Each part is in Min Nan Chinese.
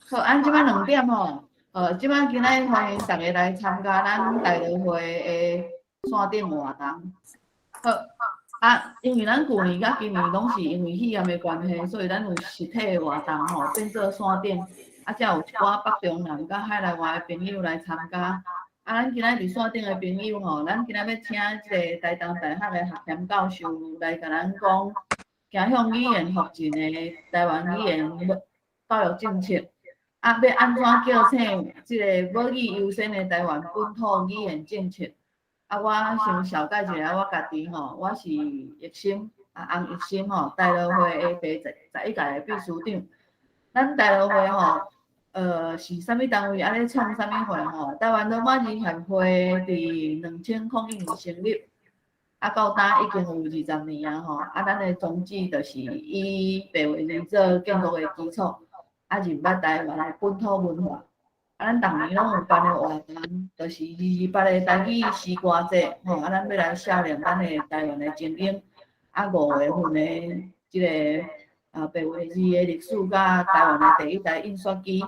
好，按這擺2點吼，這擺今仔歡迎大家來參加咱大樂會的線頂活動。好，啊，因為咱舊年佮今年攏是因為肺炎的關係，所以咱有實體的活動吼，變做線頂，啊，才有一寡北中南佮海內外的朋友來參加。啊，咱今仔佇線頂的朋友吼，咱今仔欲請這个台東大學的學謙教授來共咱講，走向語言復振的台灣語言教育政策。啊，欲按怎叫醒這个母語優先的台灣本土語言政策？啊，我先紹介一下我家己吼，我是奕心，啊，洪奕心吼，大樂會的第11屆的秘書長。咱大樂會吼，是啥物單位？啊咧創啥物會吼？台灣羅馬字協會佇2001年成立，啊，到今已經有20年啊吼。啊，咱的宗旨就是以白話字做建國的基礎。啊，認捌台灣的本土文化。啊，咱逐年攏有辦的活動，就是228的台語詩歌節，吼。啊，咱欲來寫念咱的台灣的精英。啊，5月份的這个啊白話字的歷史，佮台灣的第一台印刷機。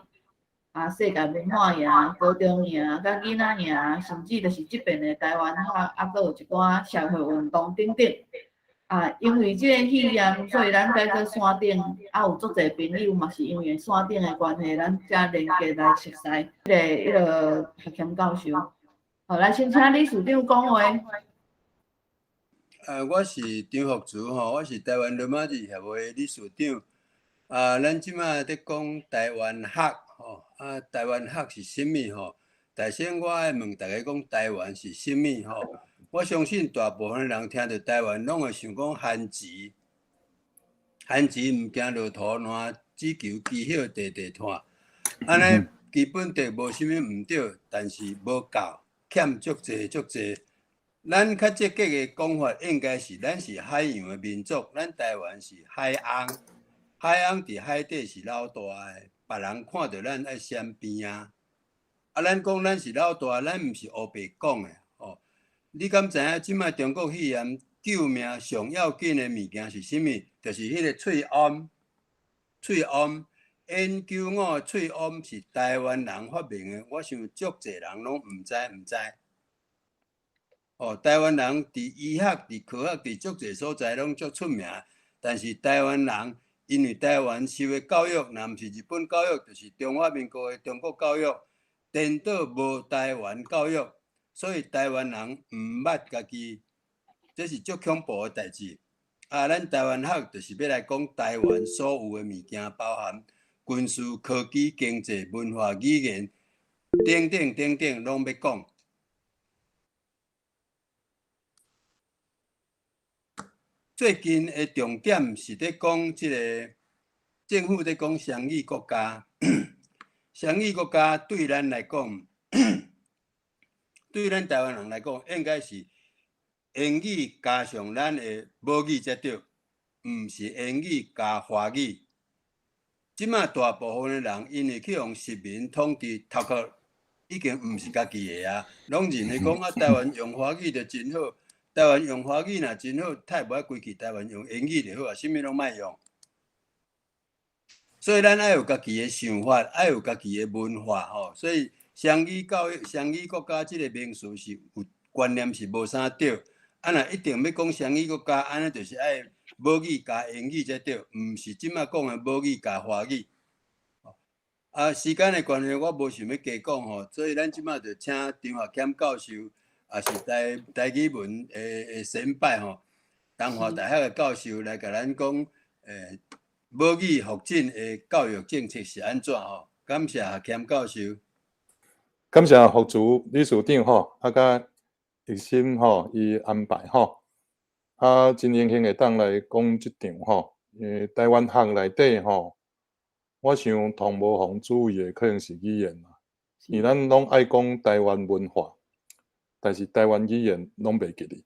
啊，世界文化營、高中營、佮囡仔營，甚至就是這邊的台灣學，啊，閣有一寡社會運動等等。啊，因為這個肺炎，所以咱改做線頂，啊，有足濟朋友嘛是因為線頂的關係，咱才連結來熟似彼个學謙教授。好，來先請理事長講話。我是張福慈吼，我是台灣羅馬字協會理事長。啊，咱這馬佇講台灣學吼，啊，台灣學是啥物吼？但先我愛問大家講，台灣是啥物吼？我相信大部分人聽著台灣，攏會想講番薯，番薯毋驚落塗爛，只求枝葉塊塊拖。按呢基本地無啥物毋對，但是無夠，欠足濟足濟。咱較積極的講法，應該是咱是海洋的民族，咱台灣是海翁，海翁佇海底是老大的，別人看著咱愛閃邊啊。啊，咱講咱是老大，咱毋是烏白講的吼。你敢知影這擺中國肺炎救命上要緊的物件是啥物？就是彼个喙罨，喙罨 N95 喙罨是台灣人發明的，我想足濟人攏毋知毋知。哦，台灣人佇醫學、佇科學、佇足濟所在攏足出名，但是台灣人因為台灣受的教育，若毋是日本教育，就是中華民國的中國教育，顛倒無台灣教育，所以台灣人毋捌家己，這是足恐怖的代誌。啊，咱台灣學就是欲來講台灣所有的物件，包含軍事、科技、經濟、文化、語言等等等等，攏欲講。最近的重點是佇講這个政府佇講雙語國家，雙語國家對咱來講，對咱台灣人來講，應該是英語加上咱的母語才對，毋是英語加華語。這馬大部分的人因為去予殖民統治，頭殼已經毋是家己的啊，攏認為講啊，台灣用華語就真好。台灣用華語若真好，太無愛規氣台灣用英語就好啊，啥物攏莫用。所以咱愛有家己的想法，愛有家己的文化吼。所以雙語教育、雙語國家這个名詞是有觀念是無啥對。啊，若一定欲講雙語國家，按呢就是愛母語加英語才對，毋是這馬講的母語加華語。啊，時間的關係，我無想欲加講吼，所以咱這馬就請張學謙教授。也是台台語文的先輩吼，東華大學的教授來共咱講，母語復振的教育政策是按怎吼？感謝學謙教授。感謝福慈理事長吼，啊，佮奕心吼，伊安排吼，啊，真榮幸會當來講這場吼，台灣學內底吼，我想頭無予注意的可能是語言啦，因為咱攏愛講台灣文化。但是台灣語言攏袂記得，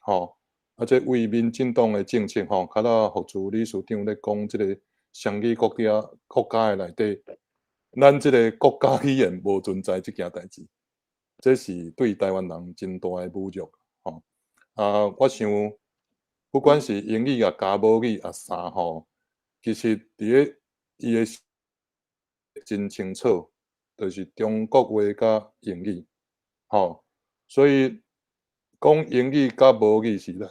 吼！啊，這為民進黨的政策，吼，較早福慈理事長咧講，這个雙語國家國家的內底，咱這个國家語言無存在這件代誌，這是對台灣人真大的侮辱，吼！啊，我想不管是英語啊加母語啊啥吼，其實佇咧伊的真清楚，就是中國話佮英語，吼，所以講英語佮母語是咱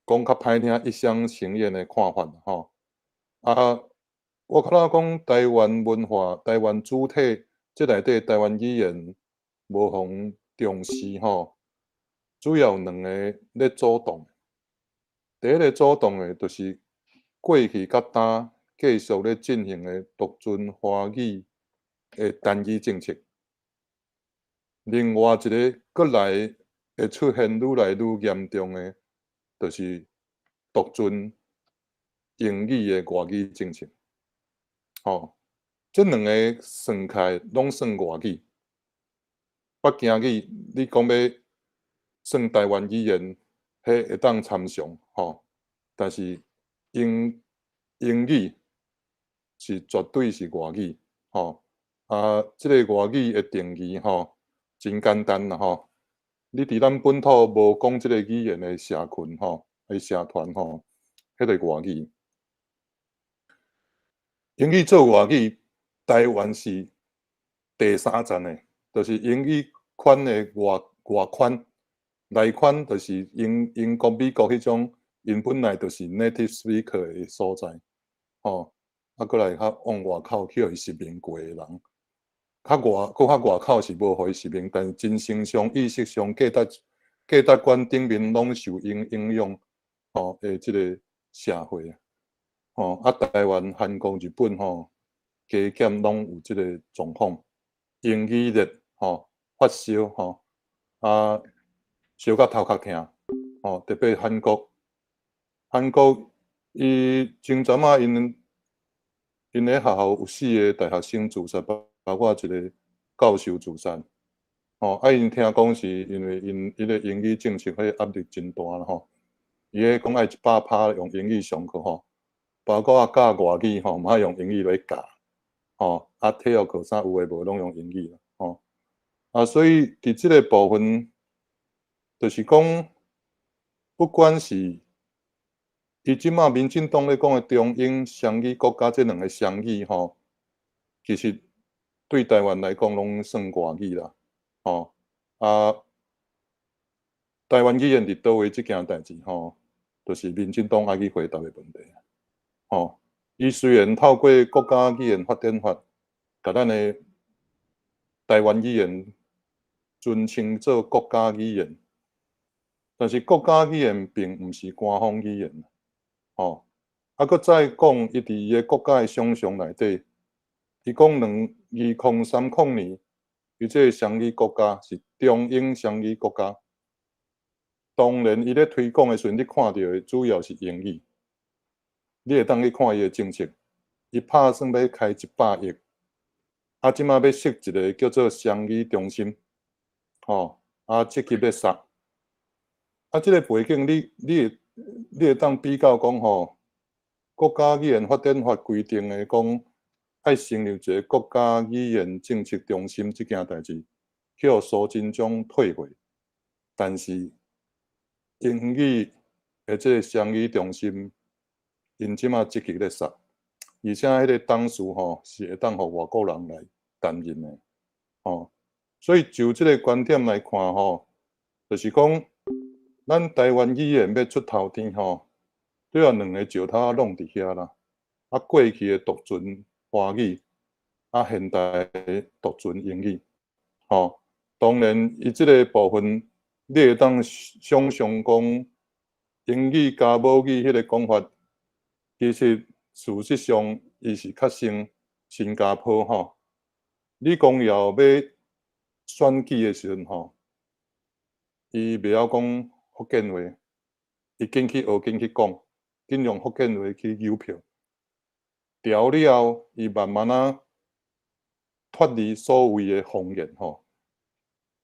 講較歹聽一廂情願的看法，吼。啊，我較早講台灣文化、台灣主體，這內底台灣語言無予重視，吼，主要有兩个咧阻擋。第一个阻擋的，就是過去佮今繼續咧進行的獨尊華語的單語政策。另外一个閣來會出現愈來愈嚴重的，就是獨尊英語的外語政策。吼，這兩个算起來攏算外語。北京語，你講欲算台灣語言，彼會當參詳，吼，但是英語是絕對是外語，吼。啊，這个外語的定義，吼，真簡單啦，吼。你佇咱本土無講這个語言的社群，吼，的社團，吼，彼個外語。英語做外語，台灣是第三層的，就是英語圈的外外圈，內圈就是英國、美國彼種，𪜶本來就是 native speaker 的所在，吼，啊，閣來較往外口去予伊殖民過的人，較外，閣較外口是無予伊殖民，但是精神上、意識上、價值觀頂面攏受𪜶影響，吼的這个社會，吼，啊，台灣、韓國、日本，吼，加減攏有這个狀況，英語熱，吼，發燒，吼，啊，燒甲頭殼疼，吼，特別韓國，韓國伊前陣仔𪜶咧學校有四个大學生自殺，包括一个教授自殺，吼，啊，𪜶聽講是因為𪜶彼个英語政策，彼個壓力真大啦，吼，伊咧講愛100%用英語上課，吼，包括教外語，吼，嘛愛用英語來教，吼，啊，體育課啥有的無攏用英語，吼，啊，所以佇這个部分，就是講，不管是伊這馬民進黨咧講的中英雙語國家，這兩个雙語，吼，其實對台灣來講攏算外語啦，吼，啊，台灣語言佇佗位這件代誌，吼，就是民進黨愛去回答的問題，吼，伊雖然透過國家語言發展法，共咱的台灣語言尊稱做國家語言，但是國家語言並毋是官方語言，吼，啊，閣再講，伊佇伊的國家的想象內底，伊講2030年，伊這个雙語國家是中英雙語國家。當然，伊咧推廣的時陣，你看著的主要是英語。你會當去看伊的政策，伊拍算欲開100億，啊，這馬欲設一个叫做雙語中心，吼，啊，積極咧殺。啊，這个背景你會當比較講吼，國家語言發展法規定的講，愛成立一个國家語言政策中心這件代誌，去予蘇貞昌退回，但是英語的這个雙語中心，𪜶這馬積極咧殺，而且彼个董事吼是會當予外國人來擔任的，吼，所以就這个觀點來看吼，就是講咱台灣語言欲出頭天吼，都要兩個石頭攏佇遐啦。啊，過去的獨尊華語，啊，現代的獨尊英語，吼，當然伊這个部分，你會當想象講英語加母語彼个講法，其實事實上伊是較像新加坡吼。李光耀欲選舉的時陣吼，伊袂曉講福建話，伊緊去學緊去講，緊用福建話去誘票。調了後，伊慢慢仔脫離所謂的方言吼，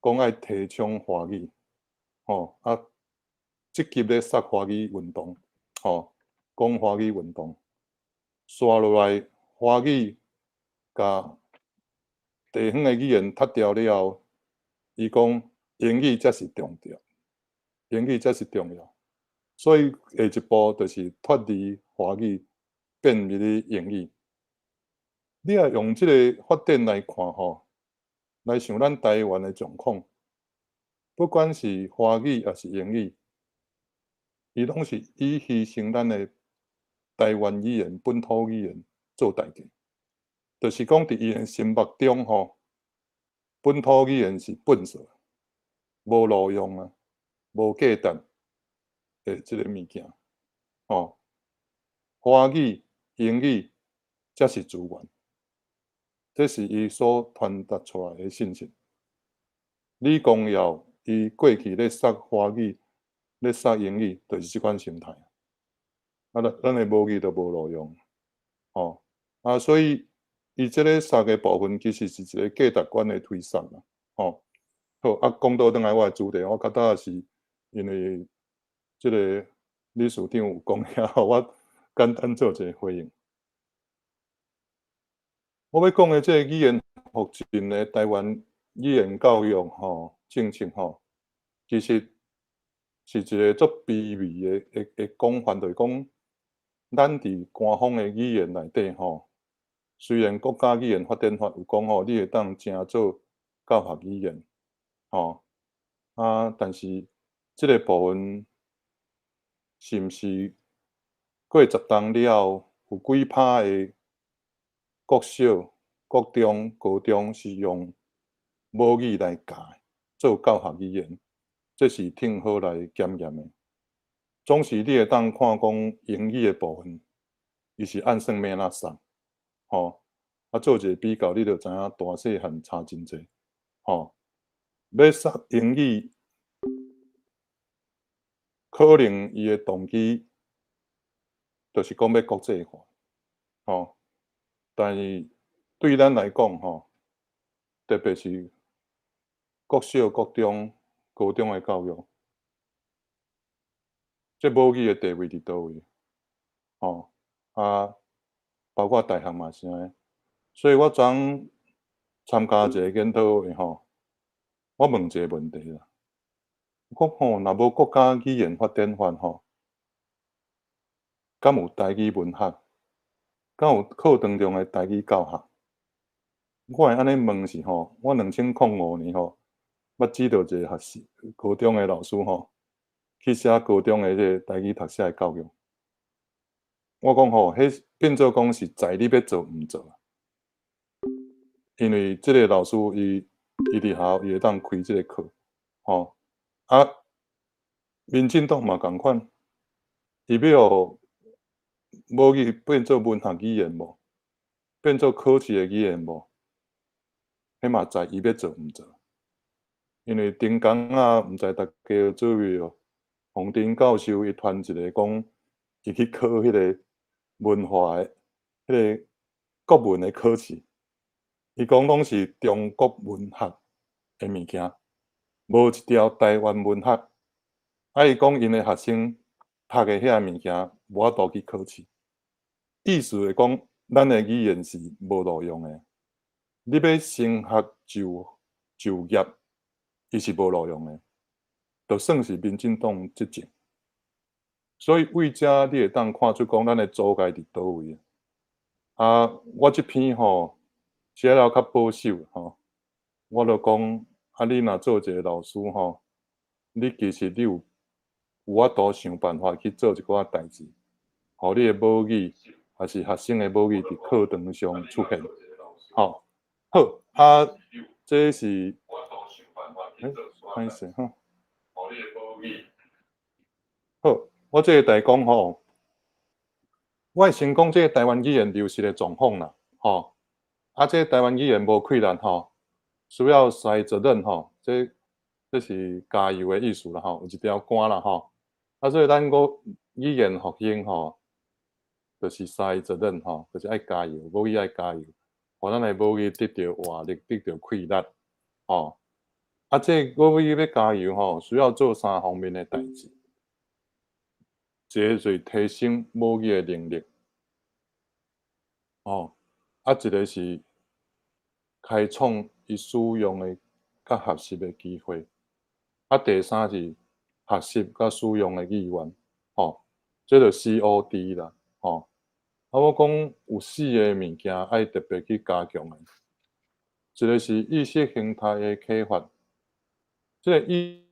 講愛提倡華語，吼啊，積極咧殺華語運動，吼，講華語運動，紲落來華語共地方的語言脫掉了後，伊講英語才是重要，英語才是重要，所以下一步就是脫離華語，變入去英語。你若用這个發展來看吼，來想咱台灣的狀況，不管是華語抑是英語，伊攏是以犧牲咱的台灣語言、本土語言做代價，就是講佇伊的心目中吼，本土語言是糞埽，無路用啊，無價值的這个物件，吼，華語、英語才是資源，這是伊所傳達出來的信息。李光耀伊過去咧殺華語、咧殺英語，就是這款心態。啊，咱的母語都無路用，吼啊，所以伊這个殺的部分，其實是一个價值觀的推捒啦，吼。好，啊，講倒轉來我的主題，我較早是因為這个理事長有講遐，我簡單做一个回應。我欲講的這个語言復振的台灣語言教育吼政策吼，其實是一个足卑微的講法，就是講咱佇官方的語言內底吼，雖然國家語言發展法有講吼，你會當成做教學語言，吼啊，但是這个部分是毋是過10冬了後，有幾趴的國小、國中、高中是用母語來教做教學語言，這是挺好來檢驗的。總是你會當看講英語的部分，伊是按算欲按怎送，吼，啊做一个比較，你就知影大細漢差真濟，吼。欲殺英語，可能伊的動機就是講欲國際化，吼。但是對咱來講，吼，特別是國小、國中、高中的教育，這母語的地位佇佗位？吼啊，包括大學嘛是按呢。所以我昨昏參加一个研討會吼，我問一个問題啦，我講吼，若無國家語言發展法吼，敢有台語文學？敢有課堂中的台語教學？我會按呢問是吼，我2005年吼，捌指導一个學士高中的老師吼，去寫高中的這个台語讀寫的教育。我講吼，彼變做講是在你欲做毋做。因為這个老師伊佇學校伊會當開這个課，吼啊，民進黨嘛仝款，伊欲予母語變做文學語言無？變做考試的語言無？彼嘛在伊欲做毋做？因為頂工啊，毋知大家有注意無？洪庭教授伊傳一个講，伊去考彼个文化的彼个國文的考試，伊講攏是中國文學的物件，無一條台灣文學。啊，伊講𪜶的學生讀的遐物件，無法度去考試。意思是講，咱的語言是無路用的。你欲升學就業，伊是無路用的，就算是民進黨執政。所以為這你會當看出講，咱的阻礙佇佗位。啊，我這篇吼寫了較保守吼，我就講啊，你若做一个老師吼，你其實你有法度想辦法去做一寡代誌，予你的母語，抑是學生的母語佇課堂上出現。吼，好啊，這是，欸，歹勢吼。好，我這个來講吼，我會先講這个台灣語言流失的狀況啦，吼，啊，這个台灣語言無氣力吼，需要三責任吼，這是加油的意思啦吼，有一條歌啦吼，啊，所以咱個語言復興吼，就是三責任吼，就是愛加油，母語愛加油，予咱的母語得著活力，得著氣力，吼。啊，這個母語欲加油吼，需要做三方面的代誌。一个就是提升母語的能力，吼，啊，一个是開創伊使用的佮學習的機會，啊，第三是學習佮使用的意願，吼，這就 COD 啦，吼，啊，我講有四个物件愛特別去加強的，一个是意識形態的啟發，這个意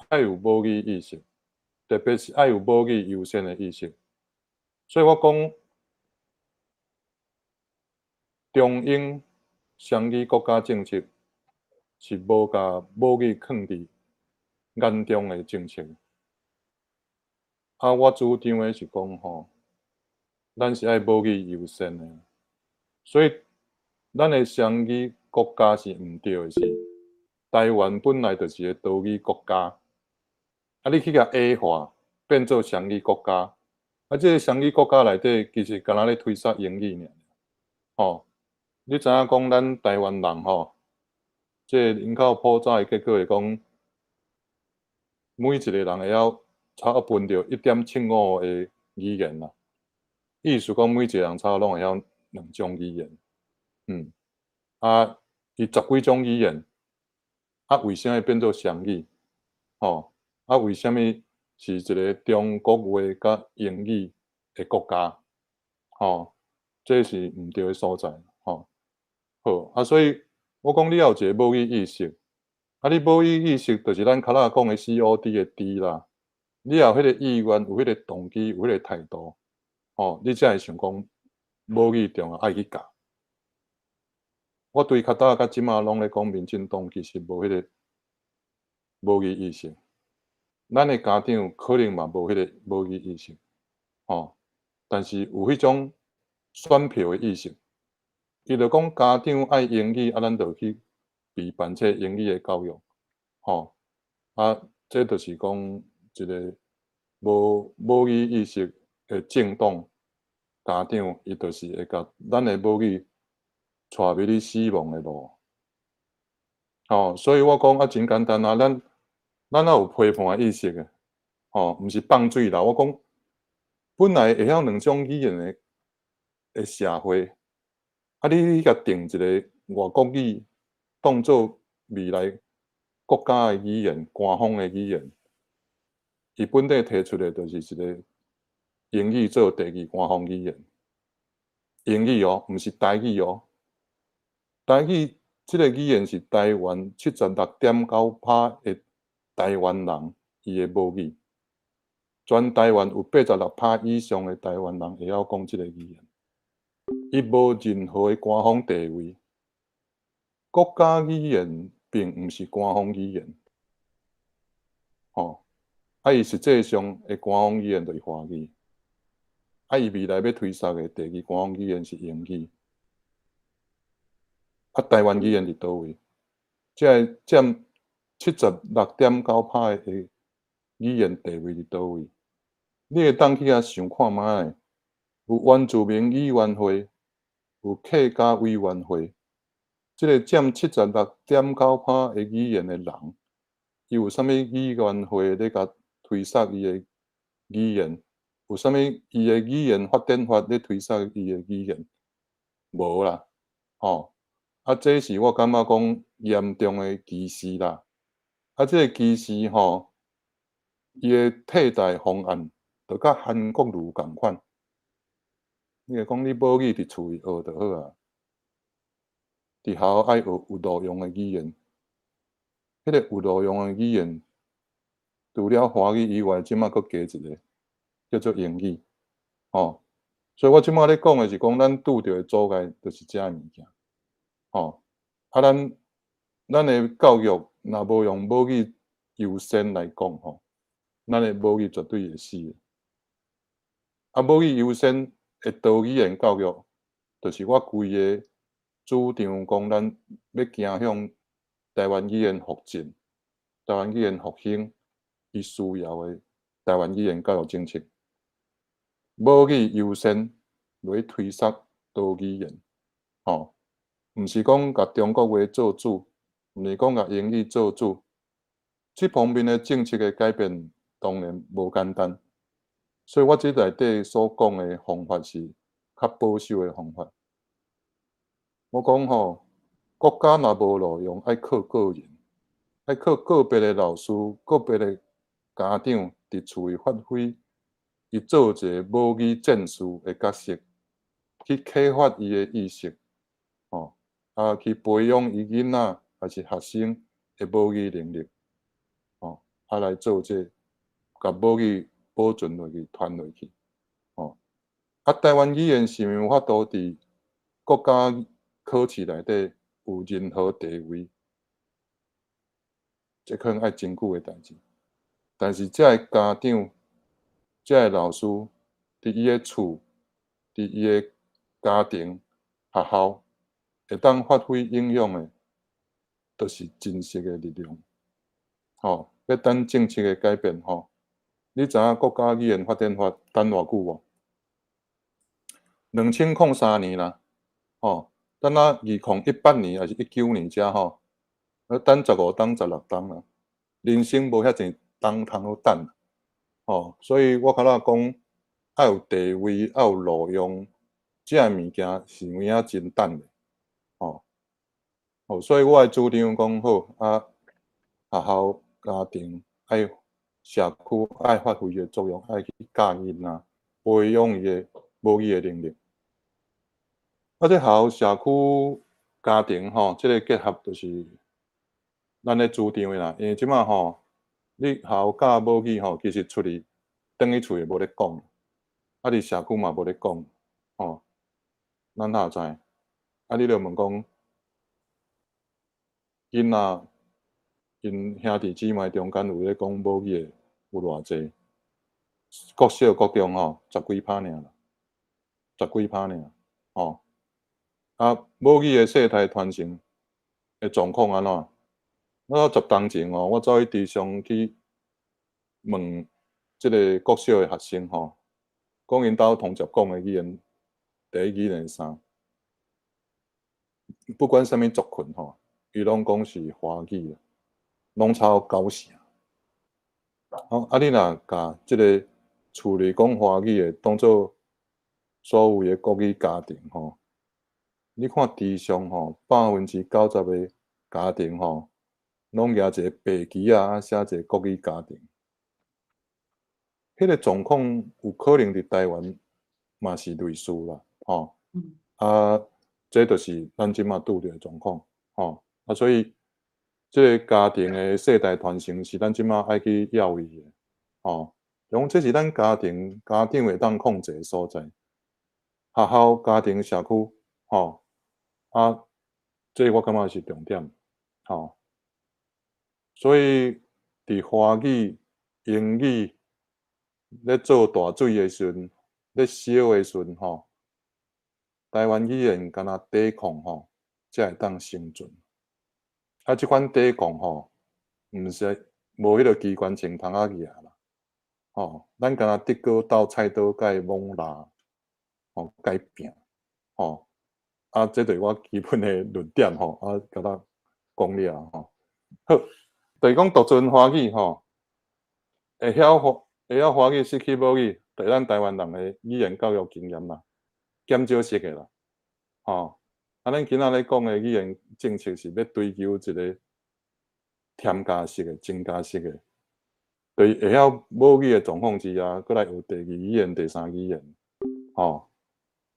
愛有母語意識，特別是愛有母語優先的意識。所以我講中英雙語國家政策是無共母語囥佇眼中的政策。啊，我主張的是講吼，咱是愛母語優先的，所以咱的雙語國家是毋對的是，台灣本來就是個多語國家，啊，你去共矮化變做雙語國家，啊，這个雙語國家內底其實敢若咧推捒英語爾，吼，你知影講咱台灣人吼，這个人口普查的結果會講，每一个人會曉差不多分著1.75個語言啦。意思講每一個人差不多攏會曉兩種語言，啊，伊十幾種語言，啊，為啥會變做雙語？吼，啊，為啥物是一个中國話佮英語的國家？吼，這是毋對的所在，吼。好，啊，所以我講你要有一個母語意識，啊，你母語意識就是咱較早講的 COD 的 D 啦。你有彼個意願，有彼個動機，有彼個態度，吼，你才會想講母語重要，愛去教。我對較早佮這馬攏咧講民進黨其實無彼個母語意識，咱的家長可能嘛無彼個母語意識，吼，但是有彼種選票的意識。伊就講家長愛英語，啊，咱就去備辦這英語的教育，吼，啊，這就是講一個無母語意識的政黨家長，伊就是會共咱的母語帶入去死亡的路。吼，所以我講啊，真簡單啊，咱也有批判的意識的，吼，毋是放水啦。我講本來會曉兩種語言的社會，啊，你去共定一个外國語當做未來國家的語言、官方的語言，伊本底提出的就是一个英語做第二官方語言。英語哦，毋是台語哦。台語這个語言是台灣76.9%的台灣人伊的母語。全台灣有86%以上的台灣人會曉講這个語言。伊無任何的官方地位。國家語言並毋是官方語言，吼，啊，伊實際上的官方語言就是華語，啊，伊未來欲推捒的第二官方語言是英語，啊，台灣語言佇佗位？這个佔76.9%的語言地位佇佗位？你會當去遐想看覓？有原住民委員會，有客家委員會，這个佔76.9%的語言的人，伊有啥物委員會咧共推捒伊的語言？有啥物伊的語言發展法咧推捒伊的語言？無啦，吼！啊，這是我感覺講嚴重的歧視啦。啊，這个歧視吼，伊的替代方案就佮韓國瑜仝款。你會講你母語佇厝裡學就好啊，佇學校愛學有路用的語言，彼个有路用的語言，除了華語以外，這馬閣加一个叫做英語，吼。所以我這馬咧講的是講，咱拄著的阻礙就是這个物件，吼。啊，咱的教育若無用母語優先來講，吼，咱的母語絕對會死。啊，母語優先的多語言教育，就是我規个主張講，咱欲走向台灣語言復振、台灣語言復興，伊需要的台灣語言教育政策。母語優先來推捒多語言，吼，毋是講共中國話做主，毋是講共英語做主。這方面的政策的改變當然無簡單，所以我這內底所講的方法是較保守的方法。我講吼，國家若無路用，愛靠個人，愛靠個別的老師、個別的家長佇厝裡發揮伊做一个母語戰士的角色，去啟發伊的意識，吼，啊，去培養伊囡仔抑是學生的母語能力，吼，啊來做這個，共母語保存落去、傳落去，吼。啊，台灣語言是毋是有法度佇國家考試內底有任何地位？這可能愛真久的代誌。但是這个家長、這个老師，佇伊的厝、佇伊的家庭、學校，會當發揮影響的，就是真實的力量。吼，欲等政策的改變吼，你知影國家語言發展法等偌久無？2003年啦，吼，等啊2018年抑是19年才吼，等15冬、16冬啦，人生無遐濟冬通好等，吼，所以我較早講愛有地位、愛有路用，這个物件是有影真等的，吼，哦，所以我的主張講好啊，學校、家庭愛社區愛發揮的作用，愛去教囡仔，培養伊的母語的能力。啊，這學校、社區、家庭吼，這个結合就是咱咧主張的啦。因為這馬吼，你學校教母語吼，其實出去轉去厝會無咧講，啊，佇社區嘛無咧講，吼，咱哪知？啊，你著問講，囡仔𪜶兄弟姊妹中間有咧講母語的有偌濟？國小、國中吼，十幾趴爾啦，十幾趴爾，吼。啊，母語的世代傳承的狀況按怎？我10冬前吼，我走去池上去問這个國小的學生吼，講𪜶兜通常講的語言，第一語言是啥？不管啥物族群吼，伊攏講是華語，攏超九成。好，啊，你若共這个厝裡講華語的當做所謂的國語家庭吼，你看池上吼，90%的家庭吼，攏舉一個白旗仔，啊寫一个國語家庭。彼个狀況有可能佇台灣嘛是類似啦，吼。啊，這就是咱這馬拄著的狀況，吼。啊，所以這个家庭的世代傳承是咱這馬愛去要伊的，吼。講這是咱家庭家長會當控制的所在，學校、家庭、社區，吼。啊，這我感覺是重點，吼。所以佇華語、英語咧做大水的時陣，咧燒的時陣，吼，台灣語言敢若抵抗吼，才會當生存。啊，這款抵抗吼，毋是無彼个機關槍通仔舉啦，吼，咱敢若德國鬥菜刀共伊猛拉，吼，共伊拚，吼。啊，這就是我基本的論點吼，啊，佮咱講了吼。好，就是講獨尊華語吼，會曉華語失去母語，就是咱台灣人的語言教育經驗啦，減少式的啦，吼。啊，咱今仔咧講的語言政策是欲追求一個添加式的、增加式的，就是會曉母語的狀況之下，閣來學第二語言、第三語言，吼。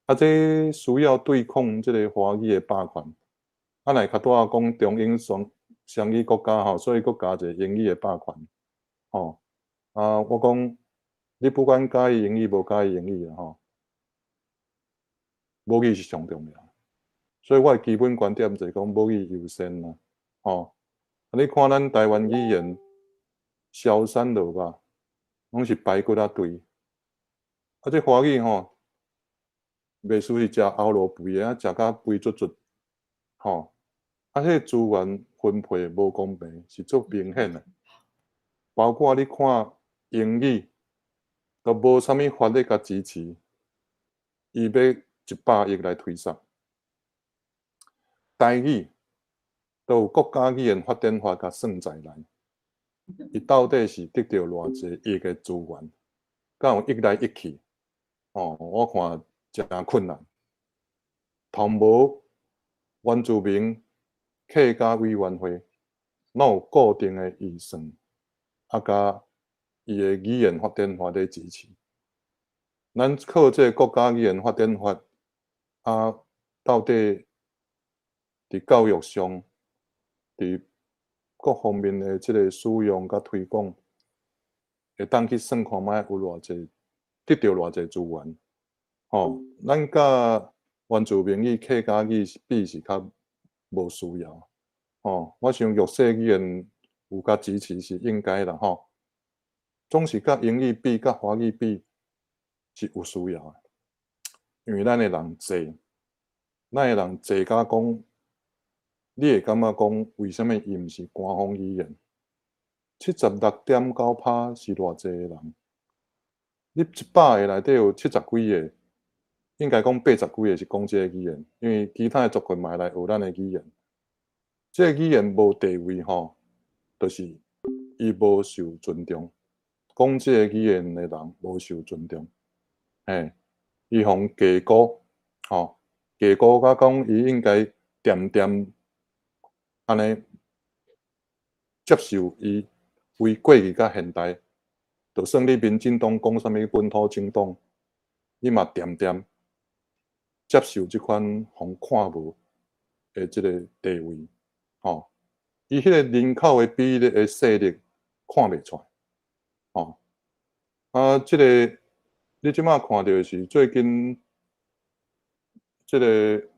啊，這需要對抗這个華語的霸權。啊，若較拄仔講中英雙語國家吼，所以閣加一個英語的霸權，吼。啊，我講你不管佮意英語無佮意英語啦吼，母語是上重要。所以我的基本觀點就是講母語優先啦，吼。啊，你看咱台灣語言消散落吧，攏是排骨仔堆。啊，這華語吼，袂輸是食喉囉肥的，啊，食甲肥卒卒，吼。啊，彼个資源分配無公平，是足明顯的。包括你看英語，都無啥物法律共支持，伊欲100億來推捒。台語都有國家語言發展法共算在內，伊到底是得著偌濟億的資源？敢有億來億去？哦，我看誠困難。同無原住民客家委員會，攏有固定的預算，啊，佮伊的語言發展法咧支持。咱靠這個國家語言發展法啊，到底佇教育上，佇各方面的這個使用佮推廣，會當去算看覓有偌濟得著偌濟資源，吼，咱佮原住民語、客家語比是較無需要，吼，我想弱勢語言有較支持是應該啦，吼，總是佮英語比、佮華語比是有需要的，因為咱的人濟，咱的人濟甲講，你會感覺講為啥物伊毋是官方語言？76.9%是偌濟個人？你100個內底有70幾個，應該講80幾個是講這個語言，因為其他的族群嘛會來學咱的語言。這個語言無地位吼，就是伊無受尊重，講這個語言的人無受尊重，嘿，伊予人低估，吼，低估甲講伊應該恬恬按呢接受伊為過去佮現代，就算你民進黨講啥物本土政黨，你嘛恬恬接受這款予人看無的這個地位，吼，伊彼個人口的比例的勢力看袂出來，吼，啊，這個你這馬看著的是最近這個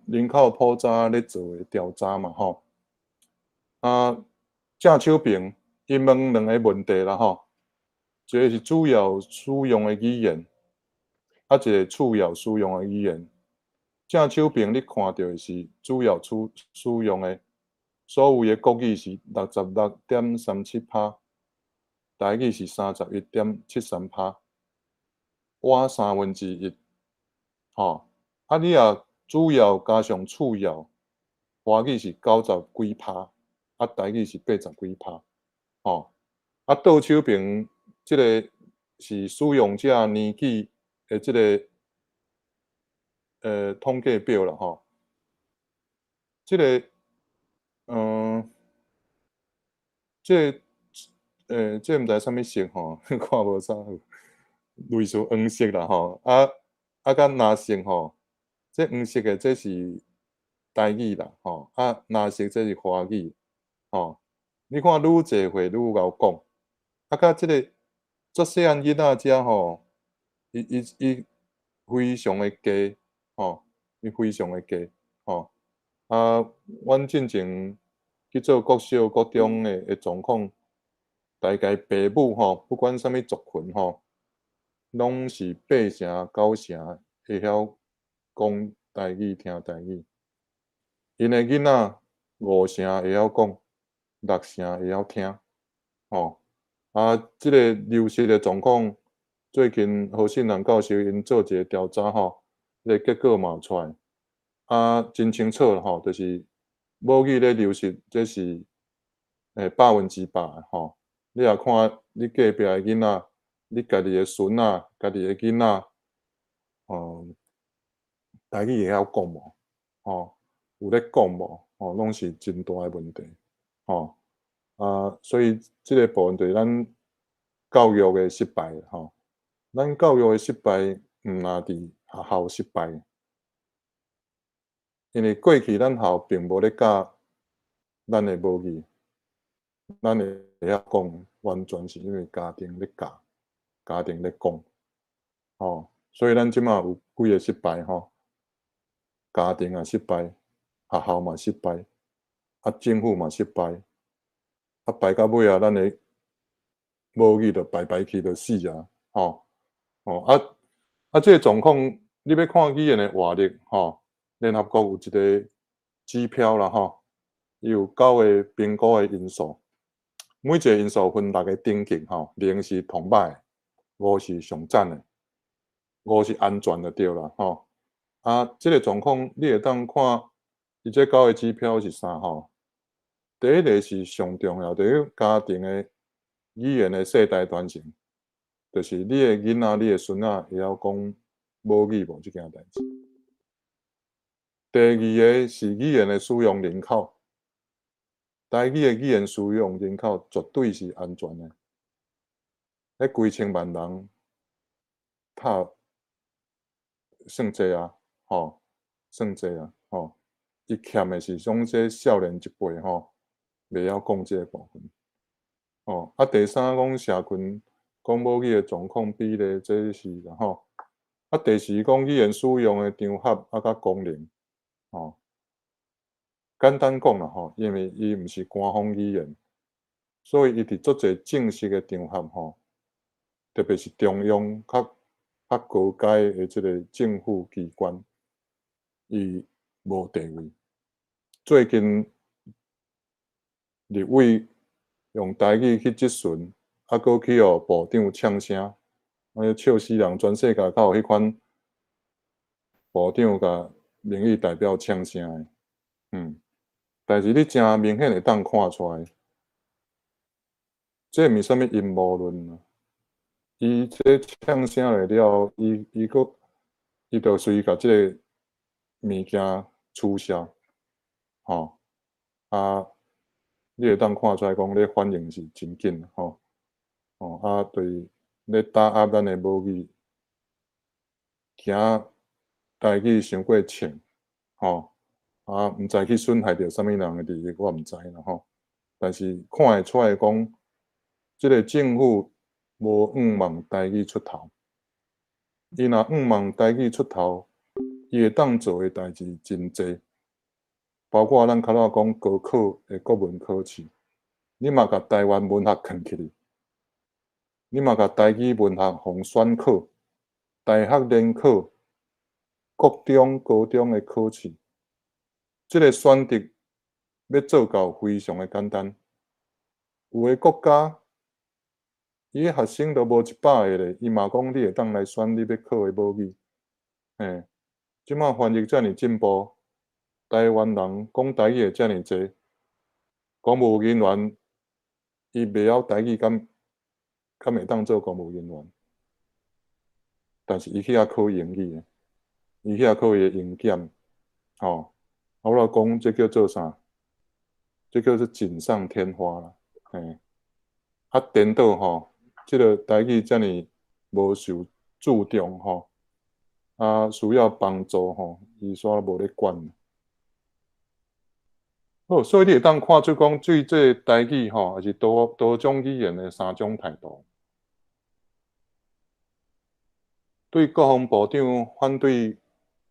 人口普查咧做的調查嘛，吼，啊，正手邊伊問兩個問題啦，吼，一個是主要使用的語言，啊，一個次要使用的語言。正手邊你看著的是主要使用的，所有的國語是66.37%，台語是31.73%，倚三分之一，吼，啊，你若主要加上次要，華語是90幾趴，啊，台語是80幾趴，吼，啊，倒手邊這個是使用者年紀的這個統計表啦，吼，這個，這個，這毋知啥物色吼，看無啥好，類似黃色啦，吼，啊啊，佮藍色吼，這黃色的這是台語啦，吼，啊，藍色這是華語，吼，你看愈濟歲愈𠢕講，啊，佮這個足細漢囡仔遮吼，伊伊伊非常的低，吼，伊非常的低，吼，啊，阮進前去做國小、國中的狀況，大概爸母吼，不管啥物族群吼，攏是八成、九成會曉講台語、聽台語。𪜶的囡仔五成會曉講，六成會曉聽，吼。啊，這個流失的狀況，最近何信良教授𪜶做一個調查吼，這個結果嘛有出來，啊，真清楚吼，就是母語咧流失，這是100%吼。你若看你隔壁的囡仔，你家己的孫仔、家己的囡仔，台語會曉講無？吼，有咧講無？吼，攏是真大的問題，吼。啊，所以這個部分就是咱教育的失敗，吼。咱教育的失敗，毋若佇學校失敗，因為過去咱學校並無咧教咱的母語，咱會曉講，完全是因為家庭咧教，家庭咧講，吼。所以咱這馬有幾个失敗，吼，家庭也失敗，學校嘛失敗，啊，政府嘛失敗。啊，敗到尾仔，咱的母語就敗敗去，就死啊！吼吼啊啊！這個狀況，你欲看語言的活力，吼，聯合國有一個指標啦，吼，伊有九個評估的因素，每一個因素分六個等級，吼，零是上歹，五是上讚的，五是安全就對啦，吼。啊，這個狀況你會當看，伊這九個指標是啥，吼？第一個是上重要，就是家庭的語言的世代傳承，就是你的囡仔、你的孫仔會曉講母語無這件代誌。第二个是語言的使用人口，台語的語言使用人口絕對是安全的，彼幾千萬人拍算濟啊，吼，算濟啊，吼。伊欠的是講這少年一輩吼，袂曉講這个部分。吼，啊，第三講社群講母語的狀況比例，這是啦吼。啊，第四講語言使用的場合啊，佮功能，吼。簡單講啦吼，因為伊毋是官方語言，所以伊佇足濟正式的場合吼，特別是中央較較高階的這个政府機關，伊無地位。最近立委用台語去質詢，啊，閣去予部長嗆聲，按呢笑死人！全世界敢有彼款部長共民意代表嗆聲的？但是你誠明顯會當看出來，這毋是啥物陰謀論啊！伊這嗆聲落了，伊伊閣伊就隨共這个物件取消，吼啊！你會當看出來講，咧反應是真緊，吼吼啊！對咧打壓咱的母語，驚台語傷過衝，吼啊！毋知去損害著啥物人的利益，我毋知啦吼。但是看會出來講，這个政府無向望台語出頭。伊若向望台語出頭，伊會當做的代誌真濟，包括咱較早講高考的國文考試，你嘛共台灣文學囥起去，你嘛共台語文學予選考，大學聯考、國中、高中的考試，這个選擇欲做到非常的簡單。有的國家，伊的學生都無100個咧，伊嘛講你會當來選你欲考的母語，嘿，這馬翻譯遮爾進步，台灣人講台語的遮爾濟，公務人員伊袂曉台語，敢敢會當做公務人員？但是伊去遐考英語的，伊去遐考伊的英檢，吼，啊，我來講這叫做啥？這叫做錦上添花啦，嘿，啊，顛倒吼，這个台語遮爾無受注重吼，啊，需要幫助吼，伊煞無咧管。好，所以你會當看出講，對這個台語吼，抑是多多種語言的三種態度。對國防部長反對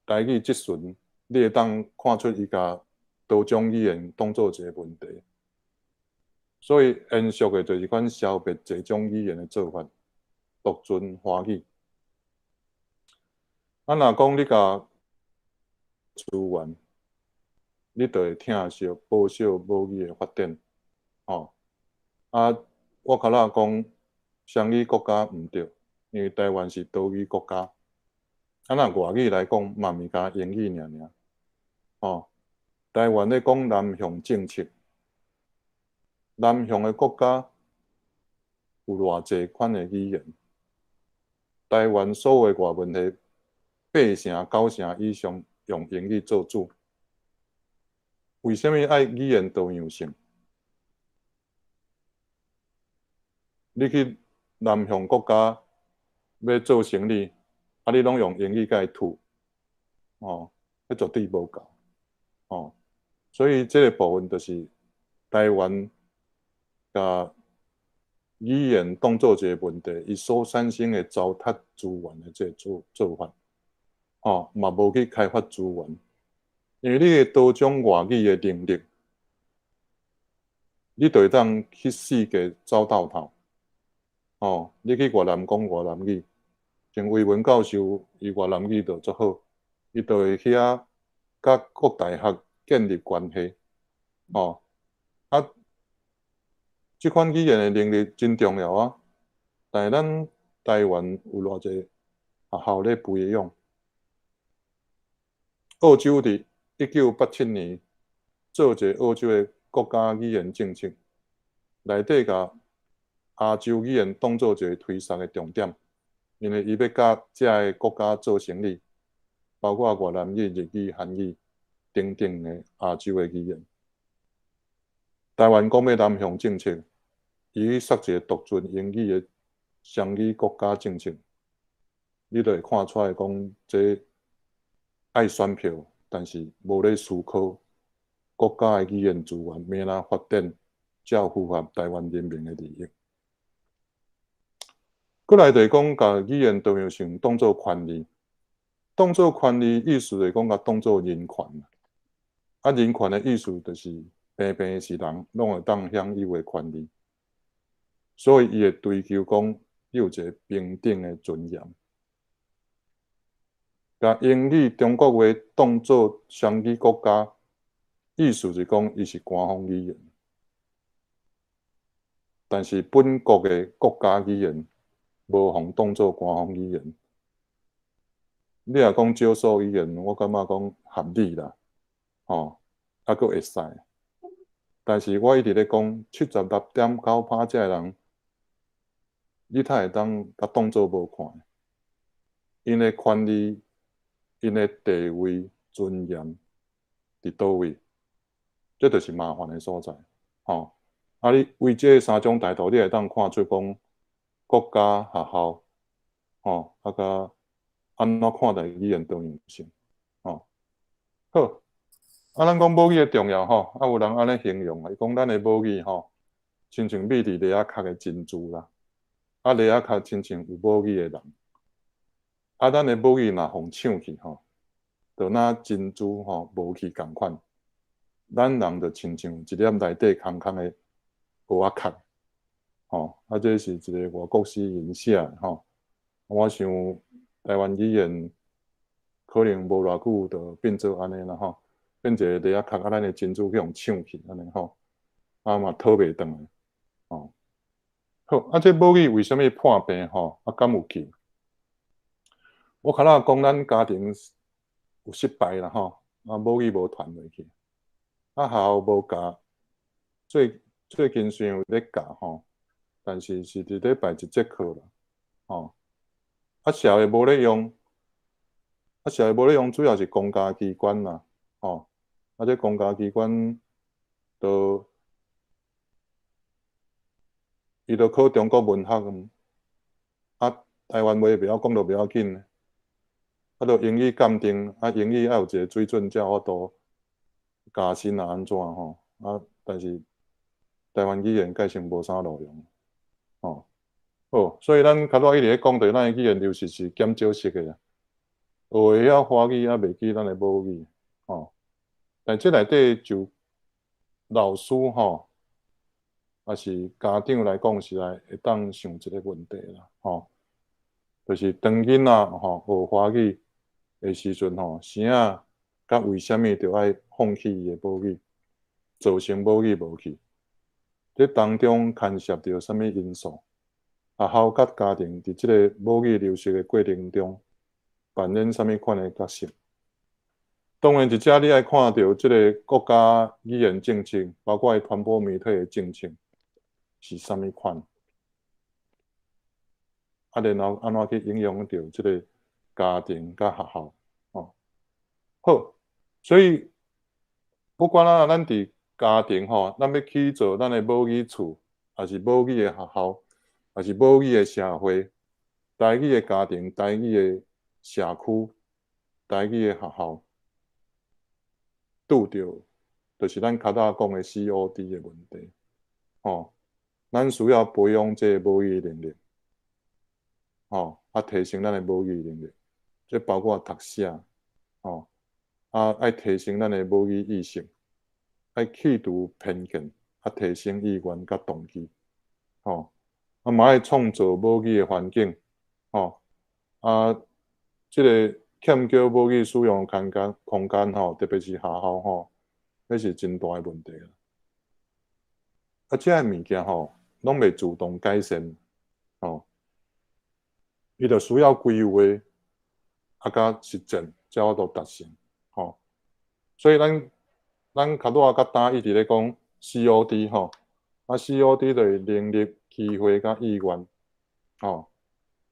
台語質詢，你會當看出伊共多種語言當做一个問題。所以延續的就是款消滅濟種語言的做法，獨尊華語。啊，若講你共資源，你就會疼惜保守母語的發展，吼。啊，我較早講雙語國家毋對，因為台灣是多語國家。啊，若外語來講，嘛毋是干焦英語爾爾，吼。台灣咧講南向政策，南向的國家有偌濟款的語言？台灣所有的外文系八成、九成以上用英語做主。為啥物愛語言多樣性？你去南向國家欲做生理，啊，你攏用英語共伊吐，哦，彼絕對無夠，哦。所以這个部分就是台灣共語言當做一个問題，伊所產生的糟蹋資源的這个做做法，吼，嘛無去開發資源，因為你的多種外語的能力，你就會當去世界走透透，吼，你去越南講越南語，像魏文教授，伊越南語就足好，伊就會去遐佮各大學建立關係，吼，啊，這款語言的能力真重要啊！但是咱台灣有偌濟學校咧培養？澳洲佇1987年做一个澳洲的國家語言政策，內底共亞洲語言當做一个推捒的重點，因為伊欲佮遮个國家做生理，包括越南語、日語、韓語等等的亞洲的語言。台灣講欲南向政策，伊去設一个獨尊英語的雙語國家政策，你就會看出來講，這愛選票，但是無咧思考國家的語言資源欲按怎發展，才有符合台灣人民的利益。閣來就是講，共語言多樣性當做權利，當做權利意思就是講，共當做人權。啊，人權的意思就是平平是人，攏會當享有的權利。所以伊會追求講，你有一個平等的尊嚴。共英語、中國話當做雙語國家，意思是講伊是官方語言，但是本國的國家語言無予當做官方語言。你若講少數語言，我感覺講合理啦，吼，猶閣會使。但是我一直咧講，76.9%遮的人，你哪會當共當做無看？𪜶的權利、𪜶的地位、尊嚴佇佗位？這就是麻煩的所在，吼！啊，你為這三種態度，你會當看出講國家、學校，吼，啊，佮按怎看待語言多樣性，吼。好，啊，咱講母語的重要吼，啊，有人按呢形容啊，伊講咱的母語吼，親像覕佇螺仔殼的珍珠啦，啊，螺仔殼親像有母語的人，啊，咱的母語若予搶去吼，就若珍珠吼無去仝款。咱人就親像一粒內底空空的蚵仔殼，吼，啊，這是一個外國詩人寫的吼。我想台灣語言可能無偌久就變做按呢啦吼，變一個螺仔殼，啊，咱的珍珠去予搶去按呢吼，啊嘛討袂轉來，吼。好，啊，這母語為啥物破病吼？啊，敢有救？我較早講咱家庭有失敗啦吼，啊，母語無傳落去。啊，學校無教，最近雖然有咧教吼，但是是一禮拜一節課啦，吼。啊，社會無咧用，啊，社會無咧用，主要是公家機關啦，吼。啊，這公家機關都伊都考中國文學，啊，台灣話袂曉講就袂要緊，啊，著英語鑑定，啊，英語愛有一個水準才有法度加薪啊，按怎吼？啊，但是台灣語言改成無啥路用，吼。好，所以咱較早一直咧講，就是咱的語言流失是減少式的啦。學會曉華語，啊，袂記咱的母語，吼。但這內底就老師吼，抑是家長來講，實在會當想一個問題啦，吼。就是當囡仔吼學華語的時陣吼，啥佮為啥物著愛放棄伊的母語，造成母語無去？這當中牽涉著啥物因素？學校佮家庭佇這個母語流失的過程中，扮演啥物款的角色？當然，佇遮你愛看著這個國家語言政策，包括伊傳播媒體的政策是啥物款？啊，然後按怎去影響著這個家庭佮學校？吼，好，所以不管啊，咱佇家庭吼，咱欲去做咱的母語厝，抑是母語的學校，抑是母語的社會，台語的家庭、台語的社區、台語的學校，拄著就是咱較早講的 COD 的問題，吼，咱需要培養這個母語能力，吼，啊，提升咱的母語能力，這包括讀寫，吼，啊，愛提升咱的母語意識，愛去除偏見，啊，提升意願佮動機，吼，啊，嘛愛創造母語的環境，吼，啊，這個欠缺母語使用空間吼，特別是學校吼，彼是真大的問題啦。啊，這个物件吼，攏袂自動改善，吼，伊著需要規劃，啊，佮實踐，才有法度達成，吼。所以咱較早較早一直咧講 COD 吼，啊 COD 就是能力、機會佮意願，吼。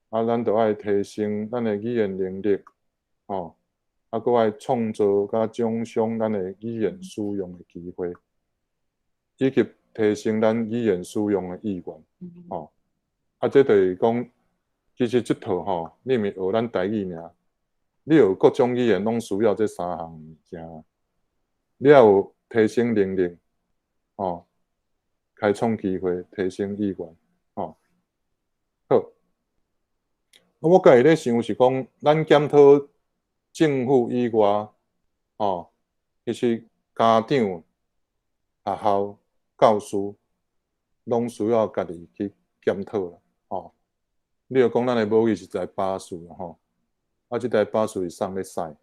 啊，咱著愛提升咱的語言能力，吼，啊，閣愛創造佮獎賞咱的語言使用的機會，以及提升咱語言使用的意願，吼。啊，這就是講，其實這套吼，你毋是學咱台語爾，你學各種語言攏需要這三項物件。你也有提升能力，吼，開創機會，提升意願，吼。好，我家己咧想是講，咱檢討政府以外，吼，其實家長、學校、教師，攏需要家己去檢討啦，吼。你若講咱的母語是一台巴士吼，啊，這台巴士是送咧駛，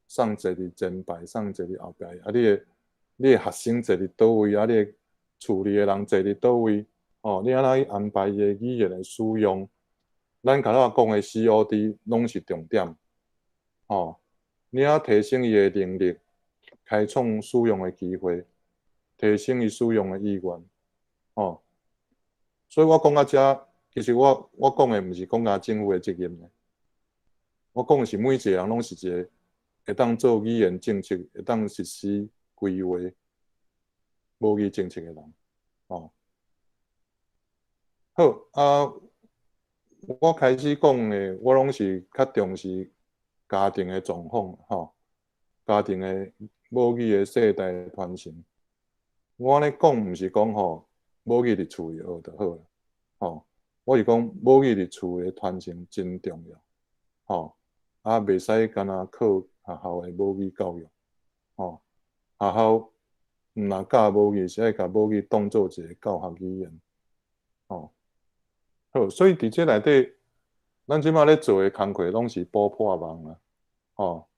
送坐佇前排，送坐佇後壁，啊，你的學生坐佇佗位，啊，你的厝裡的人坐佇佗位，吼，你按怎去安排伊的語言的使用？咱較早講的 COD 攏是重點，吼，你按怎提升伊的能力，開創使用的機會，提升伊使用的意願，吼。所以我講到遮，其實我講的毋是講甲政府的責任呢，我講的是每一個人攏是一個會當做語言政策、會當實施規劃母語政策的人，吼。好啊，我開始講的，我攏是較重視家庭的狀況，吼，家庭的母語的世代傳承。我按呢講，毋是講吼母語佇厝裡學就好啦，吼。我是講母語佇厝的傳承真重要，吼。啊，袂使干焦靠學校的母語教育，吼。學校毋若教母語，是愛共母語當做一個教學語言，吼。好，所以佇這內底，咱這馬咧做的工課攏是補破網啦，吼。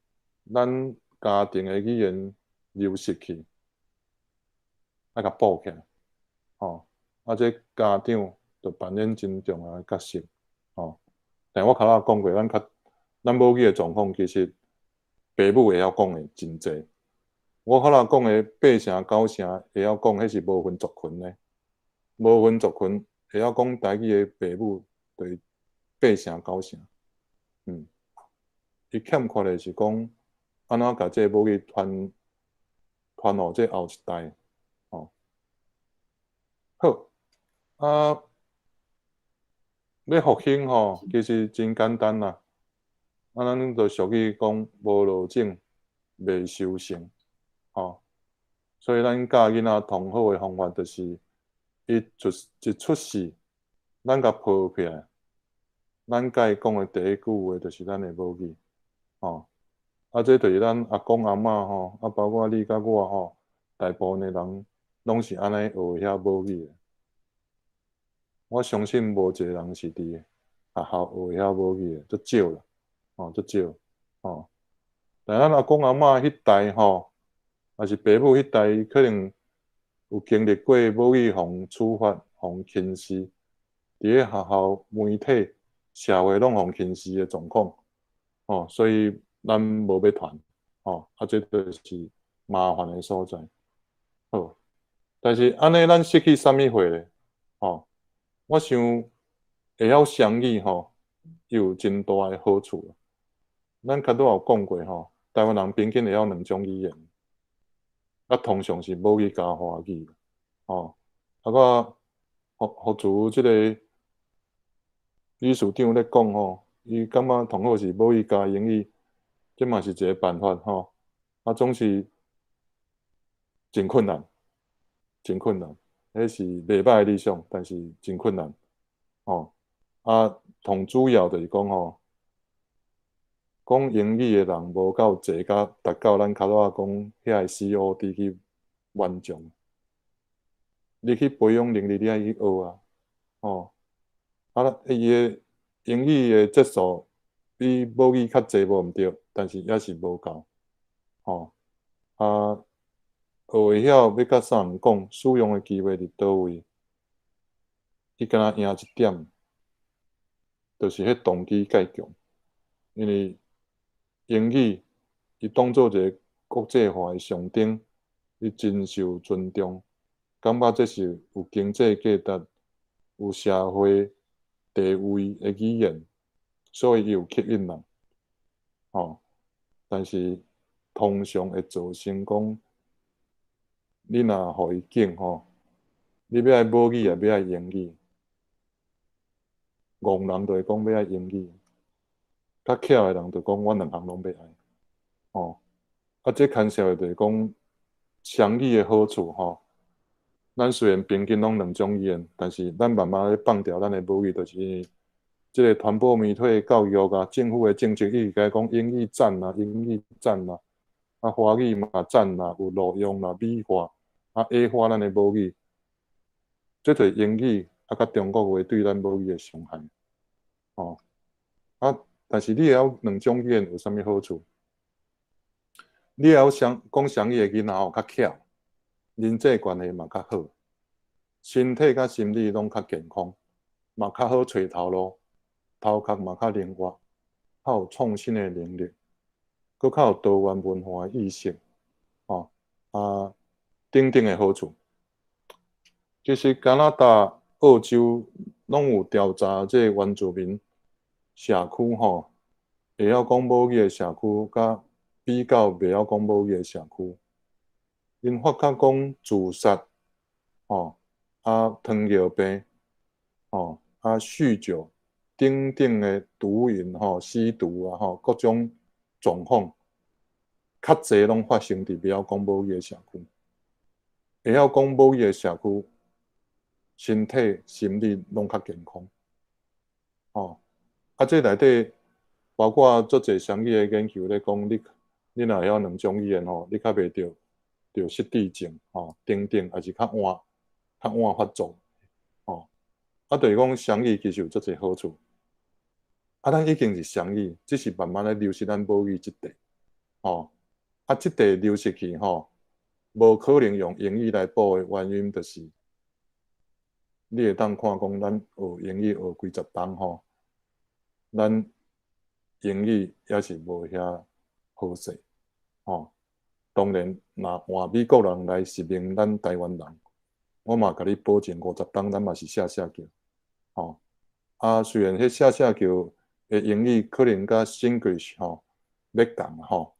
咱家庭的語言流失去，愛共補起來，吼。啊，這家長就扮演真重要的角色，吼。但我較早講過，咱母語的狀況，其實爸母會曉講的真濟。我較早講的八成九成會曉講，彼是無分族群的，無分族群會曉講台語的爸母，就是八成九成。伊欠缺的是講，按怎共這個母語傳傳予這後一代，吼。好，啊，欲復興吼，其實真簡單啦。啊，咱就俗語講，無落種，袂收成，吼。所以咱教囡仔上好的方法，就是伊出一出世，咱共抱起來，咱共伊講的第一句話，就是咱的母語，吼。啊，這就是咱阿公阿嬤吼，啊，包括你佮我吼，大部分的人攏是按呢學會曉母語的。我相信無一個人是佇學校學會曉母語的，足少啦，吼，足少，吼。但咱阿公阿嬤彼代吼，抑是爸母彼代，可能有經歷過母語予處罰、予輕視，佇咧學校、媒體、社會攏予輕視的狀況，吼，所以咱無欲傳，吼，啊，這就是麻煩的所在。好，但是按呢，咱失去啥物貨咧？吼，我想會曉雙語吼，有真大的好處。咱較早有講過吼，台灣人平均會曉兩種語言，啊，通常是母語佮華語，吼。啊，我福福慈這個理事長咧講吼，伊感覺上好是母語佮英語，這嘛是一個辦法吼。啊，總是真困難，真困難，彼是袂歹的理想，但是真困難，吼。啊，上主要就是講吼，講英語的人無夠濟，甲達到咱較早講遐個 COD 去完成。你去培養能力，你愛去學啊，吼。啊，伊的英語的質素比母語較濟無毋對，但是猶是無夠，吼。啊，學會曉欲佮啥人講，使用的機會佇佗位？伊敢若贏一點，就是彼動機蓋強，因為英語伊當做一個國際化的象徵，伊真受尊重，感覺這是有經濟價值、有社會地位的語言，所以伊有吸引人，吼。但是通常會造成講，你若予伊揀吼，你欲愛母語抑欲愛英語，戇人就會講欲愛英語，較巧的人就講我兩項攏欲愛，吼。啊，這牽涉的就是講雙語的好處吼。咱雖然平均攏兩種語言，但是咱慢慢咧放掉咱的母語，就是因為這個傳播媒體教育啊，政府的政策一直共講英語讚啊，英語讚啊，啊華語嘛讚啊，有路用啦，美化啊矮化咱的母語，這就是英語啊，佮中國話對咱母語的傷害，吼。啊，但是你會曉兩種語言有啥物好處？你會曉雙講雙語的囡仔吼較巧，人際關係嘛較好，身體佮心理攏較健康，嘛較好揣頭路，頭殼嘛較靈活，較有創新的能力，閣較有多元文化的意識，吼啊等等的好處。其實加拿大、澳洲攏有調查這個原住民社區吼，會曉講母語的社區，佮比較袂曉講母語的社區，𪜶發覺講自殺，吼啊糖尿病，吼啊酗酒等等的毒癮吼、吸毒啊吼，各種狀況，較濟攏發生佇袂曉講母語的社區。會曉講母語的社區，身體、心理攏較健康。吼，啊，這內底包括足濟雙語的研究咧講，你若會曉兩種語言吼，你較袂著著失智症吼等等，抑是較晚發作，吼。啊，就是講雙語其實有足濟好處。啊，咱已經是雙語，只是慢慢咧流失咱母語這塊，吼。啊，這塊流失去吼，無可能用英語來補的原因，就是你會當看講，咱學英語學幾十冬吼，咱英語猶是無遐好勢，吼。當然，若換美國人來殖民咱台灣人，我嘛共你保證50冬，咱嘛是寫寫叫，吼。啊，雖然彼寫寫叫的英語可能佮 Singlish 吼欲仝吼，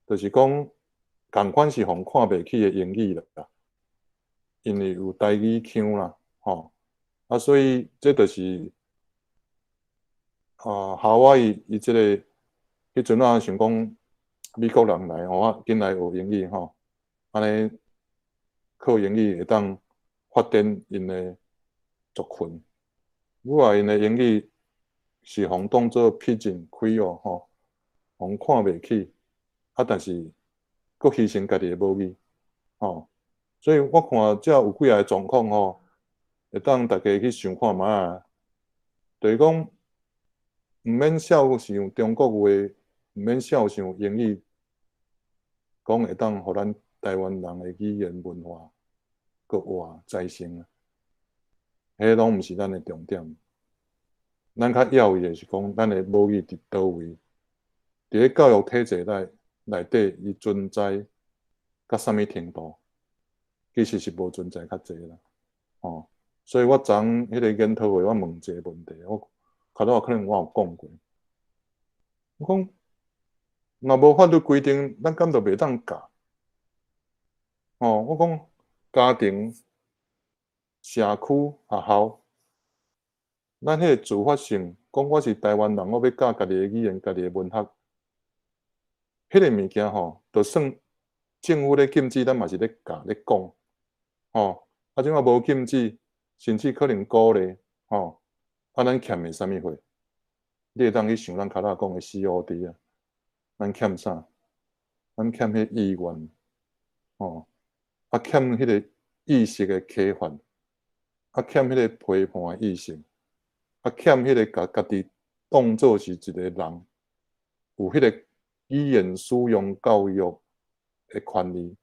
就是講仝款是予人看袂起的英語啦，因為有台語腔啦，吼。啊，所以這就是啊，夏威夷伊這個彼陣仔想講美國人來吼，我緊來學英語吼，按呢靠英語會當發展𪜶的族群。我話𪜶的英語是予人當做 Pidgin Creole 吼，予人看袂起，啊，但是閣犧牲家己的母語，吼。所以我看這有幾个狀況吼，會當大家去想看覓仔，就是講毋免肖想中國話，毋免肖想英語，講會當予咱台灣人的語言文化閣活再生啊！彼攏毋是咱的重點。咱較要的是講，咱的母語佇佗位，佇咧教育體制內底，伊存在到啥物程度？其實是無存在較濟啦，吼。所以我昨昏彼個研討會，我問一個問題，我較早可能我有講過，我講若無法律規定，咱敢就袂當教？吼，我講家庭、社區、學校，咱彼個自發性，講我是台灣人，我欲教家己的語言、家己的文學，彼個物件吼，就算政府咧禁止，咱嘛是咧教咧講，吼。啊，這馬無禁止，甚至可能鼓勵，吼。啊，咱欠的啥物貨？你會當去想咱較早講的 COD 啊，咱欠啥？咱欠彼意願，吼。啊，欠彼個意識的啟發，啊，欠彼個批判的意識，啊，欠彼個共家己當做是一個人，有彼個語言使用教育的權利，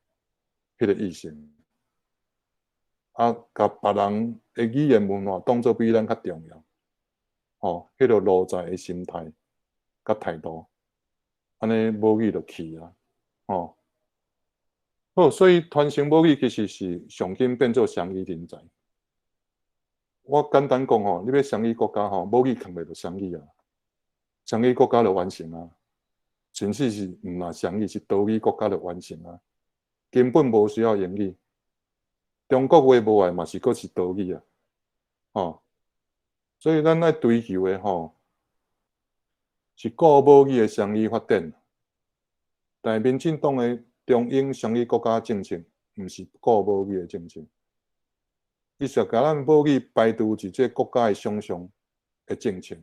彼個意識，啊，共別人的語言文化當做比咱較重要，吼，彼個奴才的心態佮態度，按呢母語就去啊，吼。好，所以傳承母語其實是上緊變做雙語人才。我簡單講吼，你欲雙語國家吼，母語囥袂就雙語啊，雙語國家就完成啊。甚至是毋若雙語，是多語國家就完成啊。根本無需要英語。中國話無愛嘛是閣是多語啊，吼。所以咱愛追求的吼，是顧母語的雙語發展。但民進黨的中英雙語國家政策，毋是顧母語的政策，伊是共咱母語排除佇這國家的想象的政策。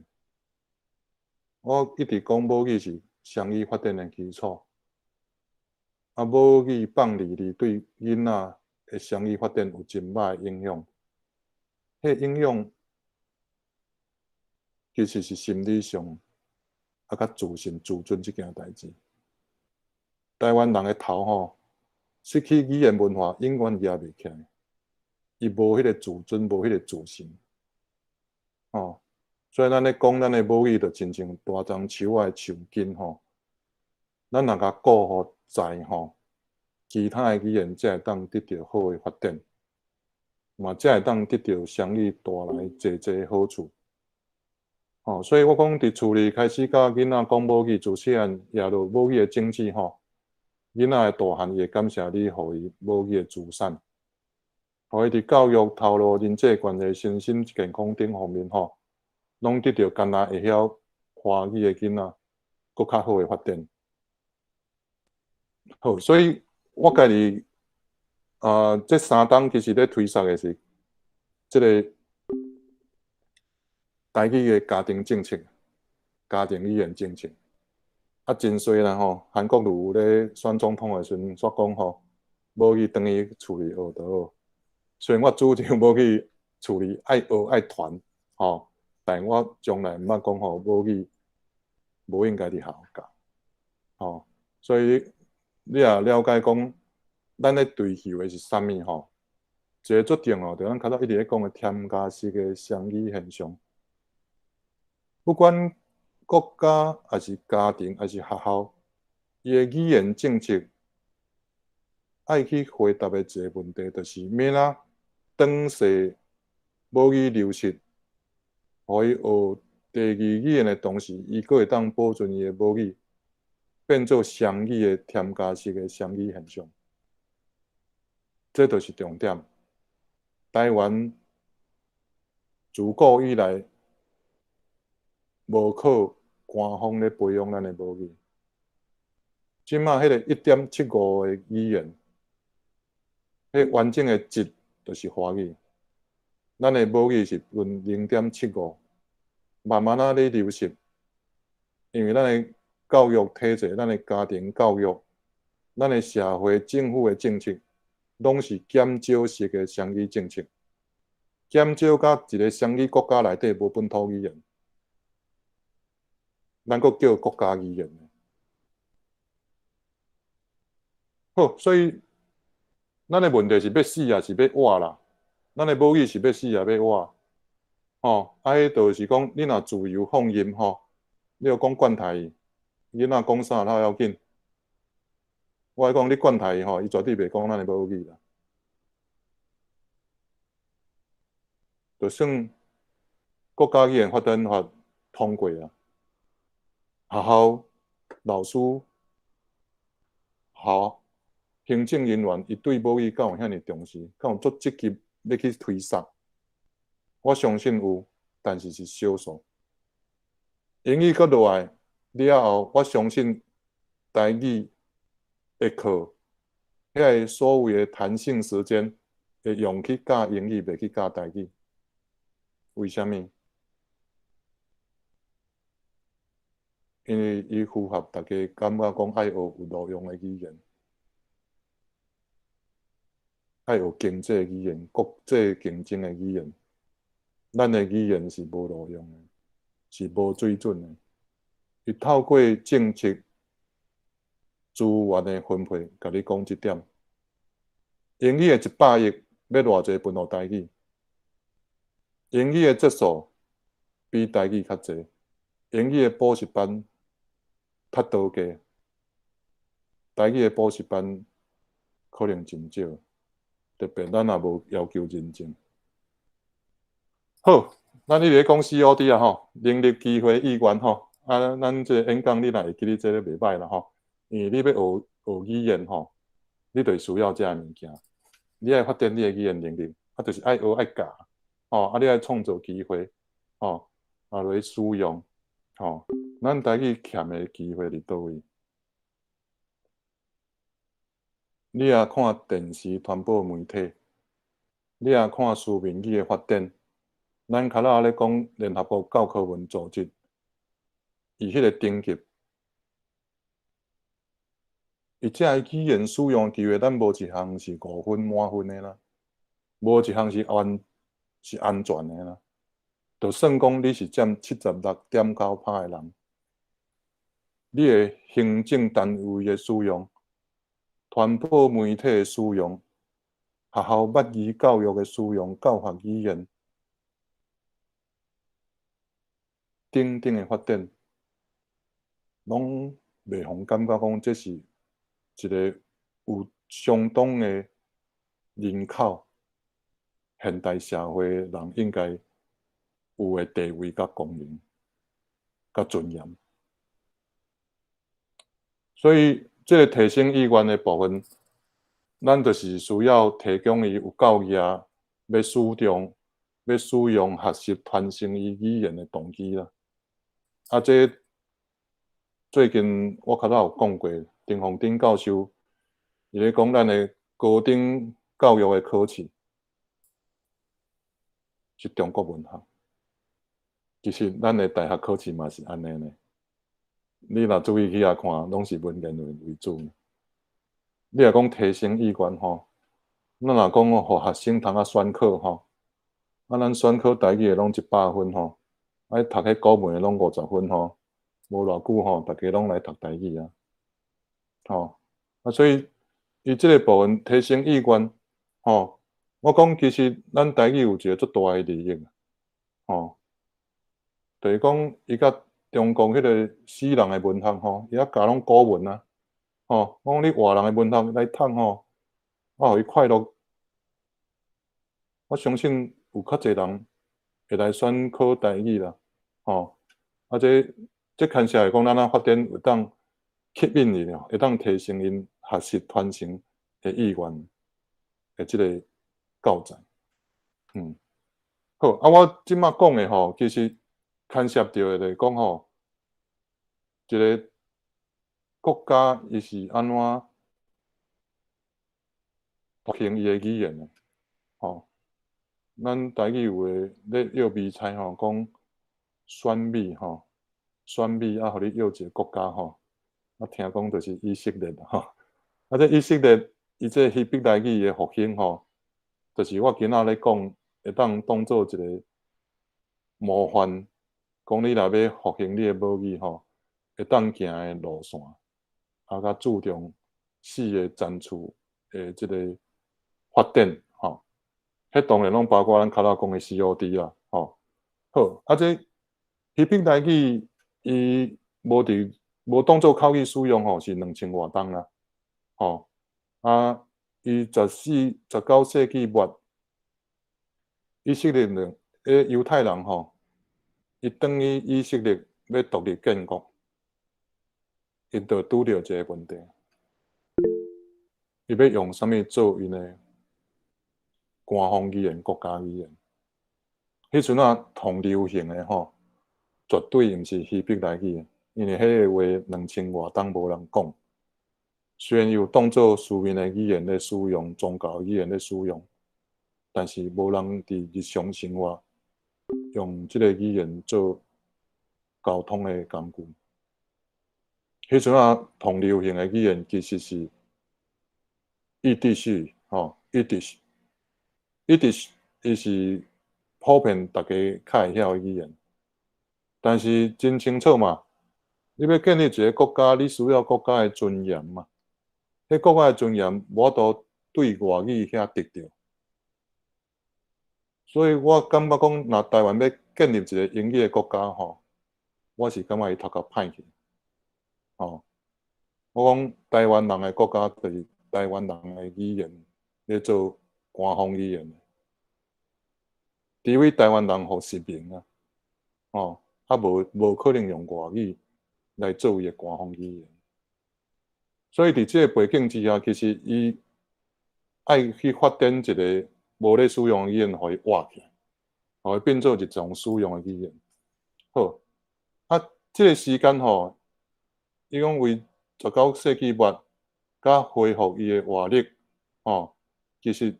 我一直講母語是雙語發展的基礎，啊，母語放離離對囡仔的雙語發展有真歹的影響。彼影響其實是心理上，啊，較自信、自尊這件代誌。台灣人的頭吼，失去語言文化，永遠舉袂起來。伊無彼個自尊，無彼個自信，吼。所以咱咧講咱的母語，就親像大樟樹仔的樹根吼。咱若共顧予在吼，其他的語言才會當得著好的發展，嘛才會當得著雙語帶來濟濟好處。吼，所以我講佇厝裡開始教囡仔講母語，自細漢掖落母語的種子吼，囡仔的大漢伊會感謝你，予伊母語的資產，予伊佇教育、頭路、人際關係、身心健康等方面吼，攏得著干焦會曉華語的囡仔，閣較好的發展。好，所以我家己啊，這3冬其實咧推捒的是這个台語的家庭政策、家庭語言政策。啊，真衰啦吼！韓國瑜咧選總統的時陣，煞講吼，母語轉去厝裡學就好。雖然我主張母語厝裡愛學愛傳吼，但我從來毋捌講吼母語無應該佇學校教，吼。所以你若了解講，咱咧追求的是啥物吼？一个足重要，就咱較早一直咧講的添加式的雙語現象。不管國家抑是家庭，抑是學校，伊的語言政策愛去回答的一个問題，就是欲按怎轉勢母語流失，予伊學第二語言的同時，伊閣會當保存伊的母語，變做雙語的添加式的雙語現象。這就是重點。台灣自古以來無靠官方咧培養咱的母語，這馬彼个1.75个語言，彼完整的一就是華語，咱的母語是分0.75，慢慢仔咧流失，因為咱的教育體制、咱的家庭教育、咱的社會、政府的政策，攏是減少式的雙語政策，減少甲一个雙語國家內底無本土語言，咱閣叫國家語言。好，所以咱的問題是欲死抑是欲活啦？咱的母語是欲死抑欲活？吼，啊，彼就是講，你若自由放任吼，你著講慣台語，囡仔講啥都要緊。我講你慣台語吼，伊絕對袂講咱的母語啦。就算國家語言發展法通過啊，學校老師、校行政人員，伊對母語敢有遐爾重視，敢有足積極欲去推捒？我相信有，但是是少數。英語閣落來了後，我相信台語的課，遐个所謂的彈性時間會用去教英語，袂去教台語。為啥物？因為伊符合大家感覺講愛學有路用的語言，愛學經濟語言、國際競爭的語言。咱的語言是無路用的，是無水準的。伊透過政策資源的分配，共你講這點。英語的100億欲偌濟分予台語？英語的節數比台語較濟，英語的補習班較多間，台語的補習班可能真少，特別咱也無要求認證。好，咱一直咧講 COD 啊吼，能力、機會、意願吼，啊，咱這個演講你若會記得這个袂䆀啦吼，因為你欲學學語言吼，你就需要這个物件，你愛發展你的語言能力，啊，就是愛學愛教，吼，啊，你愛創造機會，吼，啊，來使用，吼，咱台語欠的機會佇佗位？你若看電視傳播媒體，你若看書面語的發展，咱較早咧講聯合國教科文組織，伊彼個等級，伊這个語言使用機會，咱無一項是5分滿分的啦，無一項是安全的啦。就算講你是佔76.9%的人，你的行政單位的使用、傳播媒體的使用、學校捌字教育的使用、教學語言等等的發展，攏袂予感覺講這是一個有相當的人口，現代社會人應該有的地位佮功能、佮尊嚴。所以，這個提升意願的部分，咱就是需要提供伊有夠額欲使用、學習、傳承伊語言的動機啦。啊，這最近我較早有講過，陳鳳鼎教授伊咧講咱的高等教育的考試是中國文學，其實咱的大學考試嘛是按呢呢。你若注意去遐看，攏是文言文為主。你若講提升意願吼，咱若講予學生通啊選考吼，啊，咱選考台語的攏100分吼，啊，讀彼古文的攏50分吼，無偌久吼，逐家攏來讀台語啊，吼，啊，所以伊這个部分提升意願吼，我講其實咱台語有一个足大的利益，吼，就是講伊佮中國彼个死人的文學吼，伊遐教攏古文啊，吼，我講你活人的文學來讀吼，我予伊快樂，我相信有較濟人會來選考台語啦，吼，啊這牽涉來講，咱若發展會當吸引𪜶，會當提升𪜶學習傳承的意願的這个教材，好，啊，我這馬講的吼，其實牽涉著的就是講吼，一个國家伊是按怎復興伊的語言的，吼，咱台語有的咧約比賽吼，講選美吼，選美啊，予你約一个國家吼，啊，聽講就是以色列吼，啊，這以色列伊這希伯來語的復興吼，就是我今仔咧講，會當當做一个模範，講你若欲復興你的母語吼，會當行的路線，啊，佮注重四个層次的這个發展吼，彼當然攏包括咱較早講的 COD 啦，吼，好，啊，這希伯來語伊無當做口語使用吼，是2000外冬啦，吼，啊，伊14、19世紀末，以色列人，猶太人吼，伊轉去以色列欲獨立建國，𪜶就拄著一个問題，伊欲用啥物做𪜶的官方語言、國家語言？彼陣仔通流行的吼，絕對毋是希伯來語，因為彼個話2000外冬無人講。雖然有當做書面的語言咧使用，宗教語言咧使用，但是無人佇日常生活用這个語言做溝通的工具。彼陣仔通流行的語言其實是意地語，吼，Yiddish，Yiddish 伊是普遍逐家較會曉的語言，但是真清楚嘛，你欲建立一个國家，你需要國家的尊嚴嘛。彼國家的尊嚴無法度對外語遐得著，所以我感覺講，若台灣欲建立一个英語的國家吼，我是感覺伊頭殼歹去，吼。我講台灣人的國家就是台灣人的語言咧做官方語言，除非台灣人予實名啊，吼，啊無可能用外語來做伊的官方語言。所以佇這個背景之下，其實伊愛去發展一个無咧使用的語言，予伊活起來，予伊變做一種使用的語言。好，啊，這个時間吼，伊講為19世紀末佮恢復伊的活力，吼，其實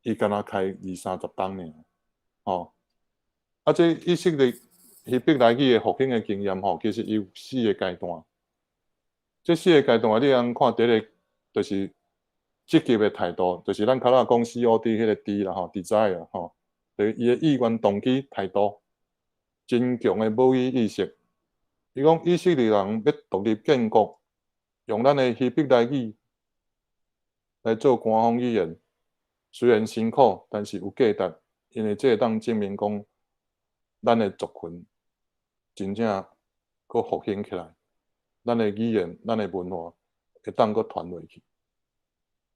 伊敢若開二三十冬爾，吼。啊，這以色列希伯來語的復興的經驗吼，其實伊有四个階段。這四个階段，你通看第一个就是積極的態度，就是咱較早講 COD 彼個 D 啦吼，desire 吼，就是伊的意願、動機、態度，真強的母語意識。伊講以色列人欲獨立建國，用咱的希伯來語來做官方語言，雖然辛苦，但是有價值，因為這會當證明講，咱的族群真正閣復興起來，咱的語言、咱的文化會當閣傳落去。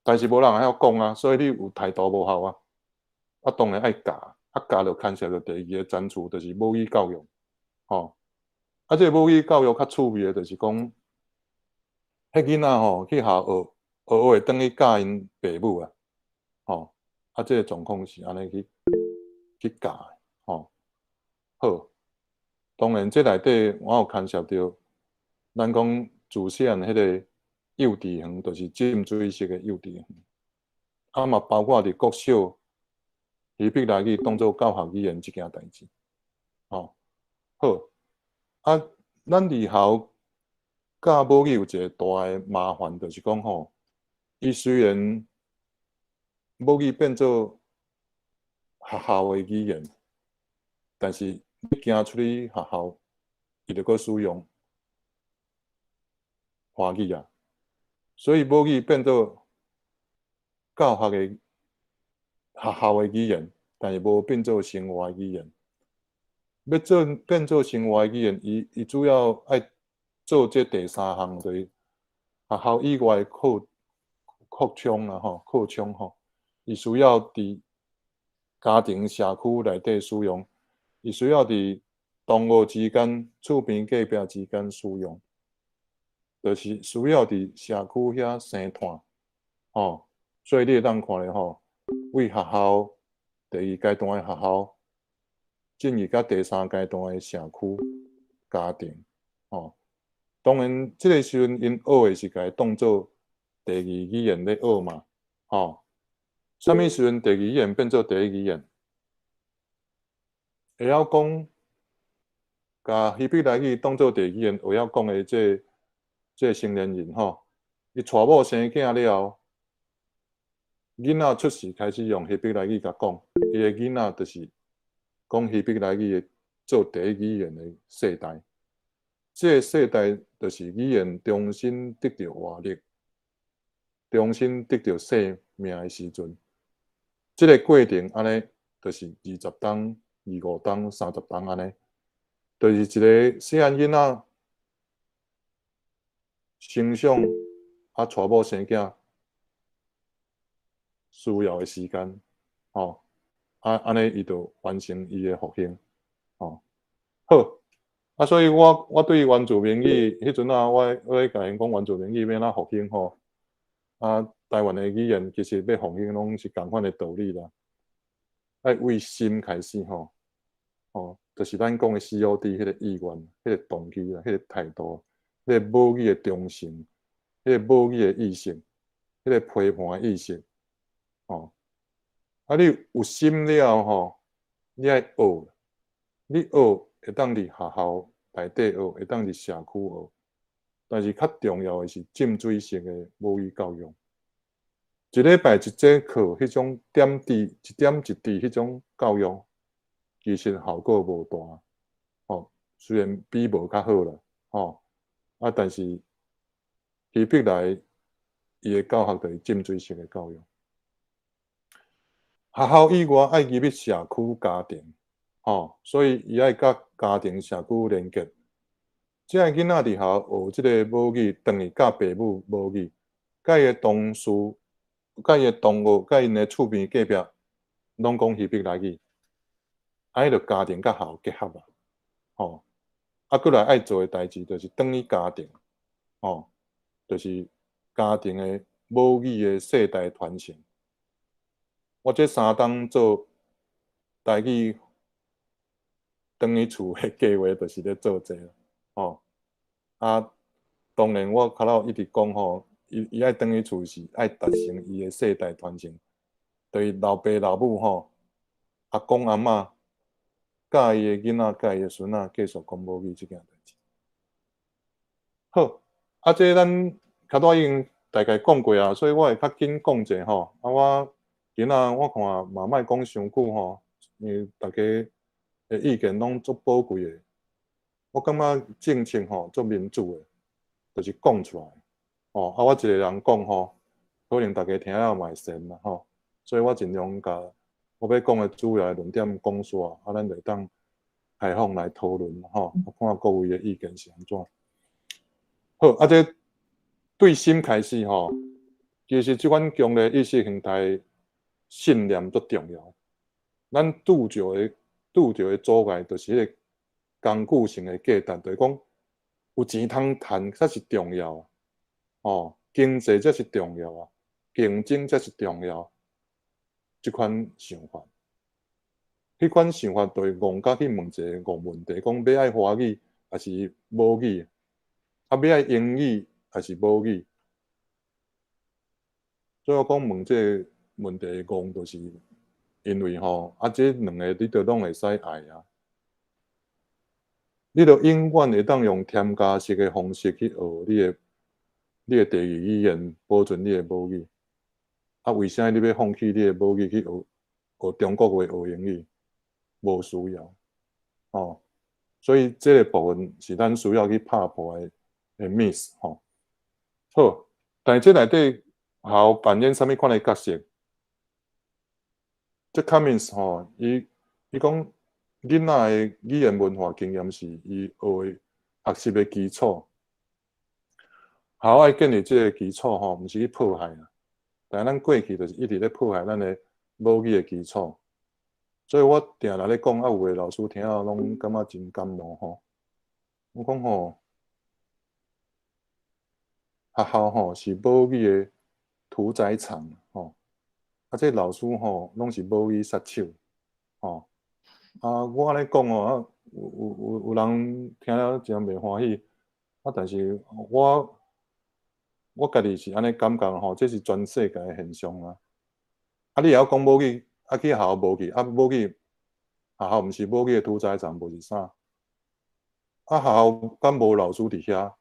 但是無人會曉講啊，所以你有態度無效啊。啊，當然愛教，啊教就牽涉著第二个層次，就是母語教育，吼。啊，這个母語教育較趣味的，就是講，彼囡仔吼去學校學學會轉去教𪜶爸母啊，吼。啊，這个狀況是按呢去教的，吼。好，當然這內底我有牽涉著，咱講自細漢彼个幼稚園，就是浸水式的幼稚園，啊嘛包括佇國小，希伯來語當做教學語言這件代誌，吼。好，啊，咱佇學校教母語有一个大的麻煩，就是講吼，伊雖然母語變做學校的語言，但是你行出去學校，伊就閣使用華語啊，所以母語變做教學的學校的語言，但是無變做生活的語言。欲做變做生活的語言，伊主要愛做這第三項，就是學校以外的擴擴充啦吼，擴充吼，伊需要佇家庭社區內底使用，伊需要佇同學之間、厝邊隔壁之間使用，就是需要佇社區遐生湠，吼，所以你會當看咧吼，為學校第二階段的學校，進入到第三階段的社區家庭，吼。當然，這个時陣𪜶學的是共伊當做第二語言咧學嘛，吼。啥物時陣第二語言變做第一語言？會曉講，共希伯來語當做第二語言會曉講的這成年人吼，伊娶某生囝了後，囡仔出世開始用希伯來語共講，伊的囡仔就是講希伯來語的做第一語言的世代。這个世代就是語言重新得著活力，重新得著生命的時陣。這个過程按呢，就是20冬、25冬、30冬按呢，就是一个細漢囡仔成長啊，娶某生囝需要的時間，吼，啊，按呢伊就完成伊的復興，吼，好，啊，所以我對原住民語彼陣啊，我咧共𪜶講原住民語欲按怎復興吼，啊，台灣的語言其實欲復興攏是仝款的道理啦，愛為心開始吼，吼，就是咱講的 COD 彼个意願、彼个動機啦、彼个態度、彼个母語的忠誠、彼個母語的意識、彼个批判的意識，吼，啊，你有心了後吼，你愛學，你學會當佇學校內底學，會當佇社區學，但是較重要的是浸水式的母語教育。一禮拜一節課，彼種點滴一點一滴彼種教育，其實效果無大，吼。雖然比無較好啦，吼。啊，但是希伯來伊的教學就是浸水式的教育。學校以外愛入去社區家庭，吼，所以伊愛佮家庭社區連結。這个囡仔佇學校學這个母語，轉去教爸母母語，佮伊的同事、佮伊的同學、佮𪜶的厝邊隔壁，攏講希伯來語，按呢就家庭佮學校結合啊，吼。啊，閣來愛做的代誌就是轉去家庭，吼，就是家庭的母語的世代傳承。我這三冬做台語轉去厝的計畫，就是咧做這个。吼。啊，當然我較早一直講吼，伊伊愛轉去厝是愛達成伊的世代傳承，就是老爸老母吼，阿公阿嬤，佮伊的囡仔，佮伊的孫仔繼續講母語這件代誌。好，啊，這咱較早已經大概講過啊，所以我會較緊講者吼。啊，我今仔我看嘛莫講傷久吼，因為大家的意見攏足寶貴的。我感覺政策吼足民主的，就是講出來。哦，啊，我一個人講吼，可能大家聽了嘛會嫌啦吼，所以我盡量共我欲講的主要的論點講煞，啊，咱就會當開放來討論吼，我看各位的意見是按怎。好，啊，這對心開始吼，其實這款強烈意識形態信念足重要。咱拄著的阻礙，就是彼個工具性的價值，就是講有錢通趁才是重要，哦，經濟才是重要啊，競爭才是重要。這款想法，彼款想法就會戇甲去問一個戇問題，講欲愛華語抑是母語？啊，欲愛英語抑是母語？所以我講問這個問題戇，就是因為吼，啊，這兩个你都攏會使愛啊。你著永遠會當用添加式的方式去學你的第二語言，保存你的母語。啊，為啥你欲放棄你的母語去學學中國話、學英語？無需要，哦。所以這個部分是咱需要去拍破的 myth 吼。好，但是這內底學校扮演啥物款的角色？這 Cummins 吼，伊伊講囡仔的語言文化經驗是伊學的學習的基礎。學校愛建立這個基礎吼，毋是去破壞啊。但是咱過去就是一直咧破壞咱的母語的基礎。所以我定定咧講，啊，有的老師聽了攏感覺真感冒吼。我講吼，學校吼是母語的屠宰場吼，啊，這老師吼攏是母語殺手吼。啊，我按呢講哦，啊，有有有有人聽了真袂歡喜，啊，但是我我家己是按呢感覺吼，這是全世界的現象啊。啊，你會曉講母語，啊去學校無去，啊母語學校毋是母語的屠宰場，無是啥？啊，學校敢無老師佇遐？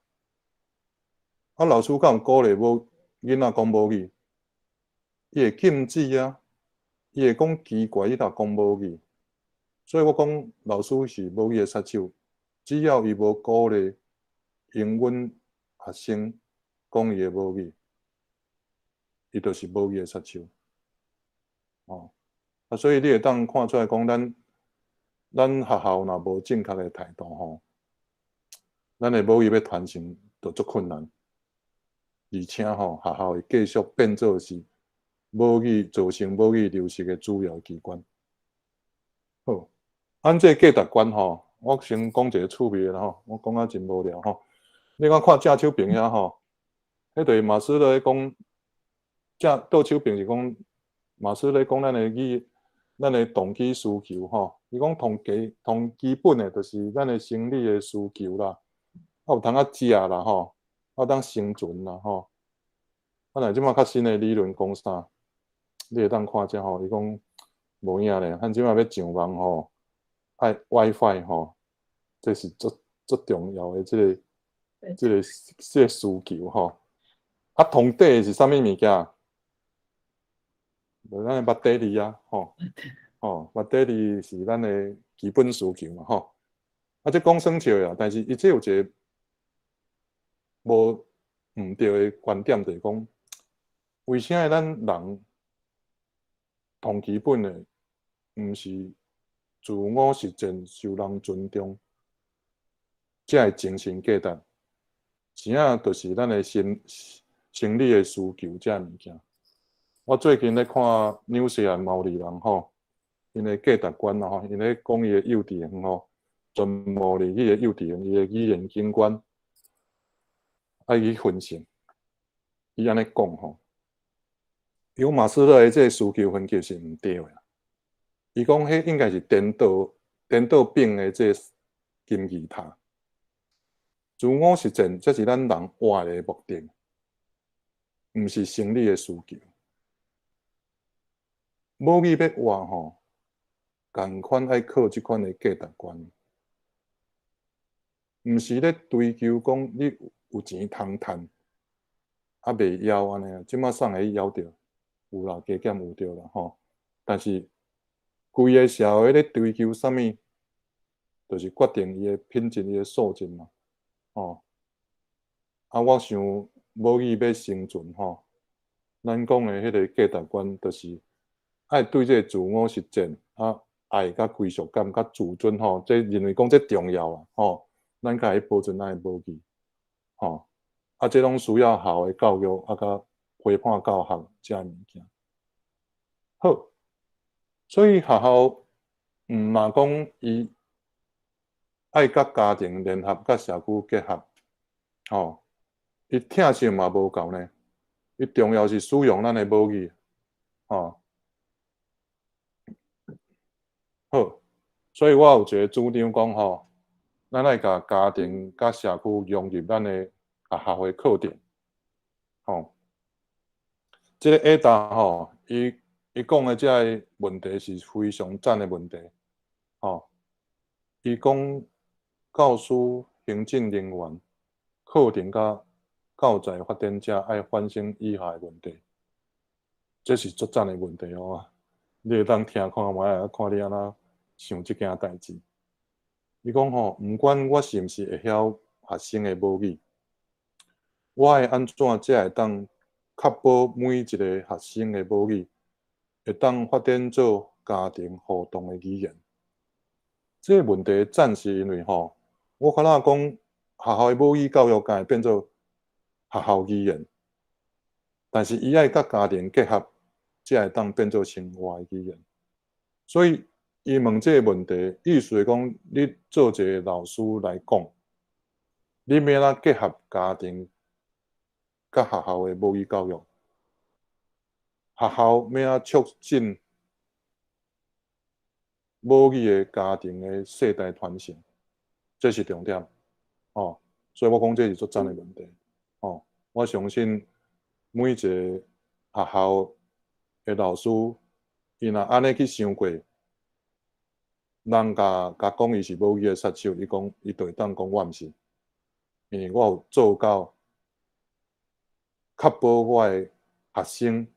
啊，老師敢有鼓勵母囡仔講母語？伊會禁止啊，伊會講奇怪，你若講母語。所以我講老師是母語的殺手，只要伊無鼓勵容阮學生講伊的母語，伊就是母語的殺手。哦，啊，所以你會當看出來講，咱咱學校若無正確的態度吼，咱的母語欲傳承就足困難，而且吼學校會繼續變做是母語造成母語流失的主要機關。好，按這個價值觀吼，我先講一個趣味的啦吼，我講啊真無聊吼。你講看正手邊遐吼，彼就是馬斯洛咧講，正倒手邊是講馬斯洛講咱的語，咱的動機需求吼。伊講同基同基本的，就是咱的生理的需求啦，啊有通啊食啦吼，啊有當生存啦吼。啊，若這馬較新的理論講啥？你會當看這吼，伊講無影咧，咱這馬欲上網吼，愛 WiFi 吼，這是足足重要的這个這个這个需求吼。啊，同底的是啥物物件？就咱的馬蹄啊，吼，吼，馬蹄是咱的基本需求嘛，吼。啊，這講耍笑的，但是伊這有一個無毋對的觀點，就是講，為啥咱人同基本的，毋是自我實踐、受人尊重，這个精神價值，是啊，就是咱的生生理的需求這物件。我最近咧看紐西蘭毛利人吼，𪜶的價值觀啦吼，𪜶咧講伊的幼稚園吼，全毛利語的幼稚園，伊的語言景觀愛去分析，伊按呢講吼，伊講馬斯洛的這个需求分級是毋對的。伊講彼應該是顛倒顛倒反的這個金字塔。自我實踐，這是咱人活的目的，毋是生理的需求。母語欲活吼，仝款愛靠這款的價值觀，毋是咧追求講你有錢通趁，啊袂枵按呢，這馬送會枵著，有啦，加減有著啦吼。但是規个社會咧追求啥物，就是決定伊的品質、伊的素質嘛，吼。啊，我想母語欲生存吼，咱講的彼个價值觀，就是愛對這个自我實踐啊，愛佮歸屬感、佮自尊吼，這認為講這重要啊，吼，咱較會保存咱的母語，吼。啊，這攏需要學校的教育啊，佮陪伴教學這个物件。好，所以學校毋若講伊愛佮家庭聯合、佮社區結合，吼，伊疼惜嘛無夠呢。伊重要是使用咱的母語，吼。好，所以我有一个主張講吼，咱愛共家庭佮社區融入咱的學校的課程，吼。這个 Ada 吼，伊講的這个問題是非常讚的問題，吼。伊講教師、行政人員、課程佮教材發展者愛反省以下的問題，這是足讚的問題哦。你會當聽看覓啊？看你按怎想這件代誌。伊講吼，毋管我是毋是會曉學生的母語，我愛按怎才會當確保每一個學生的母語會當發展做家庭互動的語言。這個問題讚是因為吼，我較早講學校的母語教育敢會變做學校語言，但是伊愛佮家庭結合，才會當變做生活的語言。所以伊問這個問題，意思是講，你做一個老師來講，你欲按怎結合家庭佮學校的母語教育？學校欲按怎促進母語的家庭的世代傳承？這是重點，哦。所以我講這是足讚的問題，哦。我相信每一個學校的老師，伊若按呢去想過，人共共講伊是母語的殺手，伊講伊就會當講我毋是，因為我有做到確保我的學生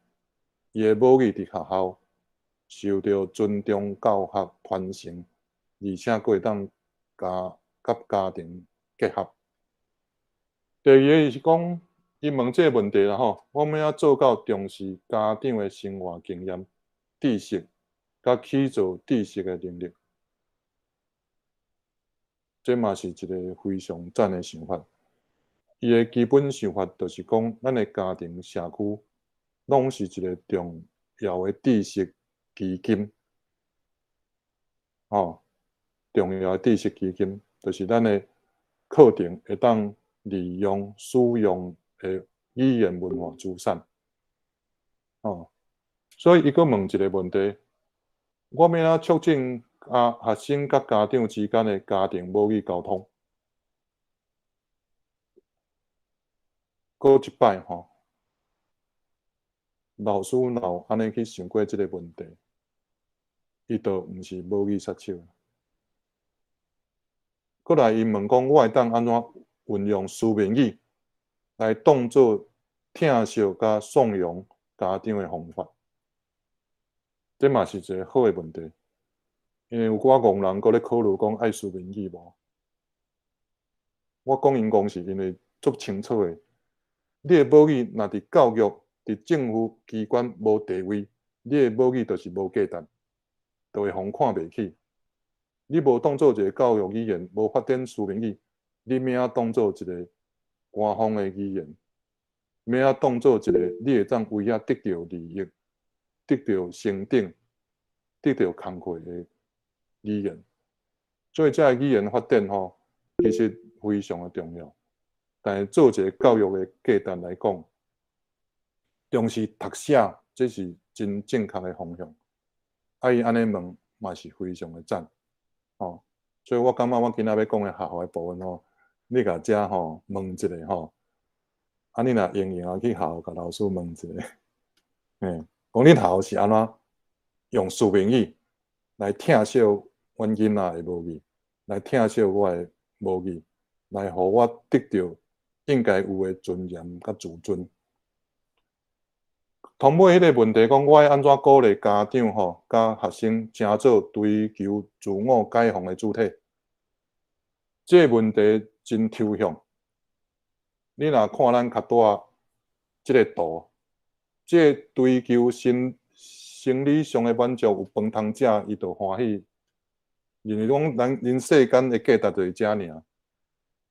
伊的母語佇學校受著尊重、教學、傳承，而且閣會當共佮家庭結合。第二个是講，伊問這個問題啦吼，我欲按怎做到重視家長的生活經驗、知識，佮起造知識的能力，這嘛是一個非常讚的想法。伊的基本想法就是講，咱的家庭、社區攏是一個重要的知識基金，吼，重要的知識基金，就是咱的課程會當利用、使用的語言文化資產，吼。所以伊閣問一個問題：我欲按怎促進啊學生佮家長之間的家庭母語溝通？閣一擺吼，老師若有按呢去想過這个問題，伊就毋是母語殺手。閣來伊問講，我會當按怎運用書面語來當做疼惜佮頌揚家長的方法？這嘛是一個好的問題，因為有寡戇人閣咧考慮講愛書面語無？我講𪜶戇是因為足清楚的，你的母語若佇教育、佇政府機關無地位，你的母語就是無價值，就會予人看袂起。你無當做一個教育語言，無發展書面語，你欲按怎當做一個官方的語言？欲按怎當做一個你會當為遐得著利益、得著成長、得著工課的語言？所以這个語言發展吼，其實非常的重要。但是做一個教育的價值來講，重視讀寫，這是真正確的方向。啊，伊按呢問嘛是非常的讚，吼。所以我感覺我今仔欲講的學校的部分吼，你共遮吼問一下吼，啊，你若閒閒仔去學校，共老師問一下，嘿，講恁學校是按怎用書面語來疼惜阮囡仔的母語，來疼惜我的母語，來予我得著應該有的尊嚴佮自尊。頭尾彼個問題講，我愛按怎鼓勵家長吼，佮學生成做追求自我解放的主體？這個問題真抽象。你若看咱較拄仔這個圖，這個追求生理上的滿足有飯通食，伊就歡喜。認為講咱人世間的價值就是這爾。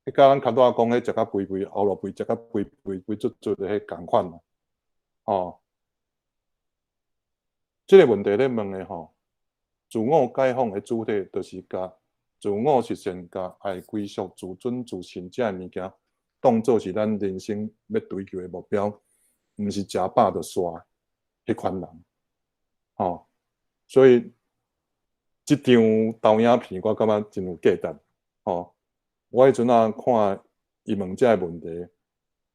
彼佮咱較拄仔講彼食甲肥肥，後落肥食甲肥肥肥足足的彼仝款吼。這個問題咧問的吼，自我解放的主體，就是共自我實現、共愛歸屬、自尊、自信這个物件，當做是咱人生欲追求的目標，毋是食飽就煞彼款人，吼。所以這張投影片我感覺真有價值，吼。我彼陣仔看伊問這个問題，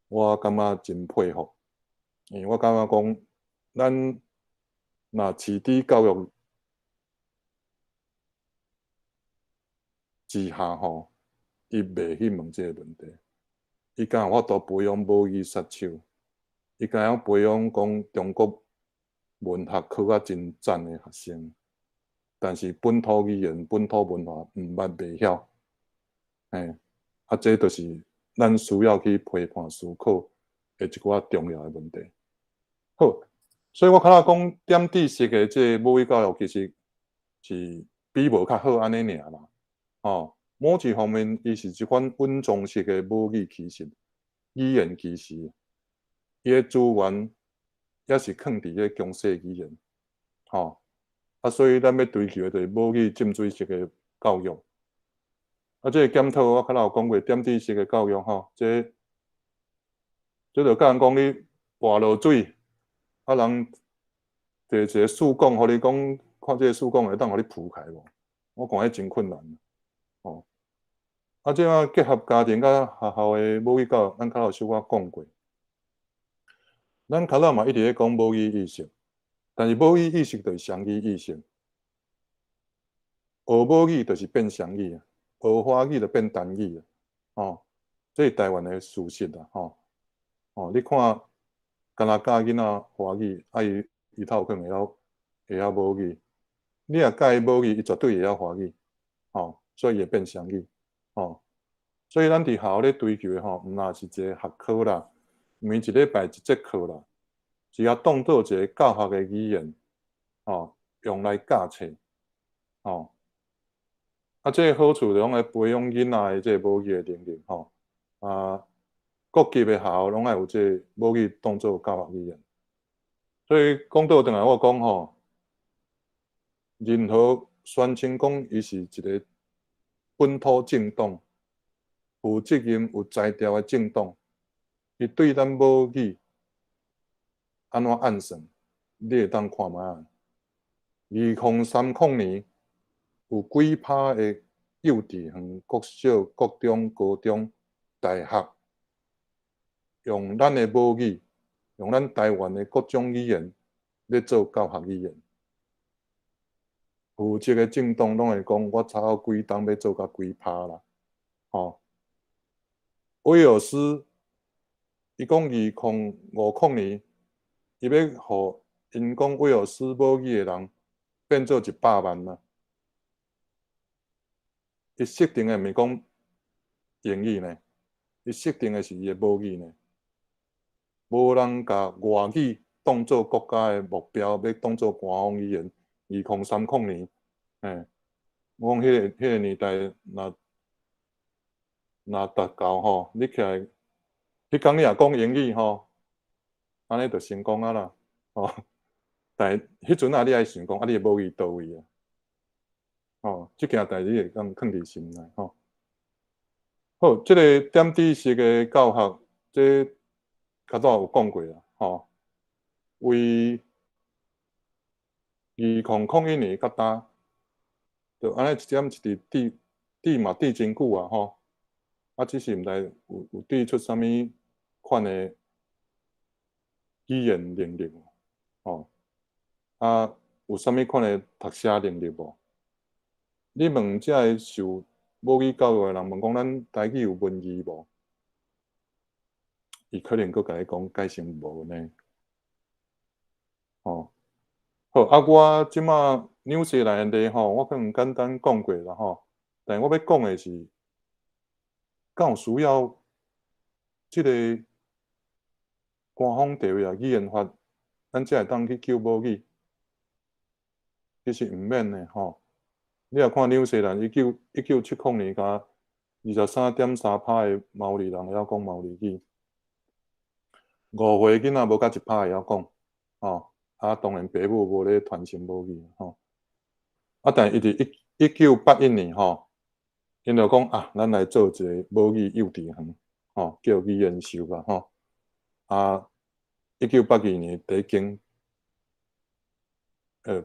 我感覺真佩服，因為我感覺講，咱若飼佇教育之下吼，伊袂去問這个問題，伊敢有法度培養母語殺手，伊敢會曉培養講中國文學學甲真讚的學生，但是本土語言、本土文化毋捌袂曉，嘿，啊，這就是咱需要去批判思考的一寡重要的問題。好，所以我較早講點知識的這個母語教育其實是比無較好按呢爾啦。吼，某一方面，伊是一款隱藏式的母語歧視、語言歧視，伊的資源也是囥佇咧強勢語言，吼。啊，所以咱欲追求的就是母語浸水式的教育。啊，這個檢討我較早有講過，點知式的教育吼，這這就佮人講你跋落水，啊人提一个試管，予你講，看這个試管會當予你浮起來無？我看彼真困難。吼，啊，這馬結合家庭佮學校的母語教育，咱較早有小可講過。咱較早嘛一直咧講母語意識，但是母語意識就是雙語意識。學母語就是變雙語啊，學華語就變單語啊。吼，這是台灣的事實啊。吼，哦，你看，敢若教囡仔華語，啊伊伊透可能會曉母語，你若教伊母語，伊絕對會曉華語。吼，所以會變雙語。吼，所以咱佇學校咧追求的吼，毋若是一个學科啦，毋是一禮拜一節課啦，是欲當做一个教學的語言，吼，用來教冊，吼。啊，這個好處就攏會培養囡仔的這个母語的能力，吼。啊，各級的學校攏愛有這个母語當做教學語言。所以講倒轉來，我講吼，任何宣稱講伊是一个本土政黨、負責任、有才調的政黨，伊對咱母語按怎按算？你會當看覓仔？2030年有幾趴的幼稚園、國小、國中、高中、大學，用咱的母語，用咱台灣的各種語言咧做教學語言。負責的政黨攏會講，我差幾冬欲做到幾趴啦，吼。威爾斯伊講2050年，伊欲予𪜶講威爾斯母語的人變做100萬啦。伊設定的毋是講英語呢，伊設定的是伊的母語呢。無人共外語當做國家的目標，欲當做官方語言。2030年，嘿，我講彼個年代，若達到吼，你起來，彼工你若講英語吼，按呢就成功啊啦，吼。但彼陣仔你愛想講，啊，你的母語佗位啊？吼，這件代誌會當囥佇心內吼。好，這个點知識的教學，這較早有講過啦，吼。為2001年到今，就按呢一點一滴滴滴嘛滴真久啊，吼。啊，只是毋知有對出啥物款的語言能力無？吼，啊，有啥物款的讀寫能力無？你問遮个受母語教育的人，問講咱台語有文字無？伊可能閣共你講解成無呢。吼，好，啊，我這馬紐西蘭的例吼，我可能簡單講過啦吼，但我欲講的是，敢有需要這个官方地位啊，語言法，咱才會當去救母語？其實毋免的吼。你若看紐西蘭1970年，敢23.3%的毛利人會曉講毛利語，5歲囡仔無到1%會曉講，吼。啊，當然爸母無咧傳承母語吼。啊，但伊佇1981年吼，𪜶就講啊，咱來做一个母語幼稚園，吼，叫語言秀吧，吼。啊，1982年第一間，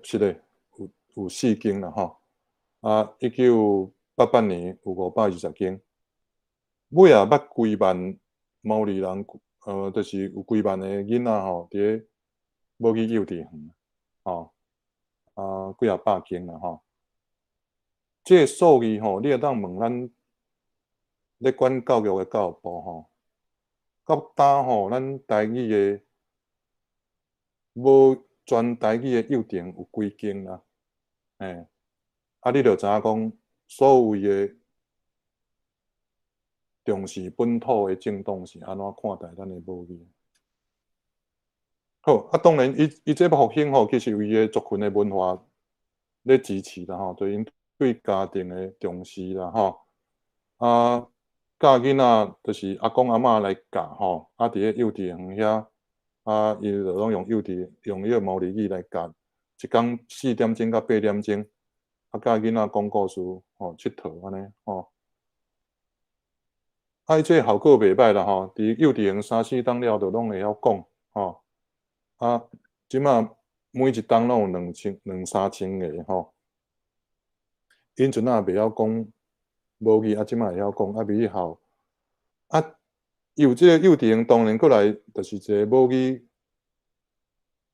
是咧，有四間啦，吼。啊，1988年有520間，尾仔捌幾萬毛利人，就是有幾萬个囡仔吼，佇咧母語幼稚園，吼，啊，幾仔百間啦，吼。這个數字吼，你會當問咱咧管教育的教育部吼，到今吼，咱台語的無全台語的幼稚園有幾間啦？嘿，啊，你就知影講，所謂的重視本土的政黨是按怎看待咱的母語？好，啊，當然，伊這復興吼，其實有伊的族群的文化咧支持啦吼，就𪜶對家庭的重視啦吼。啊，教囡仔就是阿公阿嬤來教吼，啊，佇咧幼稚園遐，啊，伊就攏用幼稚用彼个毛利語來教，一工4點鐘到8點鐘，啊，教囡仔講故事，吼，𨑨迌按呢，吼。啊，伊這個效果袂䆀啦吼，佇幼稚園三四冬了就攏會曉講，吼。啊，這馬每一冬攏有兩千兩三千个吼。𪜶陣仔袂曉講母語，啊，這馬會曉講，啊，袂去學。啊，有這個幼稚園，當然閣來就是一個母語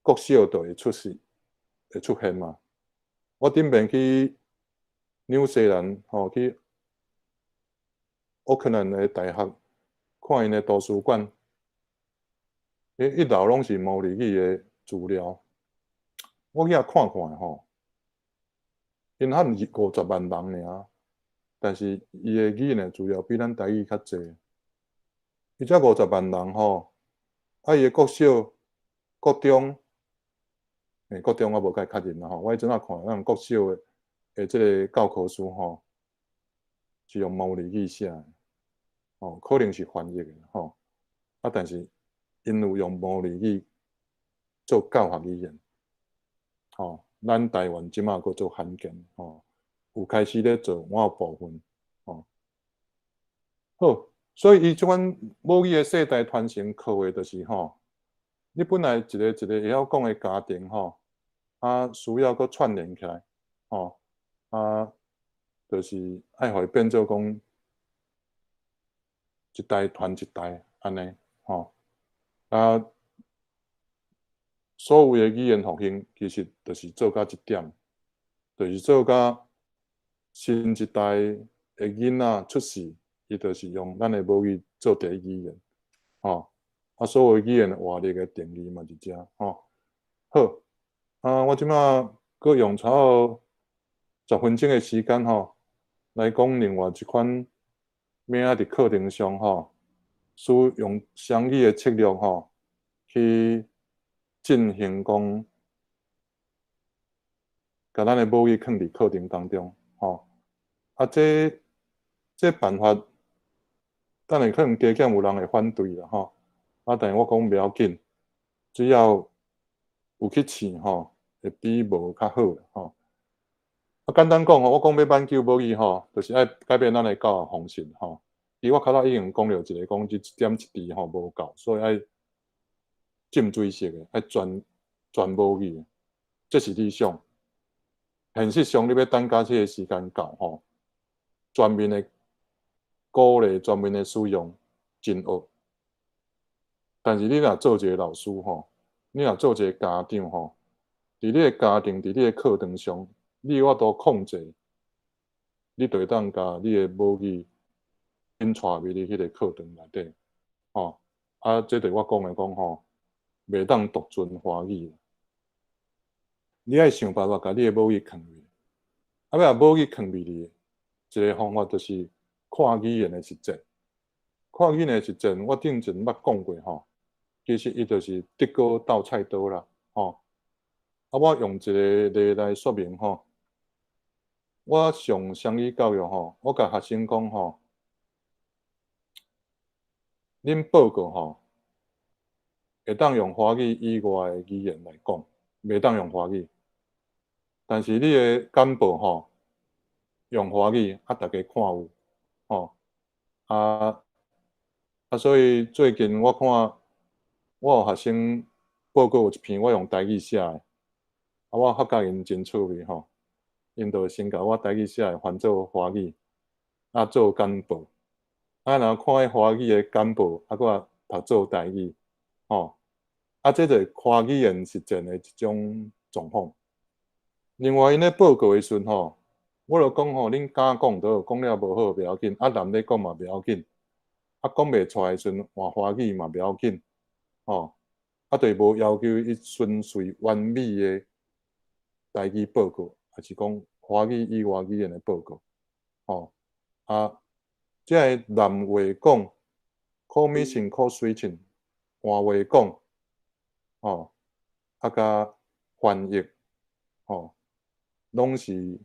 國小就會出現，會出現嘛。我頂擺去紐西蘭，吼，去奧克蘭的大學看𪜶的圖書館，彼一樓攏是毛利語的資料。我去遐看看吼，𪜶含是50萬人爾，但是伊的語言的資料比咱台語較濟。伊才五十萬人吼，啊，伊的國小、國中，國中我無共伊確認啦吼。我彼陣仔看，咱國小的這个教科書吼，是用毛利語寫的，吼，可能是翻譯的吼。啊，但是𪜶有用毛利語做教學語言，吼。咱台灣這馬閣足罕見，吼，有開始咧做某部分，吼。好，所以伊這款母語的世代傳承靠的就是吼，你本來一个一個會曉講的家庭吼，啊，需要閣串聯起來，吼，啊，就是愛予伊變做講一代傳一代按呢，吼，啊，所謂的語言復興，其實就是做到這點，就是做到新一代的囡仔出世，伊就是用咱的母語做第一語言，吼，啊，所謂語言活力的定義嘛佇遮，吼。好，啊，我這馬閣用差不多10分鐘的時間，吼，來講另外一款欲按佇課程上，吼，使用雙語的策略，吼，去進行講，共咱的母語囥佇課程當中，吼。啊，這辦法，當然可能加減有人會反對啦，吼。啊，但是我講袂要緊，只要有去試，吼，會比無較好，吼。啊，簡單講吼，我講欲挽救母語吼，就是愛改變咱的教學方式，吼。其實我較早已經講著一个，講這一點一滴吼無夠，所以愛浸水式的，愛全全母語的，這是理想。現實上，你欲等到這个時間到吼，全面的鼓勵全面的使用，真學。但是你若做一个老師吼，你若做一个家長吼，佇你的家庭，佇你的課堂上，你有法度控制，你就會當共你的母語引帶入你彼个課堂內底，吼。啊，這就是我講的講吼，袂當獨尊華語。你愛想辦法共你的母語囥入去。啊，欲共母語囥入去，一个方法就是跨語言的實踐。跨語言的實踐，我頂前捌講過吼，其實伊就是竹篙鬥菜刀啦，吼。啊，我用一个例來說明吼。我上雙語教育吼，我共學生講吼，恁報告吼，會當用華語以外的語言來講，袂當用華語。但是你的簡報吼，用華語啊，逐家看有，吼啊啊，所以最近我看我有學生報告有一篇我用台語寫的，啊，我發覺𪜶真趣味吼，𪜶就先共我台語寫的翻做華語，啊做簡報，啊然後看彼華語的簡報，啊閣讀做台語，吼，啊這就是跨語言實踐的一種狀況。另外，𪜶咧報告的時陣吼，我就講吼，恁敢講就好，講了無好袂要緊，啊難咧講嘛袂要緊，啊講袂出來的時陣換華語嘛袂要緊，吼，啊就是無要求伊純粹完美的台語報告，抑是講華語以外語言的報告，吼，啊，這个難話講，code mixing、code switching，換話講，吼，啊佮翻譯，吼，攏是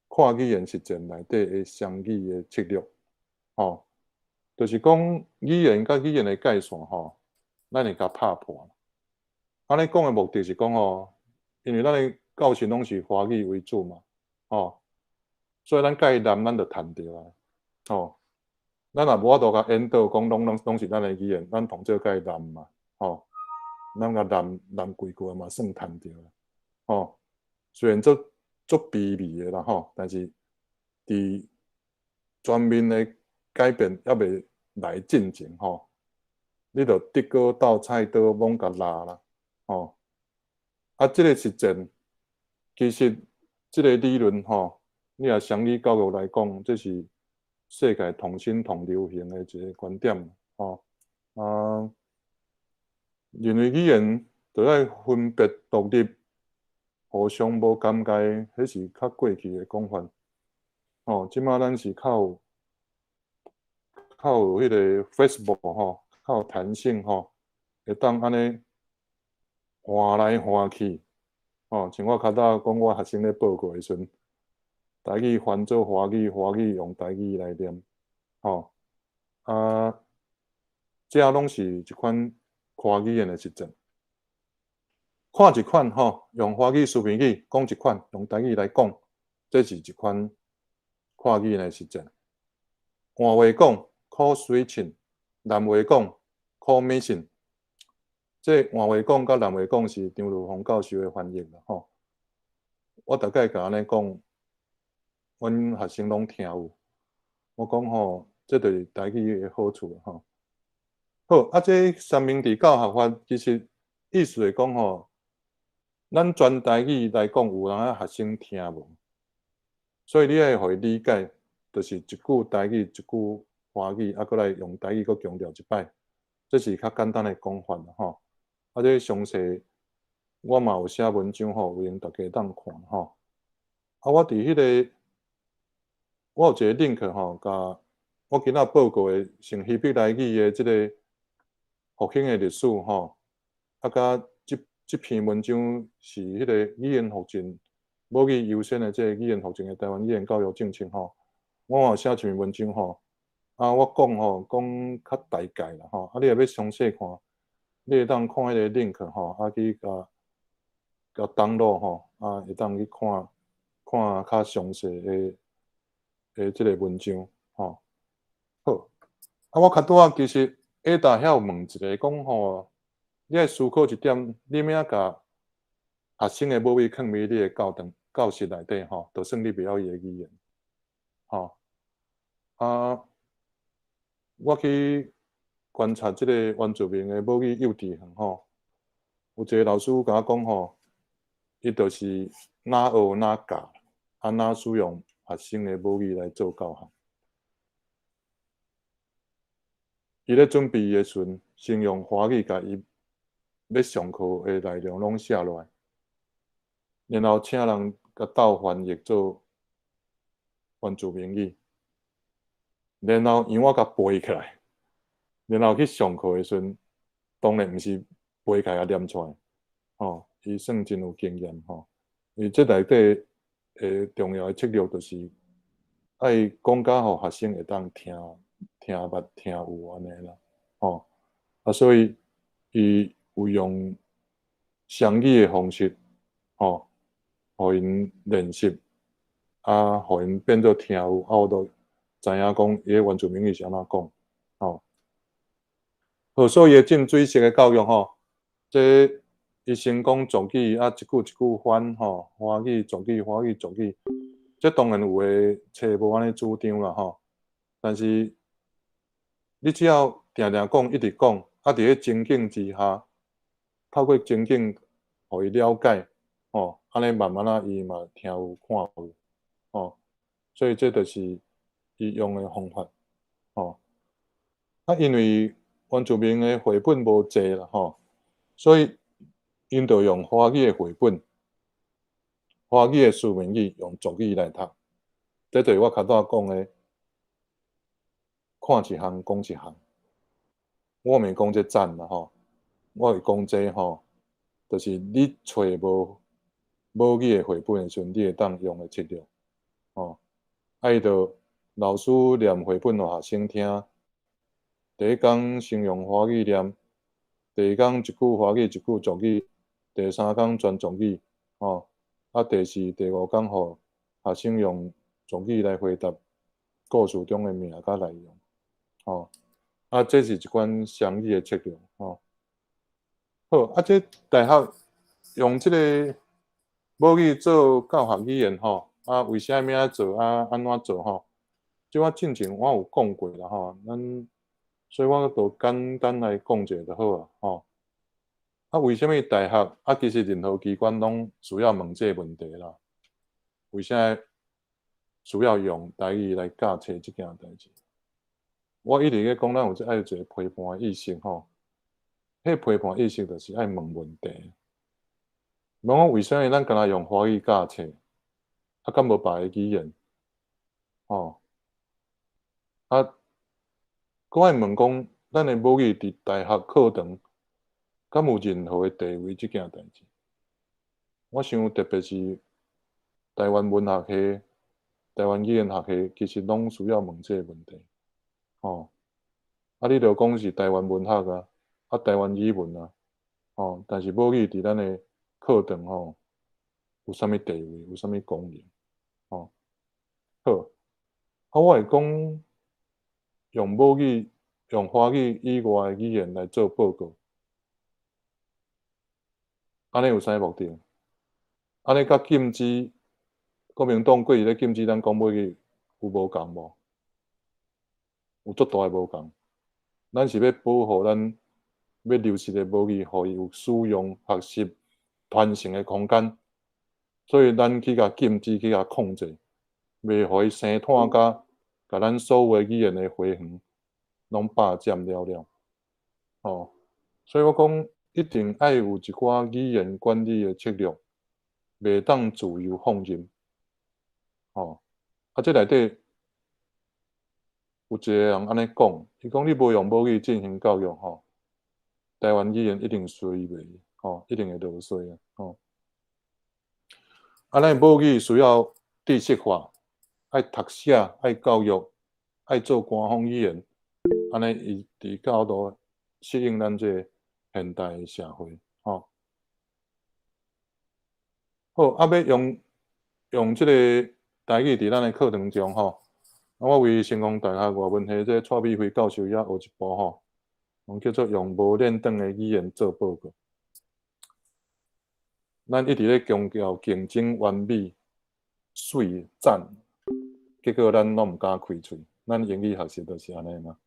跨語言實踐內底的雙語的策略，吼，就是講語言佮語言的界線，吼，咱會共拍破。按呢講的目的是講吼，因為咱的教學攏是華語為主嘛，吼，所以咱佮伊難，咱就趁著啊，吼，咱若無法度共引導講，攏是咱的語言，咱當做佮伊難嘛，吼，咱共難難幾句嘛，算趁著啦，吼，雖然足足卑微的啦，吼，但是佇全面的改變猶未來進前，吼，你就竹篙鬥菜刀，罔共抐啦，吼，啊，這個實踐其實這個理論，吼，你若雙語教育來講，這是世界同心同流行的一個觀點，吼，啊，認為語言就愛分別獨立，互相無尷尬，彼是較過去的講法。吼，這馬咱是較有彼個 Facebook 吼，較有彈性吼，會當按呢換來換去，吼，像我較早講我學生咧報告的時陣，台語翻做華語，華語用台語來念，吼，啊，這攏是一款跨語言的實踐。看一款吼，用華語書面語講一款，用台語來講，這是一款跨語言的實踐。換話講，code switching；濫話講，code mixing。這換話講佮濫話講是張如芳教授的翻譯啦，吼。我逐擺共按呢講，阮學生攏聽有。我講吼，這就是台語的好處吼。好，啊，這三明治教學法其實意思是講吼，咱全台語來講，有人學生聽無？所以你愛予伊理解，就是一句台語，一句華語，啊，閣來用台語閣強調一擺，這是較簡單的講法啦，吼。啊，這詳細我嘛有寫文章吼，有閒逐家當看吼。啊，我佇彼个，我有一個 link 吼，共我今仔報告的成希伯來語的這個復興的歷史吼，啊，佮這篇文章是彼個語言復振母語優先的這個語言復振的台灣語言教育政策吼，我嘛有寫一篇文章吼，啊，我講吼講較大概啦吼，啊，你若欲詳細看，你會當看彼个 link 吼，啊去共共 download 吼，啊會當去看看較詳細的這个文章吼。好，啊，我較拄仔其實下晝遐有問一个講吼，你愛思考一點，你欲共學生的母語囥佇你的教堂教室內底吼，就算你袂曉伊的語言，吼，啊，我去觀察這個原住民的母語幼稚園吼，有一個老師共我講吼，伊就是哪學哪教，啊哪使用學生的母語來做教學。伊咧準備的時陣，先用華語共伊欲上課的內容攏寫落來，然後請人共鬥翻譯做原住民語，然後樣仔共背起來，然後去上課的時陣，當然毋是背起來共念出來，吼，伊算真有經驗吼。伊這內底的重要的策略就是愛講甲予學生會當聽聽捌聽有按呢啦，吼。啊，所以伊有用雙語的方式，吼，予𪜶練習，啊，予𪜶變做聽有，啊，我都知影講伊的原住民語是按怎講，吼。好，所以浸水式的教育吼，這伊先講族語，啊，一句一句翻吼，華語、族語、華語、族語，這當然有的冊無按呢主張啦吼，但是你只要定定講，一直講，啊，佇咧情境之下，透過情境予伊了解，吼，按呢慢慢仔伊嘛聽有看有，吼，所以這就是伊用的方法，吼。啊，因為原住民的繪本無濟啦，吼，所以𪜶就用華語的繪本、華語的書面語，用族語來讀。這就是我較早講的，看一項講一項。我毋是講這讚啦，吼，我是講這吼，就是你揣無母語的繪本的時陣，你會當用的策略，吼。啊，伊就老師念繪本予學生聽，第一工先用華語念，第二工一句華語一句族語，第三工全族語，吼。啊，第四、第五工予學生用族語來回答故事中的名佮內容，吼。啊，這是一款雙語的策略，吼。好，啊，這大學用這個母語做教學語言，吼，啊，為啥物愛做？啊，按怎做？吼？這我進前我有講過啦，吼，咱所以我就簡單來講者就好啊，吼。啊，為啥物大學啊？其實任何機關攏需要問這個問題啦。為啥需要用台語來教冊這件代誌？我一直咧講，咱有這愛一個批判的意識，吼。彼批判意識就是愛問問題。問講為啥物咱干焦用華語教冊，啊，敢無別个語言？吼。啊，閣愛問講，咱的母語佇大學課堂，敢有任何的地位？這件代誌，我想特別是台灣文學系、台灣語言學系，其實攏需要問這個問題。吼，啊，你著講是台灣文學啊，啊，台灣語文啊，吼，但是母語佇咱的課堂吼，有啥物地位，有啥物功能？吼，好，啊，我會講用母語、用華語以外的語言來做報告，按呢有啥目的？按呢佮禁止國民黨過去咧禁止咱講母語有無仝無？有足大的無仝。咱是欲保護咱欲流失的母語，予伊有使用、學習、傳承的空間，所以咱去共禁止、去共控制，袂予伊生湠甲共咱所有的語言的花園攏霸佔了了。吼，所以我講一定愛有一寡語言管理的策略，袂當自由放任。吼，啊，這內底有一個人按呢講，伊講你無用母語進行教育，吼，台灣語言一定衰微，吼，一定會落衰啊，吼。啊，咱母語需要知識化，愛讀寫，愛教育，愛做官方語言，按呢伊佇較度適應咱這個現代的社會，吼。好，啊，欲用用這個台語佇咱的課堂中，吼。啊，我為成功大學外文系這蔡美輝教授遐學一部吼，講叫做用無練轉的語言做報告。咱一直咧強調競爭完美、媠、讚，結果咱攏毋敢開喙。咱英語學習就是按呢嘛。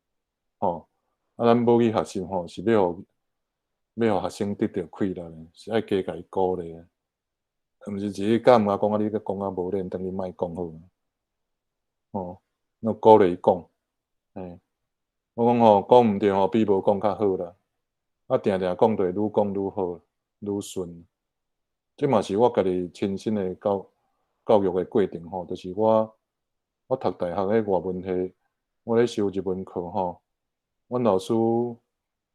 吼，啊，咱母語學習吼是欲予學生得著快樂的，是愛加共伊鼓勵的，毋是只是教毋講啊，你閣講啊無練，等於莫講好。吼，若鼓勵伊講，嘿，我講吼講毋對吼，比無講較好啦。啊，定定講就會愈講愈好，愈順。這嘛是我家己親身的教育的過程吼，就是我讀大學的外文系，我咧修日文課吼，阮老師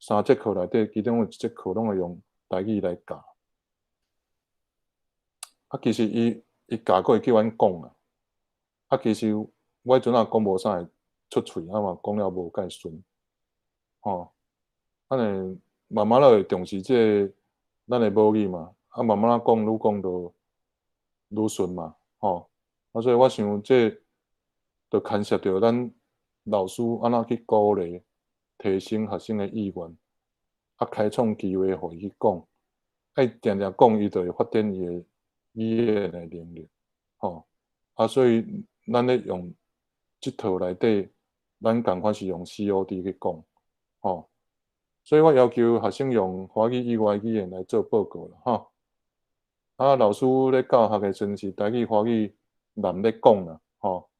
三節課內底，其中有一節課攏會用台語來教。啊，其實伊教過會叫阮講啊，啊，其實我彼陣仔講無啥會出喙，啊嘛講了無蓋順，吼，按呢慢慢仔會重視這个咱的母語嘛，啊慢慢仔講愈講就愈順嘛，吼，啊所以我想這就牽涉著咱老師按怎去鼓勵、提升學生的意願，啊開創機會予伊去講，愛定定講，伊就會發展伊的語言的能力，吼，啊所以咱咧用這套內底，咱仝款是用 COD 去講，吼，所以我要求學生用華語以外語言來做報告啦，吼。啊，老師咧教學的時陣是台語、華語連咧講啦，吼，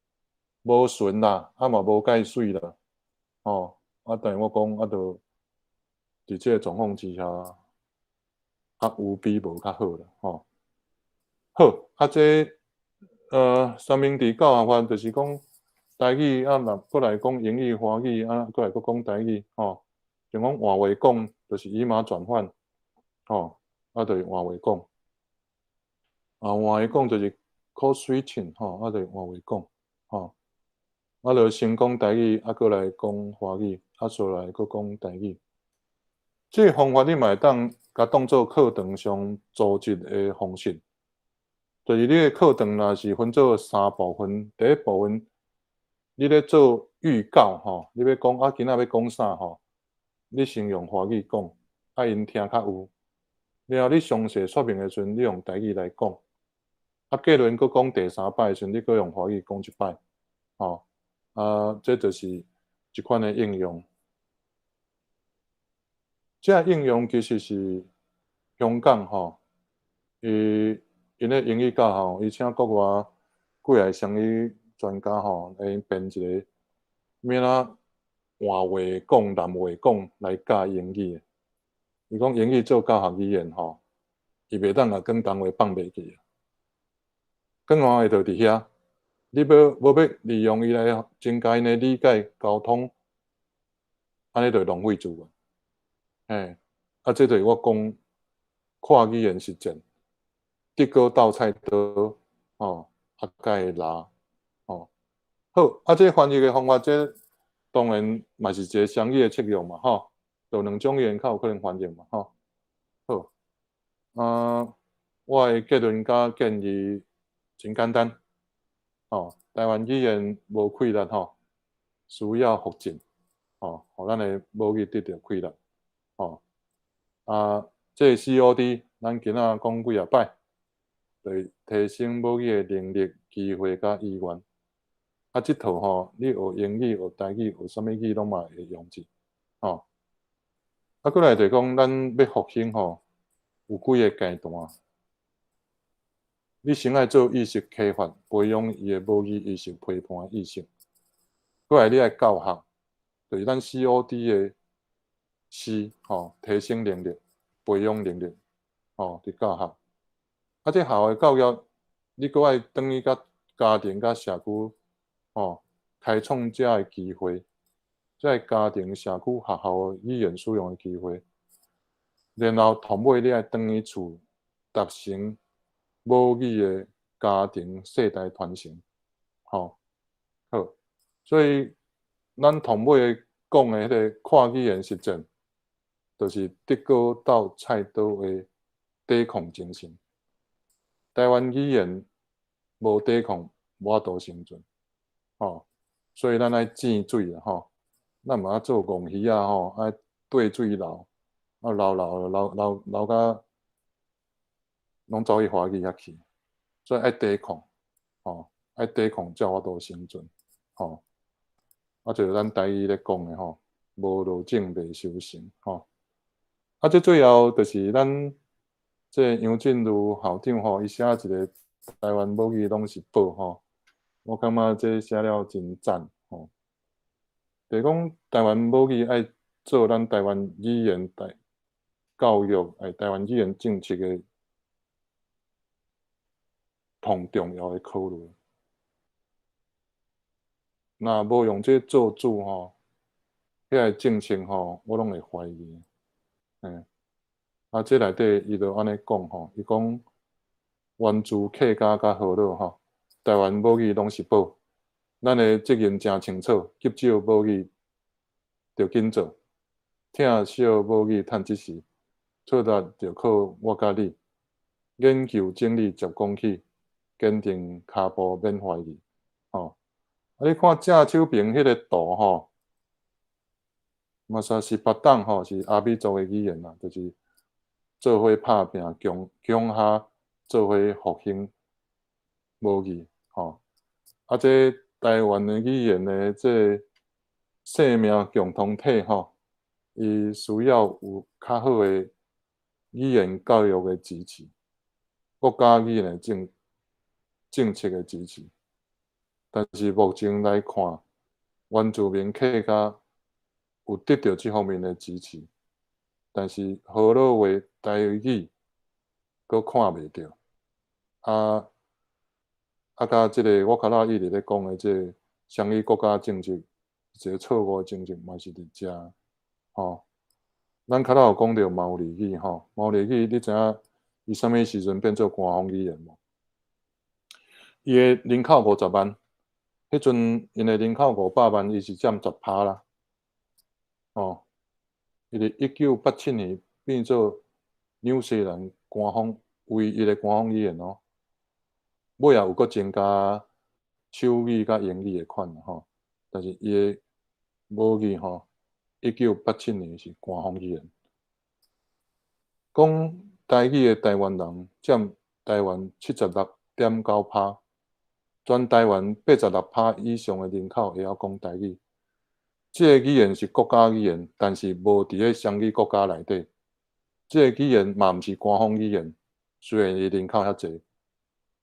無順啦，啊嘛無蓋媠啦，吼，啊，但是我講啊，就佇這个狀況之下，啊有比無較好啦，吼。好，啊這三明治教學法就是講台語啊，若閣來講英語、華語啊，閣來閣講台語，吼，像講換話講，就是語碼轉換，吼，啊，就是換話講。啊，換話講就是 code switching，吼，啊，就是換話講，吼，啊，就先講台語，啊，閣來講華語，啊，煞來閣講台語。這个方法你嘛會當共當做課堂上組織的方式，就是你的課堂若是分做三部分，第一部分你咧做預告，吼，你欲講啊，今仔欲講啥吼，你先用華語講，啊，𪜶聽較有。然後你詳細說明的時陣，你用台語來講。啊，結論閣講第三擺的時陣，你閣用華語講一擺，吼，啊，這就是一款的應用。這個應用其實是香港吼，𪜶咧英語教學，伊請國外幾个雙語專家吼，來編一個，欲按怎換話講、濫話講來教英語。伊講英語做教學語言吼，伊袂當共廣東話放袂記。廣東話就佇遐，你欲無欲利用伊來增加𪜶的理解溝通，按呢就浪費資源。嘿，啊，這就是我講跨語言實踐，竹篙鬥菜刀，吼，啊，佮會拉，吼，好，啊，這翻譯的方法，這當然嘛是一個雙語的策略嘛，吼，就兩種語言較有可能翻譯嘛，吼，好，啊，我的結論佮建議真簡單，吼，台灣語言無氣力吼，需要復振，吼，予咱的母語得著氣力，吼，啊，這個 COD，咱今仔講幾仔擺，就是提升母語的能力、機會佮意願。啊，這套吼，你學英語、學台語、學啥物語攏嘛會用著，吼。啊，閣來就是講，咱欲復興吼，有幾个階段。你先愛做意識開發，培養伊的母語意識、批判意識。閣來你愛教學，就是咱 COD 的 C 吼，提升能力、培養能力，吼，佇教學。啊，這學校的教育，你閣愛轉去佮家庭、佮社區，吼，開創這个機會，這个家庭、社區、學校語言使用的機會。然後，頭尾你愛轉去厝達成母語的家庭世代傳承，吼，好，所以咱頭尾講的彼个跨語言實踐，就是竹篙鬥菜刀的抵抗精神。台灣語言無抵抗，無法度生存，吼，所以咱愛糋水啦，吼，咱嘛愛做戇魚仔吼，愛綴水流，啊流流流流流甲攏走去華語遐去，所以愛抵抗，吼，愛抵抗才有法度生存，吼，啊，就是咱台語咧講的吼。無落種袂收成吼。啊，這最後就是咱這楊振如校長吼，伊寫一個台灣母語攏是寶吼，我感覺這寫了真讚吼。就是講台灣母語愛做咱台灣語言台教育，愛台灣語言政策的上重要的考慮。若無用這做主吼，遐个政策吼，我攏會懷疑。嘿，啊，這內底伊就按呢講吼，伊講原住客家佮河洛吼，台灣母語攏是寶，咱的責任誠清楚，急救母語著緊做，疼惜母語趁這時，出力著靠我佮你，研究整理十公尺，堅定跤步免懷疑，吼。啊，你看正手邊彼個圖吼，嘛說是巴當吼，是阿美族的語言啦，就是做伙拍拚，強強下做伙復興母語吼。啊，這台灣的語言的這生命共同體吼，伊需要有較好的語言教育的支持，國家語言的政策的支持。但是目前來看，原住民客家有得著這方面的支持，但是河洛話、台語閣看袂著。啊啊，佮這个我較早一直咧講的這个雙語國家政策，一個錯誤的政策嘛是佇遮吼。咱較早有講著毛利語吼，毛利語你知影伊啥物時陣變做官方語言無？伊的人口50萬，彼陣𪜶的人口500萬，伊是佔10%啦。哦，伊佇1987年變做紐西蘭官方唯一的官方語言哦。尾仔有閣增加手語佮英語的款吼，但是伊的母語吼，1987年是官方語言。講台語的台灣人佔台灣76.9%，全台灣86%以上的人口會曉講台語。這个語言是國家語言，但是無佇咧雙語國家內底。這個語言嘛毋是官方語言，雖然伊人口遐濟，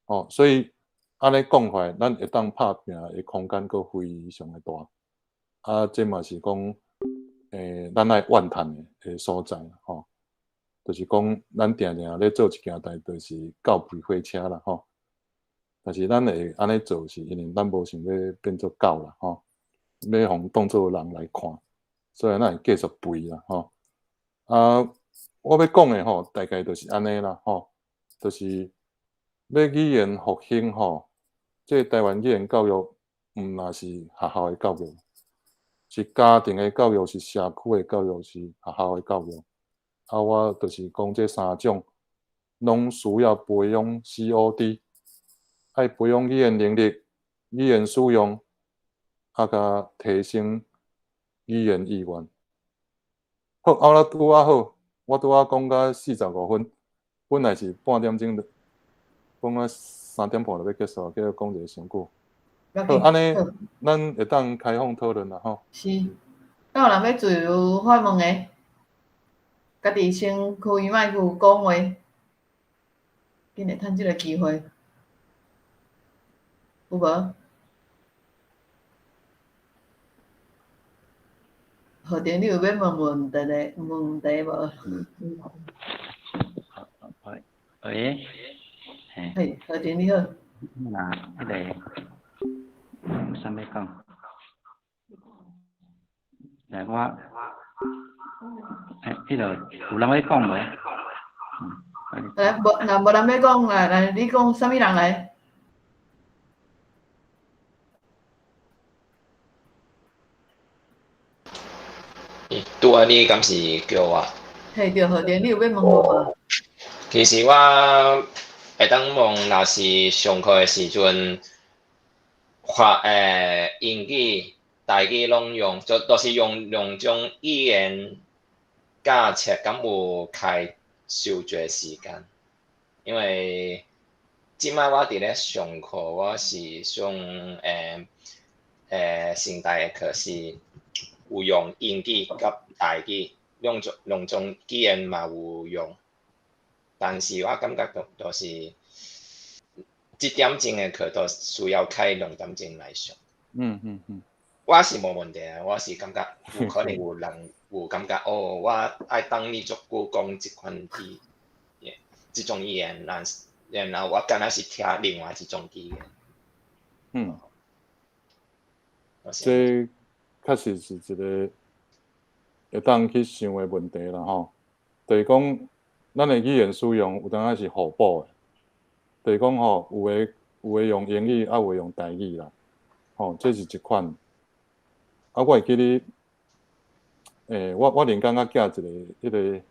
哦，所以按呢講起來，咱會當拍拚的空間閣非常的大。啊，這嘛是講，咱愛怨嘆的所在吼，就是講咱定定咧做一件代，就是狗吠火車啦吼。但是咱會按呢做，是因為咱無想欲變做狗啦吼，欲予當做人來看，所以咱會繼續吠啦吼。啊，我欲講的吼，大概就是按呢啦吼，就是欲語言復興吼，這個台灣語言教育毋若是學校的教育，是家庭的教育，是社區的教育，是學校的教育。啊，我就是講這三種攏需要培養 COD，愛培養語言能力、語言使用，啊，佮提升語言意願。好，啊，我拄仔好，我拄仔講到45分，本來是半點鐘，講到3點半就欲結束，結果講一个傷久。好，按呢，咱會當開放討論啦，吼。是，敢有人欲自由發問的？家己先開麥克講話，緊來趁這个機會，有無？何定，你有欲問問題的問題無？喂喂，嘿，何定你好。那彼个有啥欲講？來我，欸，彼个有人欲講無？來，無，若無人欲講，來來，你講啥物人來？拄仔你敢是叫我？嘿，對，何定，你有欲問我無？其實我會當問，若是上課的時陣，發英語、台語攏用，就都是用兩種語言教冊，敢有開收濟時間？因為這擺我佇咧上課，我是上成大的課是有用英語佮台語兩種語言嘛有用，但是我感覺就是一點鐘的課都需要開兩點鐘來上。我是無問題啊，我是感覺有可能有人有感覺哦，我愛等你足久講這款語言，這種語言，然後我敢若是聽另外一種語言。這確實是一個會當去想的問題啦吼。就是講，咱的語言使用有當時是互補的，就是講吼，有的用英語，啊有的用台語啦，吼，這是一款。啊，我會記得，我連工仔寄一個彼個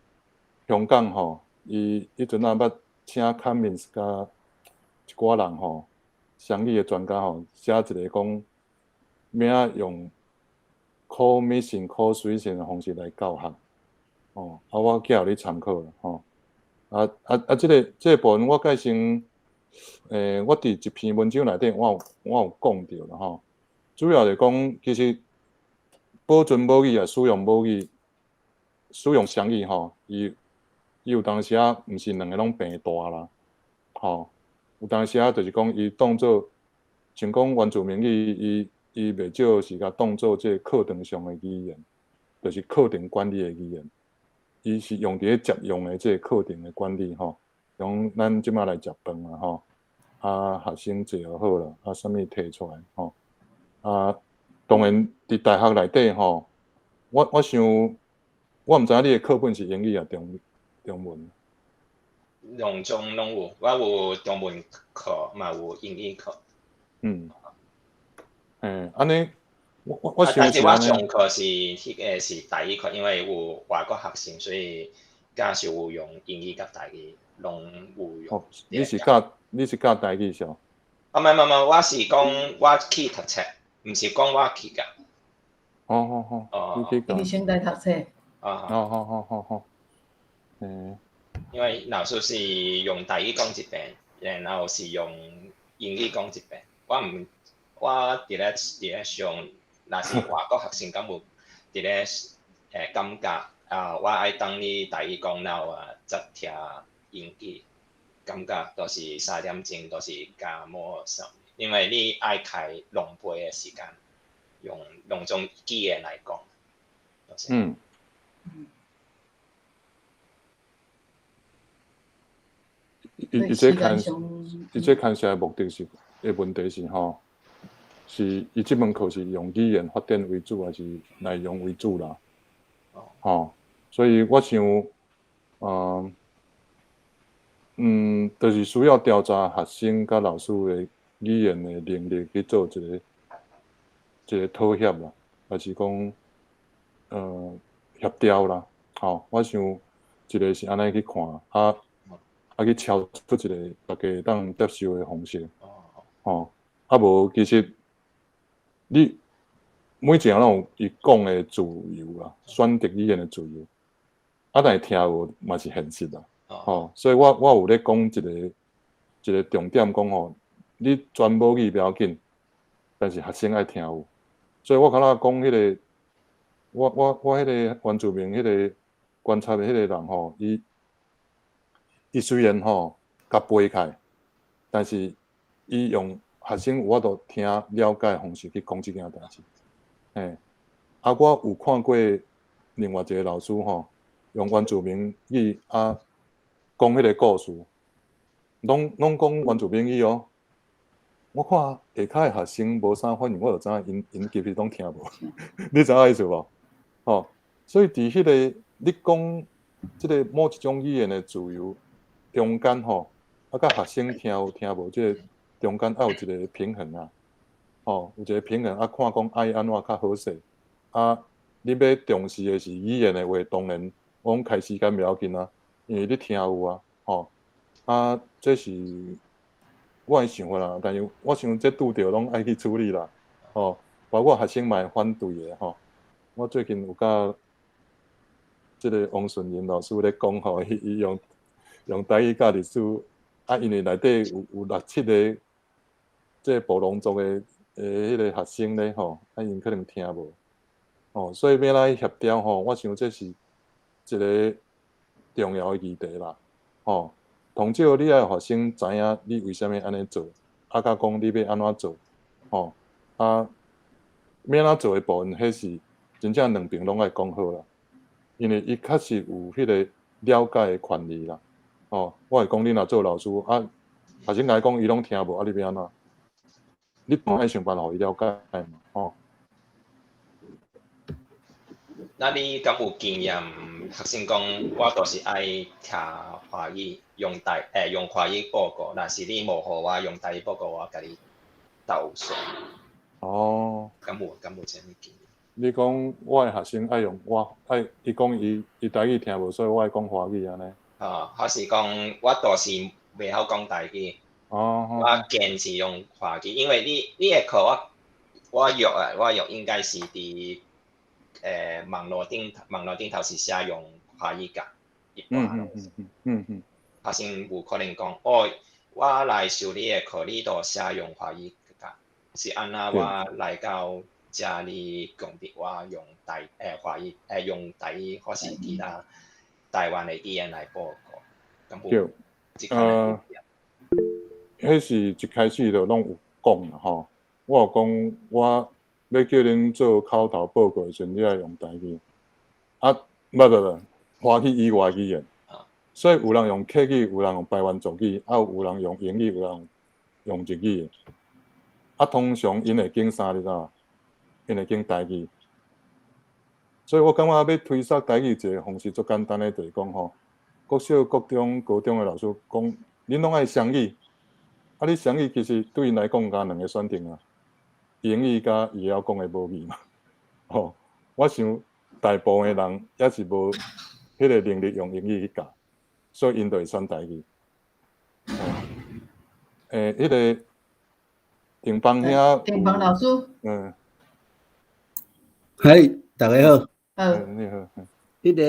香港吼，伊彼陣仔捌請 Cummins 佮一寡人吼，雙語的專家吼，寫一個講，欲用 code-mixing、code-switching 的方式來教學，哦，啊，我寄予你參考啦，吼。啊，這個部分我蓋先，我佇一篇文章內底，我有講著啦，吼。主要是講，其實保存母語啊，使用母語，使用雙語吼，伊有當時仔毋是兩个攏平大啦，吼。有當時仔就是講，伊當做像講原住民語，伊袂少是共當做這個課堂上的語言，就是課程管理的語言。伊是用佇咧接用的這個課程的管理吼，像咱這馬來食飯啊吼，啊學生坐就好啦，啊啥物提出來吼，啊當然佇大學內底吼，我想我毋知影你的課本是英語抑中文？兩種攏有，我有中文課，嘛有英語課。嗯，按呢，我想但是我上課是彼個是台語課，因為有外國學生，所以教授有用英語佮台語攏有用。哦，你是教台語是？啊，毋毋毋，我是講我去讀冊，毋是講我去教。哦，你去教。伊佇成大讀冊。啊。哦。因為老師是用台語講一遍，然後是用英語講一遍。我毋，我佇咧上，若是外國學生敢有佇咧感覺啊，我愛等你台語講了啊，才聽英語，感覺都是3點鐘，都是加無啥，因為你愛開兩倍的時間，用兩種語言來講。伊這牽涉的目的是的問題是吼，是伊這門課是用語言發展為主，還是內容為主啦？吼，所以我想，就是需要調查學生佮老師的語言的能力去做一個妥協啦，還是講協調啦？吼，我想一個是按呢去看，啊去敲出一個大家會當接受的方式，吼，啊無其實你每一個人攏有伊講的自由啦，選擇語言的自由，啊，但是聽無嘛是現實啦，吼，所以我有咧講一個重點，講吼，你全母語不要緊，但是學生愛聽有，所以我較早講彼個，我彼個原住民彼個觀察的彼個人吼，伊雖然吼共背起來，但是伊用學生有法度聽了解的方式去講這件代誌。嘿，啊，我有看過另外一個老師吼，用原住民語啊講彼個故事，攏講原住民語哦。我看下跤的學生無啥反應，我就知影𪜶其實攏聽無。你知影意思無？吼，所以佇彼個你講這個某一種語言的自由中間吼，啊，佮學生聽有聽無，這個中間愛有一個平衡啊，吼，有一個平衡啊，看講愛按怎較好勢。啊，你欲重視的是語言的話，當然我講開時間袂要緊啊，因為你聽有啊，吼，啊，這是我的想法啦。但是我想這拄著攏愛去處理啦，吼，包括學生嘛會反對的吼。我最近有佮這個王順仁老師咧講吼，伊用台語教歷史，啊，因為內底有六七個這個布農族的彼個學生咧吼，啊，𪜶可能聽無，哦，所以欲來協調吼，我想這是一個重要的議題啦。吼，同少你愛予學生知影你為啥物按呢做，啊，佮講你欲按怎做，吼，啊，欲按怎做的部分，彼是真正兩邊攏愛講好啦。因為伊確實有彼個了解的權利啦。吼，我會講你若做老師啊，學生共伊講伊攏聽無，啊，你欲按怎？你當愛想辦法予伊了解嘛，吼。那你敢有經驗？學生講，我就是愛聽華語，用華語報告。若是你無予我用台語報告，我共你投訴。哦。敢有這物經驗？你講我的學生愛用我愛，伊講伊台語聽無，所以我愛講華語按呢？啊，還是講我就是袂曉講台語。哦。我堅持用華語，因為你的課我約應該是佇網路頂頭是寫用華語教，一般。學生有可能講，哦，我來修你的課，你都寫用華語教，是按怎我來到遮你強迫我用台華語用台語或是其他台灣的語言來報告，敢有？對，彼是一開始就攏有講啦吼，我有講我欲叫恁做口頭報告的時陣，你愛用台語，啊，無無無，華語以外語言，所以有人用客語，有人用排灣族語，啊有人用英語，有人用日語。啊，通常𪜶會揀啥你知無？𪜶會揀台語。所以我感覺欲推捒台語一個方式足簡單的，就是講吼，國小、國中、高中的老師講，恁攏愛雙語。啊，你雙語其實對𪜶來講，敢兩个選擇啊，英語佮伊會曉講的母語嘛。吼，我想大部分的人猶是無彼个能力用英語去教，所以𪜶就會選台語。吼，彼个定邦兄，定邦老師，嘿，大家好。你好。彼个，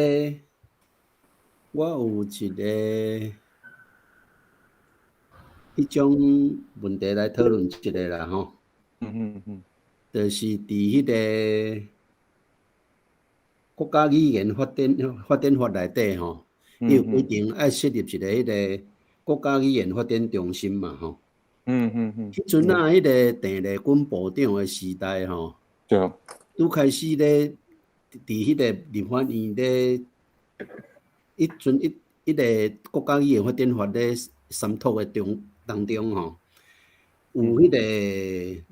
我有一个彼種問題來討論一下啦吼。就是佇彼个國家語言發展法內底吼，伊有規定愛設立一個彼个國家語言發展中心嘛吼。彼陣啊，彼個鄭麗君部長的時代吼，拄開始咧，佇彼個立法院咧，彼陣彼個國家語言發展法咧商討的中當中吼，有彼個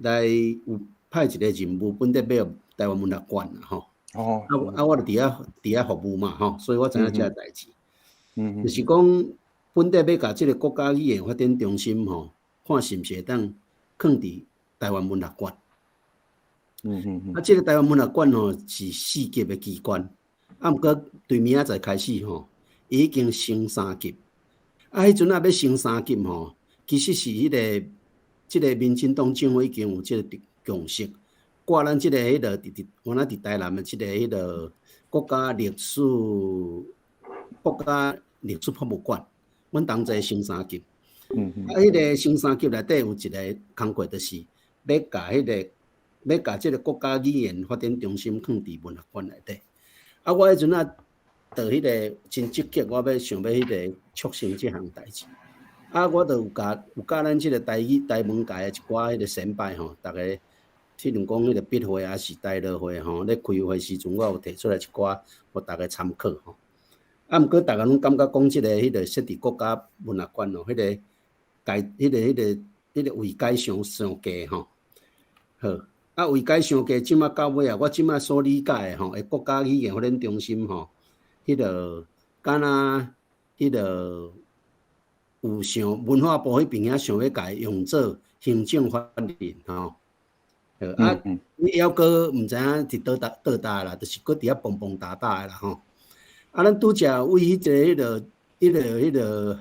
來有派一個任務，本底欲予台灣文學館啦吼。啊，我就佇遐服務嘛吼，所以我知影這个代誌。就是講，本底欲共這个國家語言發展中心吼，看是毋是會當囥佇台灣文學館。啊，這个台灣文學館吼是四級的機關，啊，毋過對明仔載開始吼，伊已經升三級。啊，彼陣啊欲升三級吼，其實是彼个這个民進黨政府已經有這个共識，掛咱這个彼个佇原來佇台南的這个彼个國家歷史博物館，阮同齊升三級。啊，彼个升三級內底有一个工課，就是欲共這个國家語言發展中心囥佇文學館內底。啊，我彼陣啊，就彼个真積極，我欲想欲彼个促成這項代誌。啊，我就有共咱這个台語台文界的一寡彼个先輩吼，逐家譬如講彼个筆會抑是台樂會吼，咧開會時陣，我有提出來一寡，予逐家參考吼。啊，毋過逐家攏感覺講這个彼个設佇國家文學館哦，彼个改彼個位階傷傷低吼。好，啊位階傷低，這馬到尾啊，我這馬所理解的吼，國家語言發展中心吼，彼个敢若彼个有想文化部彼邊遐想欲共伊用做行政法人吼。啊，你猶閣毋知影佇佗搭佗搭啦，就是閣佇遐蹦蹦噠噠的啦吼。啊，咱拄才為彼個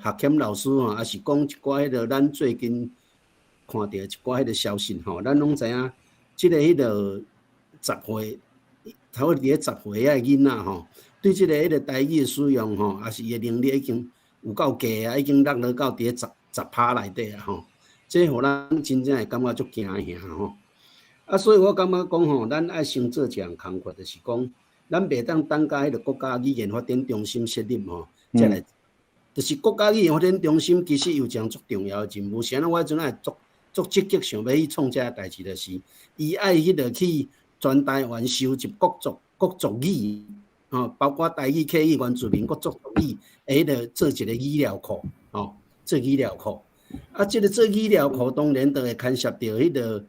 學謙老師吼，抑是講一寡彼個咱最近看著一寡彼個消息吼，咱攏知影，這个彼個10歲，差不多佇咧十歲遐个囡仔吼，對這個彼個台語的使用吼，抑是伊的能力已經有夠低啊，已經落落到佇咧十十趴內底啊吼，這予咱真正會感覺足驚嚇吼。啊，所以我感覺講吼，咱愛先做一項工課，就是講，咱袂當等甲彼個國家語言發展中心設立吼，才來。就是國家語言發展中心其實有一項足重要的任務，是按怎我彼陣會足足積極想欲去創這个代誌，就是伊愛彼個去全台灣收集各族各族語，吼，包括台語、客語、原住民各族族語，會彼個做一個語料庫，吼，做語料庫。啊，這個做語料庫當然就會牽涉著彼個。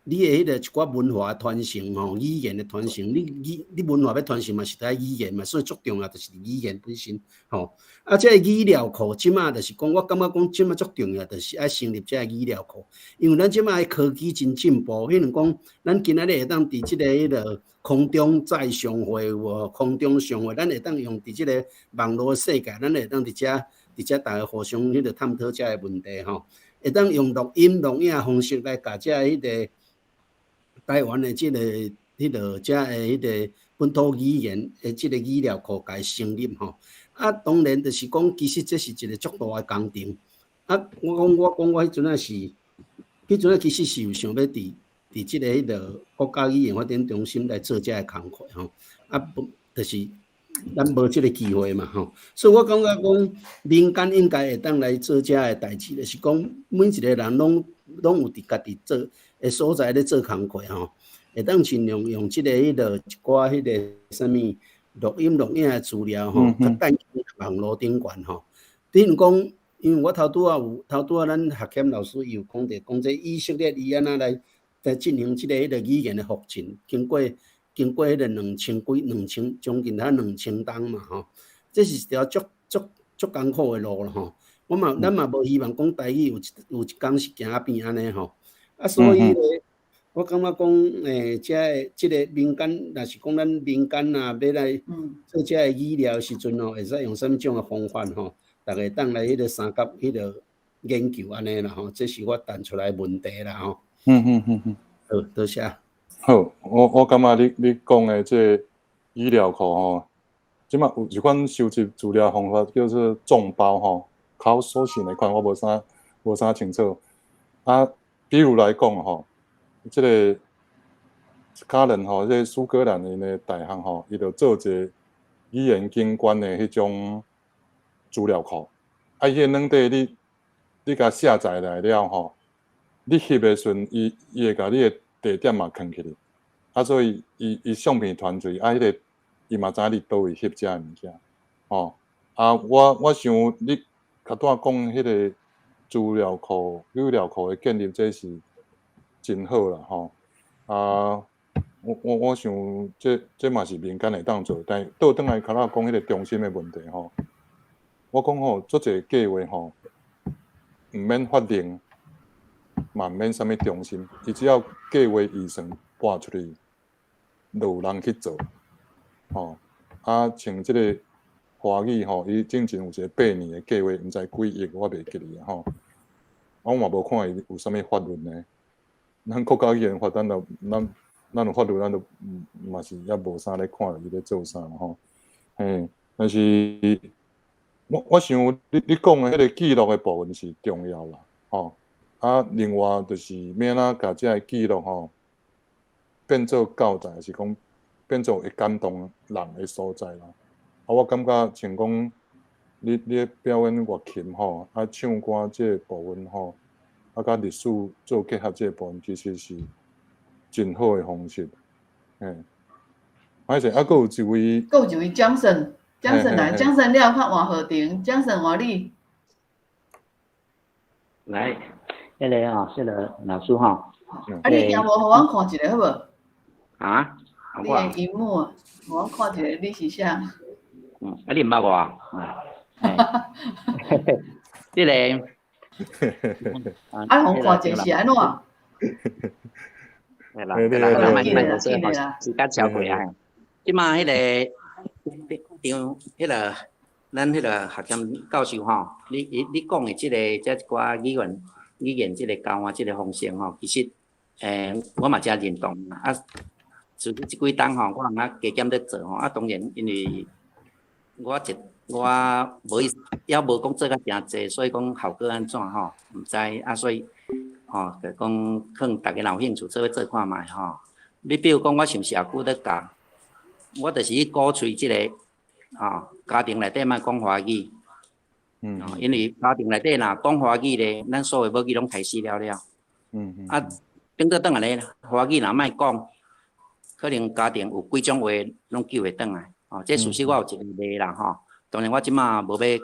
你的彼個一寡文化傳承吼，語言的傳承，你文化欲傳承嘛是得愛語言嘛，所以足重要就是語言本身吼。啊，這個語料庫這馬就是講，我感覺講這馬足重要，就是愛成立這個語料庫，因為咱這馬的科技真進步，彼如講，咱今仔日會當佇這個彼個空中再相會有無？空中相會，咱會當用佇這個網路世界，咱會當佇遮佇遮逐家互相彼個探討這個問題吼，會當用錄音錄影方式來共這彼個。台灣的這個、彼個、遮的彼個本土語言的這個語料庫，共伊成立吼。啊，當然就是講，其實這是一個足大的工程。啊，我講我彼陣仔是，彼陣仔其實是有想欲佇這個彼個國家語言發展中心來做這个工課吼。啊，無就是咱無這個機會嘛吼。所以我感覺講，民間應該會當來做這个代誌，就是講每一個人攏有佇家己做的所在咧做工課吼，會當盡量用這个彼个一寡彼个啥物錄音錄影的資料吼，佮帶網路頂懸吼。比如講，因為我頭拄仔有頭拄仔咱學謙老師伊有講著，講這以色列伊按怎來進行這個彼個語言的復振，經過彼個兩千幾兩千將近遐2000冬嘛吼，這是一條足足足艱苦的路咯吼。我嘛，咱嘛無希望講台語有一工是行變按呢吼。啊，所以咧，我感覺講，這个這个民間，若是講咱民間啊，欲來做這个語料的時陣吼，會使用啥物種的方法吼，逐家當來彼個相佮彼個研究按呢啦吼，這是我提出來的問題啦吼。好，多謝。好，我感覺你講的這個語料庫吼，這馬有一款收集資料方法叫做眾包吼，crowdsourcing 的款，我無啥清楚。啊，比如來講吼，這个可能吼，這个蘇格蘭𪜶的大學吼，伊就做一个語言景觀的彼種資料庫。啊，彼個軟體你共下載來了吼，你翕的時陣，伊會共你的地點嘛囥起去。啊，所以伊相片傳出去，啊，彼个伊嘛知影你佗位翕這个物件，吼。啊，我想你較拄仔講彼个資料庫、語料庫的建立，這是真好啦，吼。啊，我想這嘛是民間會當做，但倒轉來較早講彼個中心的問題吼，我講吼，足濟計劃吼，毋免法令，嘛毋免啥物中心，伊只要計劃預算撥出去，就有人去做，吼。啊，像這个華語吼，伊進前有一個8年的計劃，毋知幾億，我袂記得吼。我嘛無看伊有啥物法律呢？咱國家語言發展就咱有法律，咱都嘛是猶無啥咧看伊咧做啥吼。嘿，但是我想你講的彼個記錄的部分是重要啦，吼。啊，另外就是欲按怎共這个記錄吼變做教材，是講變做會感動人的所在啦。啊，我感覺像講你咧表演樂琴吼，啊，唱歌這个部分吼，啊，佮歷史做結合這个部分，其實是真好的方式。嘿，歹勢，啊，閣有一位，閣有一位 Johnson，Johnson 來，Johnson 了較換何庭，Johnson 換你。來，彼个吼，這个老師吼。啊，你螢幕予阮看一下好無？啊？你的螢幕，予阮看一下，你是啥？嗯，啊，你毋捌我啊？這个，啊，予看一下是按怎？對啦，對啦，莫莫講這個，時間超過啊。這馬彼个張，彼个咱彼個學謙教授吼，你講的這个這一寡語言這个交換這个方式吼，其實我嘛誠認同啊。自這幾冬吼，我人啊加減咧做吼，啊當然因為我一我無意，猶無講做甲誠濟，所以講效果按怎吼，毋知啊，所以吼，就講可能逐家若有興趣做伙做看覓吼。你比如講，我是毋是也久咧教，我就是去鼓吹這个，吼，家庭內底莫講華語。因為家庭內底若講華語咧，咱所有母語攏刣死了了。啊，等倒轉來咧，華語若莫講，可能家庭有幾種話攏救會轉來。吼，這事實我有一個例啦吼。當然我這馬無欲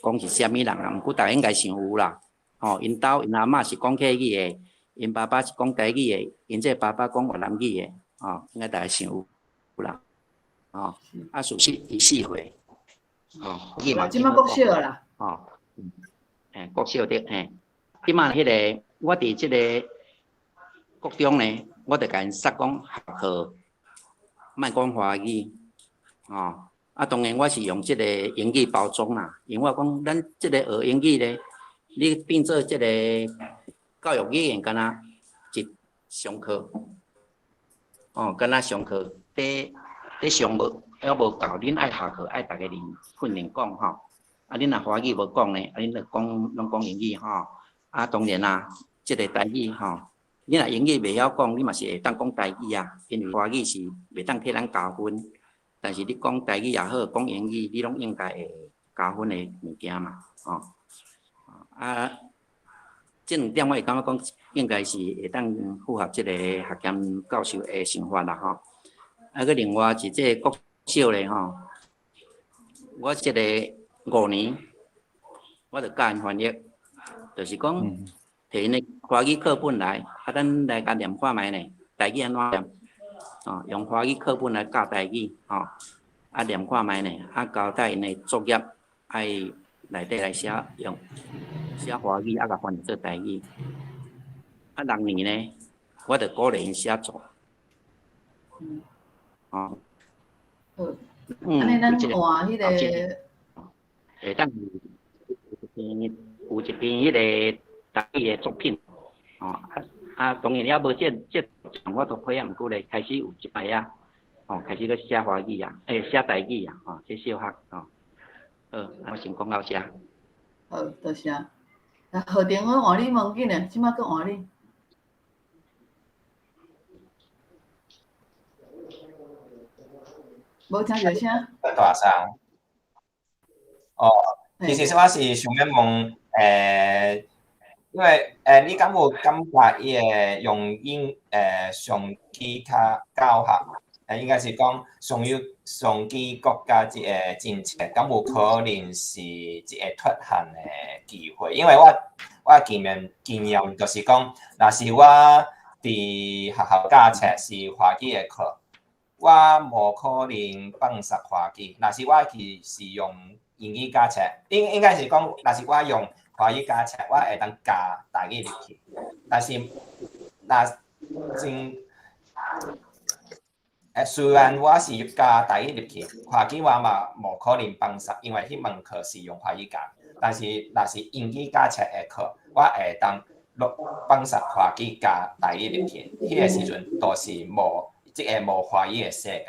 講是啥物人啦，毋過逐家應該想有啦。吼，𪜶兜𪜶阿嬤是講客語的，𪜶爸爸是講台語的，𪜶這個爸爸講越南語的，吼，應該逐家想有啦。吼，啊，事實伊4歲，吼，語嘛這馬國小啦。吼，嘿，國小對，嘿，這馬彼个我佇這个國中呢，我就共𪜶說講學校莫講華語，吼，啊，當然我是用這个英語包裝啦，因為我講咱這个學英語咧，你變做這个教育語言，敢若一上課，哦，敢若上課，佇上無猶無夠，恁愛下課愛逐家練訓練講吼。啊，恁若華語無講呢，啊，恁就講攏講英語吼。啊，當然啦，這个台語吼，你若英語袂曉講，你嘛是會當講台語啊。因為華語是袂當替咱加分，但是你講台語也好，講英語，你攏應該會加分的物件嘛，吼。啊，這兩點我會感覺講，應該是會當符合這个學兼教授的想法啦，吼。啊，閣另外是這个國小咧，吼，我這个5年，我就教𪜶翻譯，就是講，提𪜶的華語課本來，啊，咱來共念看覓呢？台語按怎念？哦，用華語課本來教台語，吼，啊，念看覓呢？啊，交代𪜶的作業愛內底來寫，用寫華語，啊，共翻譯做台語。啊，6年呢，我就鼓勵𪜶寫作。哦。好，按呢咱換彼个。會當有一篇彼个台語的作品，吼，啊啊，當然猶無這我都批啊，毋過咧開始有一擺啊，吼，開始咧寫華語啊，欸，寫台語啊，吼，這小學，吼，好，我先講到遮。好，多謝。啊，何定我換你問緊咧，這馬閣換你。無聽著聲。大聲。哦，其實我是想欲問，因為你敢有感覺伊個用英上其他教學，應該是講上有上級國家這个政策，敢有可能是一个脫漢的機會？因為我經驗就是講，若是我佇學校教冊是華語的課，我無可能放殺華語。若是我去是用英語教冊，應該是講，若是我用華語教冊，我會當加台語入去。但是若真，雖然我是加台語入去，華語我嘛無可能放殺，因為彼門課是用華語教。但是若是英語教冊的課，我會當落放殺華語加台語入去。彼个時陣都是無，這个無華語的世界，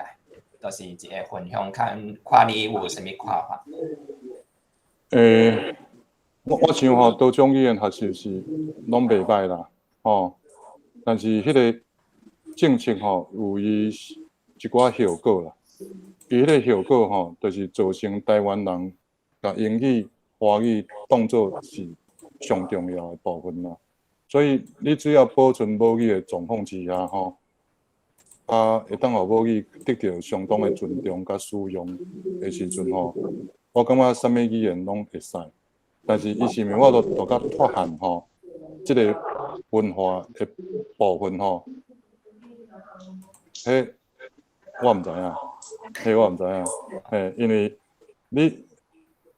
就是一个分享，看看你有啥物看法。我想吼，多種語言學習是攏袂歹啦，吼。但是彼个政策吼，有伊一寡後果啦。伊彼个後果吼，就是造成台灣人共英語、華語當做是上重要的部分啦。所以你只要保存母語的狀況之下吼，啊，會當予母語得著相當的尊重佮使用的時陣吼，我感覺啥物語言攏會使。但是伊是毋是我都共脫漢吼，這个文化的部分吼，彼我毋知影，彼我毋知影，嘿，因為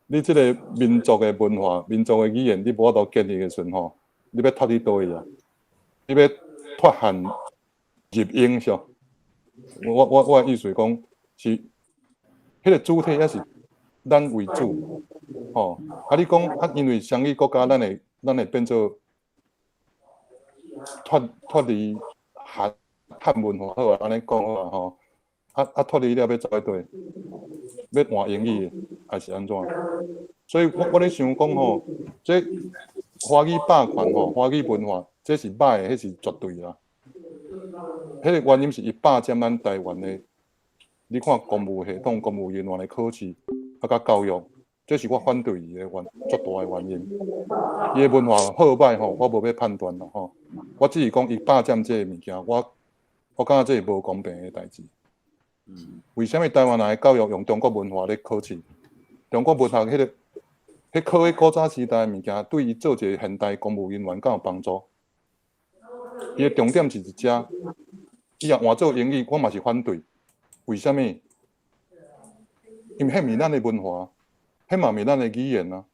你這个民族的文化、民族的語言，你無法度建立的時陣吼，你欲脫去佗位啊？你欲脫漢入英是？我的意思是講，是彼个主體抑是咱為主，吼。啊，你講啊，因為雙語國家，咱會變做脫離漢文化好啊，按呢講好啊吼。啊脫離了欲走去佗？欲換英語，還是按怎？所以我咧想講吼，這華語霸權吼，華語文化這是歹的，彼是絕對啦。彼個原因是伊霸佔咱台灣的，你看公務系統、公務人員的考試，啊，佮教育，這是我反對伊的足大的原因。伊的文化好歹吼，我無欲判斷啦吼。我只是講伊霸佔這个物件，我感覺這是無公平的代誌。為啥物台灣人的教育用中國文化咧考試？中國文學彼個，彼考彼古早時代的物件，對伊做一個現代公務人員敢有幫助？伊的重點是佇遮，伊若換做英語，我嘛是反對。為啥物？因為彼毋是咱的文化，彼嘛毋是咱的語言啊。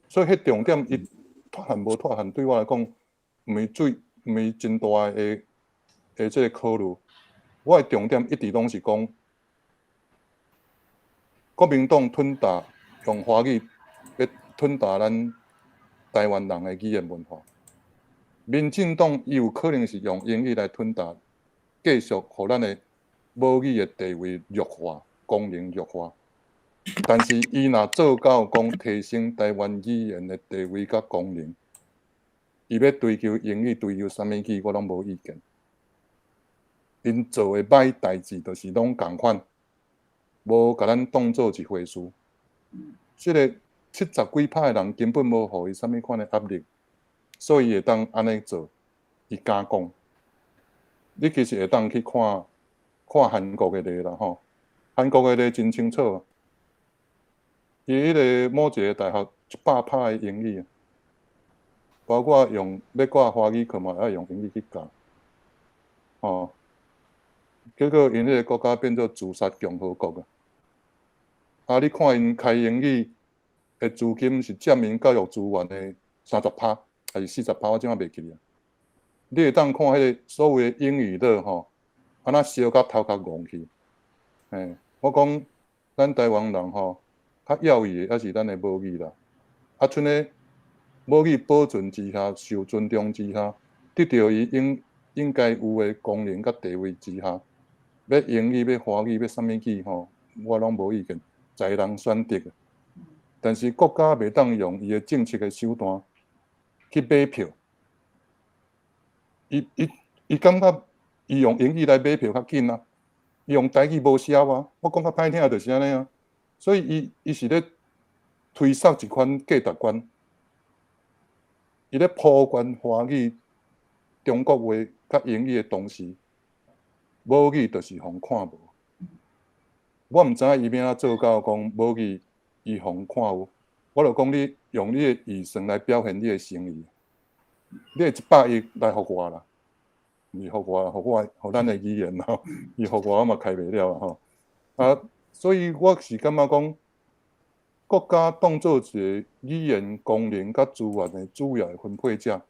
所以彼重點伊脫限無脫限，對我來講，毋是真大的這個考慮。我的重點一直攏是講，國民黨吞打用華語欲吞打咱台灣人的語言文化，民進黨伊有可能是用英語來吞打，繼續予咱的母語的地位弱化，功能弱化。但是伊若做到講提升台灣語言的地位佮功能，伊欲追求英語，追求啥物語，我攏無意見。𪜶做的歹代誌，就是攏仝款，無共咱當做一回事。這个70幾趴的人根本無予伊啥物款的壓力，所以會當按呢做，伊敢講。你其實會當去看看韓國的例啦吼，韓國的例真清楚。伊彼个某一个大學100趴的英語，包括用欲掛華語課嘛，愛用英語去教，吼。結果𪜶彼個國家變做自殺共和國啊！啊，你看𪜶開英語的資金是佔𪜶教育資源的30趴，還是40趴？我這馬袂記啊。你會當看彼個所謂的英語熱吼，按怎燒甲頭殼戇去？嘿，我講咱台灣人吼，較要伊的猶是咱的母語啦。啊，賰咧母語保存之下，受尊重之下，得著伊應該有的功能佮地位之下，欲英語、欲華語、欲啥物語吼，我攏無意見，在人選擇。但是國家袂當用伊的政策的手段去買票。伊感覺伊用英語來買票較緊啊，伊用台語無銷啊。我講較歹聽就是按呢啊。所以伊是咧推捒一款價值觀，伊咧普及華語、中國話佮英語的同時，母語就是予人看無。我毋知影伊欲按怎做到講母語伊予人看有，我就講你用你的預算來表現你的誠意，你的100億來予我啦，毋是予我，予我，予咱的語言吼，伊予我我嘛開袂了吼。啊，所以我是感覺講，國家當做一個語言功能佮資源的主要的分配者，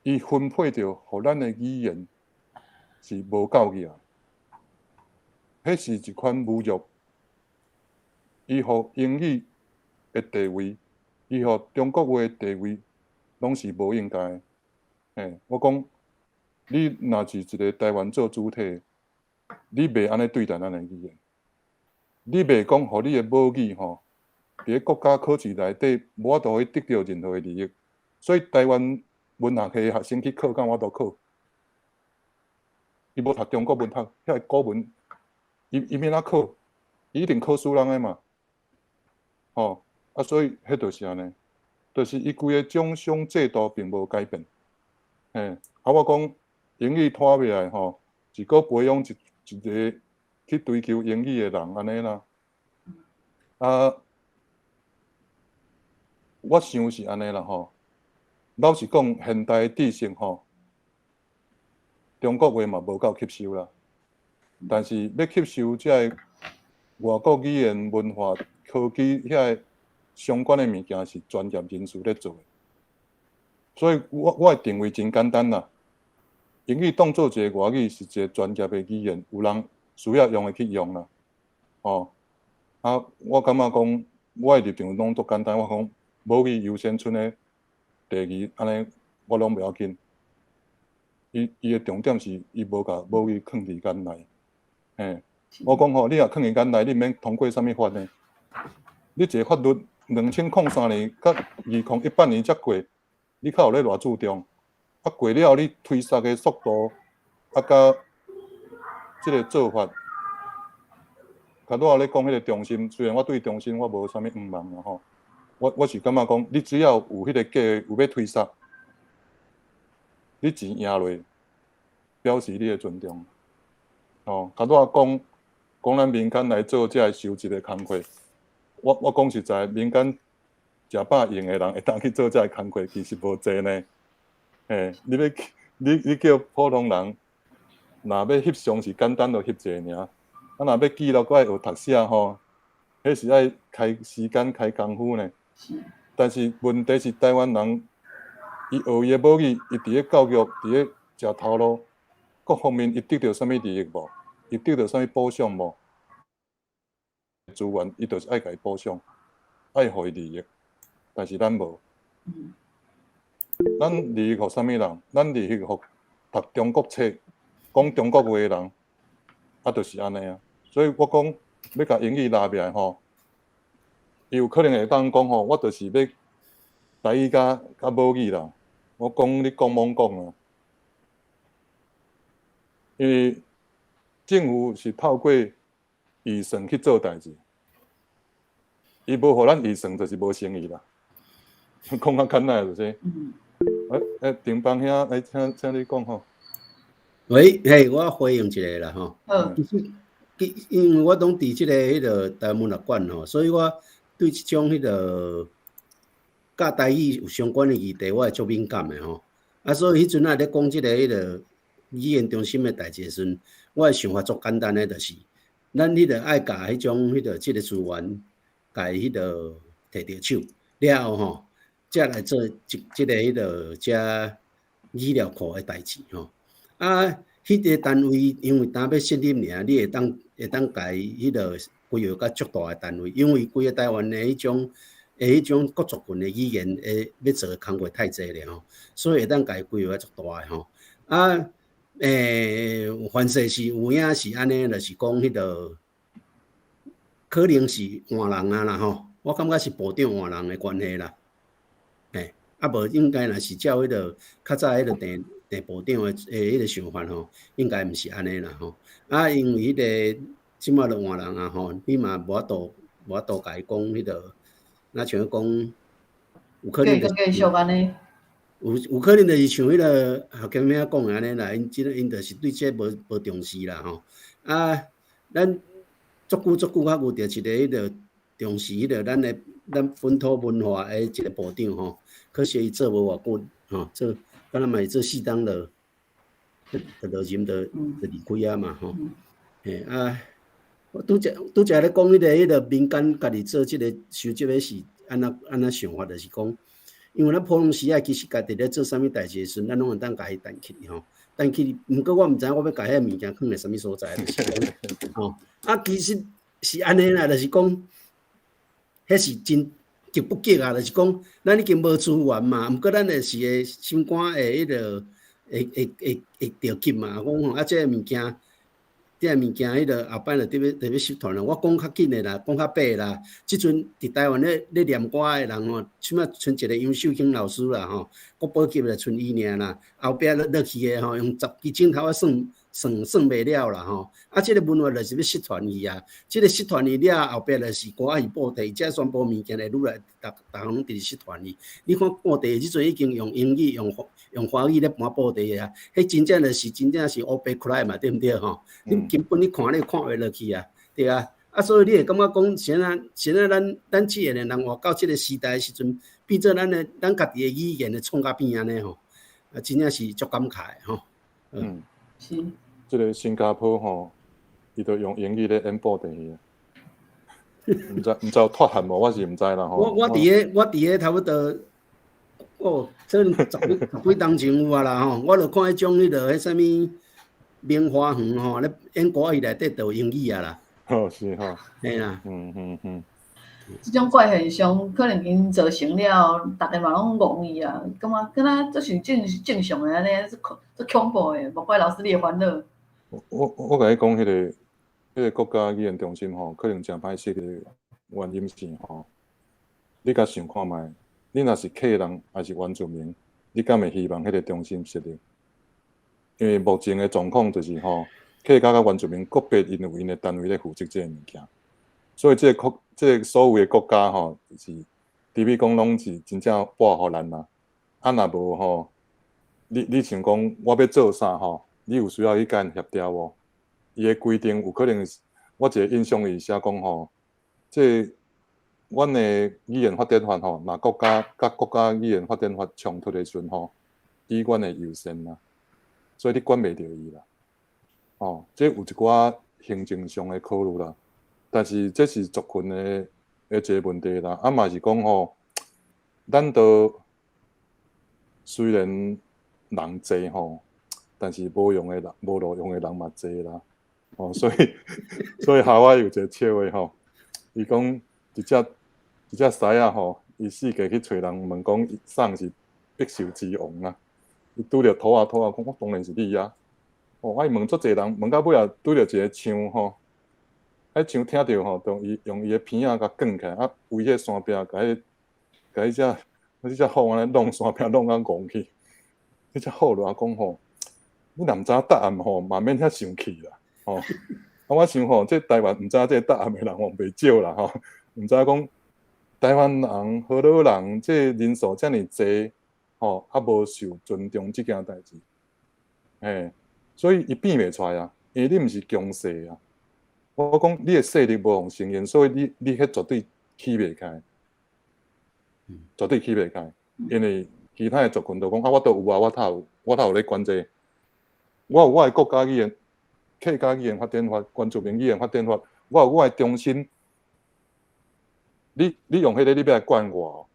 伊分配著予咱的語言是無夠額，彼是一款侮辱。伊予英語的地位，伊予中國話的地位，攏是無應該。嘿，我講，你若是一個台灣做主體，你袂按呢對待咱的語言，你袂講予你的母語吼，佇咧國家考試內底無法度去得著任何的利益。所以台灣文學系學生去考，敢有法度考？伊無讀中國文學，遐個古文，伊欲按怎考？伊一定考輸人的嘛。吼，啊，所以彼就是按呢，就是伊規个獎賞制度並無改變。嘿，啊，我講英語拖袂來吼，是閣培養一個去追求英語的人按呢啦。啊，我想是按呢啦吼。老實講，現代知識吼，中國話嘛無夠吸收啦。但是欲吸收這个外國語言文化、科技遐個相關的物件，是專業人士咧做的。所以我的定位真簡單啦。英語當做一個外語，是一個專業的語言，有人需要用的去用啦。哦，啊，我感覺講，我的立場攏足簡單，我講母語優先賰咧第二，按呢我攏袂要緊。伊的重點是，伊無共母語囥佇眼內。嘿，我講吼，你若囥佇眼內，你毋免通過啥物法呢？你一個法律2003年佮2018年才過，你較有咧偌注重？啊過了你推捒的速度，啊佮這个做法，較拄仔咧講彼个中心，雖然我對中心我無啥物向望啦吼，我是感覺講，你只要有彼个計劃有欲推捒，你錢贏落，表示你的尊重。哦，較拄仔講講咱民間來做這个收集的工課，我講實在，民間食飽閒的人會當去做這个工課，其實無濟呢。嘿，你欲你叫普通人，若欲翕相是簡單，就翕一个爾。啊，若欲記錄，閣愛學讀寫吼，彼是愛開時間開工夫呢。但是問題是台灣人，伊學伊的母語，伊佇咧教育，佇咧食頭路，各方面伊得著啥物利益無？伊得著啥物補償無？資源伊就是愛共伊補償，愛予伊利益，但是咱無。咱利益予啥物人？咱利益予讀中國冊、講中國話的人，啊，就是按呢啊。所以我講欲共英語拉起來吼，伊有可能會當講吼，我就是欲台語佮母語啦。我講你講罔講啊，因為政府是透過預算去做代誌，伊無予咱預算，就是無誠意啦。講較簡單就是。陳邦兄，來請你講吼。喂，嘿，我回應一下啦吼。其實，因為我攏佇這个彼个台灣文學館吼，所以我對這種彼个佮台語有相關的議題，我會足敏感的吼。啊，所以彼陣仔咧講這个彼个語言中心的代誌的時陣，我的想法足簡單的，就是咱彼个愛共彼種彼个這个資源，共彼个提著手了後吼，才來做這個彼个遮語料庫的代誌吼。啊，彼个單位因為當欲設立爾，你會當共彼个規劃較足大的單位，因為規个台灣的彼種各族群的語言的欲做的工課太濟咧吼，所以會當共伊規劃足大的吼。啊，凡勢是有影是按呢，就是講彼个可能是換人啊啦吼，我感覺是部長換人的關係啦。嘿，啊無應該若是照彼个較早彼个鄭鄭部長的彼个想法吼，應該毋是按呢啦吼。啊，因為彼个這馬就換人啊吼，你嘛無法度共伊講彼个，若像講有可能繼續按呢。有可能就是像彼个學兼兄講的按呢啦，𪜶這𪜶就是對這無重視啦吼。啊，咱足久足久較有著一个彼个重視彼個咱的咱本土文化的一个部長吼，可惜伊做無偌久吼，做敢若嘛是做四冬就落任就離開啊嘛吼。嘿啊，我拄才咧講彼個民間家己做這个收集的是按怎想法，就是講，因為咱普通時仔其實家己咧做啥物代誌的時陣，咱攏會當共伊彈起吼，彈起。毋過我毋知影我欲共彼个物件囥佇啥物所在，就是講吼。啊，其實是按呢啦，就是講，彼是真急不急啊，就是講，咱已經無資源嘛，毋過咱就是會心肝會彼個會著急嘛，講吼啊，這个物件。這個物件，彼个後擺就得欲失傳啦。我講較緊的啦，講較白啦。這陣佇台灣咧念歌的人吼，起碼賰一個楊秀卿老師啦吼，國寶級的賰伊爾啦。後壁落去的吼，用十支指頭仔算算算袂了啦吼。啊，這个文化就是欲失傳去啊。這个失傳去了，後壁就是歌仔戲布袋，這全部物件會愈來逐逐項攏佇失傳去。你看布袋這陣已經用英語、用華語咧搬布袋啊，彼真正就是真正是烏白出來嘛，對毋對吼？你根本你看你看袂落去啊，對啊。啊，所以你會感覺講，現在咱這个人活到這个時代的時陣，變做咱的咱家己的語言會創甲變按呢吼，啊，真正是足感慨的吼。嗯，是。這个新加坡吼，伊都用英語咧演布袋戲，毋知有脫漢無？我是毋知啦吼。我佇咧差不多，哦，這十幾冬前有啊啦吼，我就看彼種彼个彼啥物明華園吼，咧演歌仔戲內底就有英語啊啦。哦，是吼。嘿啦。這種怪現象可能已經造成了，逐家嘛攏戇伊啊，感覺敢若這是正常的按呢，足恐怖的，莫怪老師你的煩惱。我共你講，彼個國家語言中心吼，可能誠歹設的原因是吼，你共想看覓，你若是客人抑是原住民，你敢會希望彼個中心設立？因為目前的狀況就是吼，客家佮原住民個別𪜶有𪜶的單位咧負責這個物件，所以這個國這個所謂的國家吼，就是除非講攏是真正撥予咱啦，啊若無吼，你想講我欲做啥吼，你有需要去共𪜶協調無？伊的規定有可能是，我一個印象伊寫講吼，這阮的語言發展法吼，若國家佮國家語言發展法衝突的時陣吼，以阮的優先啦，所以你管袂著伊啦。哦，這有一寡行政上的考慮啦，但是這是族群的一個問題啦。啊嘛是講吼，咱都雖然人濟吼，但是無用的人、無路用的人嘛濟啦。哦，所以夏威有一個笑話吼，伊講一隻獅仔吼，伊四界去揣人問講，啥是百獸之王啊？伊拄著兔仔，兔仔講我當然是你啊！哦，啊伊問足濟人，問到尾仔拄著一個象吼，彼象聽著吼，就伊用伊的鼻仔共捲起來，啊圍彼個山壁，共彼隻虎按呢弄山壁弄甲戇去。彼隻虎就講吼，你若毋知影答案吼，嘛免遐生氣啦，吼。啊，我想吼，這台灣毋知這個答案的人吼，袂少啦吼，毋知講台灣人、河洛人這人數遮爾濟，吼，啊無受尊重這件代誌，嘿，所以伊變袂出來啊，因為你毋是強勢啊。我講你的勢力無予承認，所以你彼絕對起袂開，絕對起袂開，因為其他的族群都講啊，我都有啊，我頭有咧管這個，我有我的國家語言、客家語言發展法、原住民語言發展法，我有我的中心。你用彼個，你欲來管我，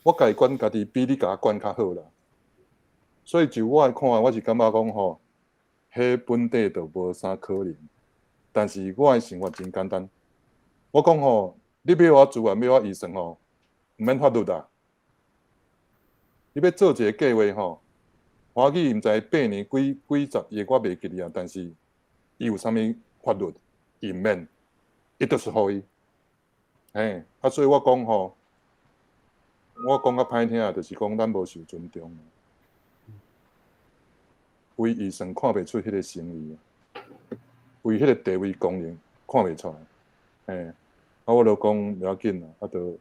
我家己管家己，比你共我管較好啦。所以就我的看法，我是感覺講吼，彼本底就無啥可能。但是我的想法真簡單，我講吼，你欲我資源，欲我預算吼，毋免法律啦。你欲做一個計畫吼，華語毋知八年幾幾十億，我袂記得啊。但是伊有啥物法律，伊毋免，伊就是予伊。嘿，啊，所以我講吼，我講較歹聽，就是講咱無受尊重，為預算看袂出彼個誠意，為彼個地位公認看袂出來，嘿，啊，我就講袂要緊啦，啊，就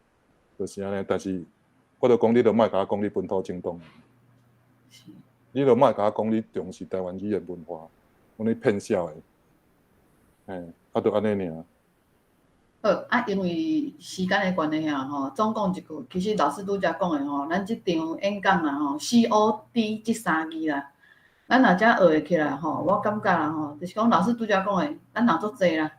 是按呢，但是我就講你著莫共我講你本土政黨，你著莫共我講你重視台灣語言文化，講你騙痟的，嘿，啊，就按呢爾。好啊，因為時間的關係啊，吼，總講一句，其實老師拄才講的吼，咱這場演講啦吼，COD 這三字啦，咱若遮學會起來吼，我感覺啦吼，就是講老師拄才講的，咱人足濟啦，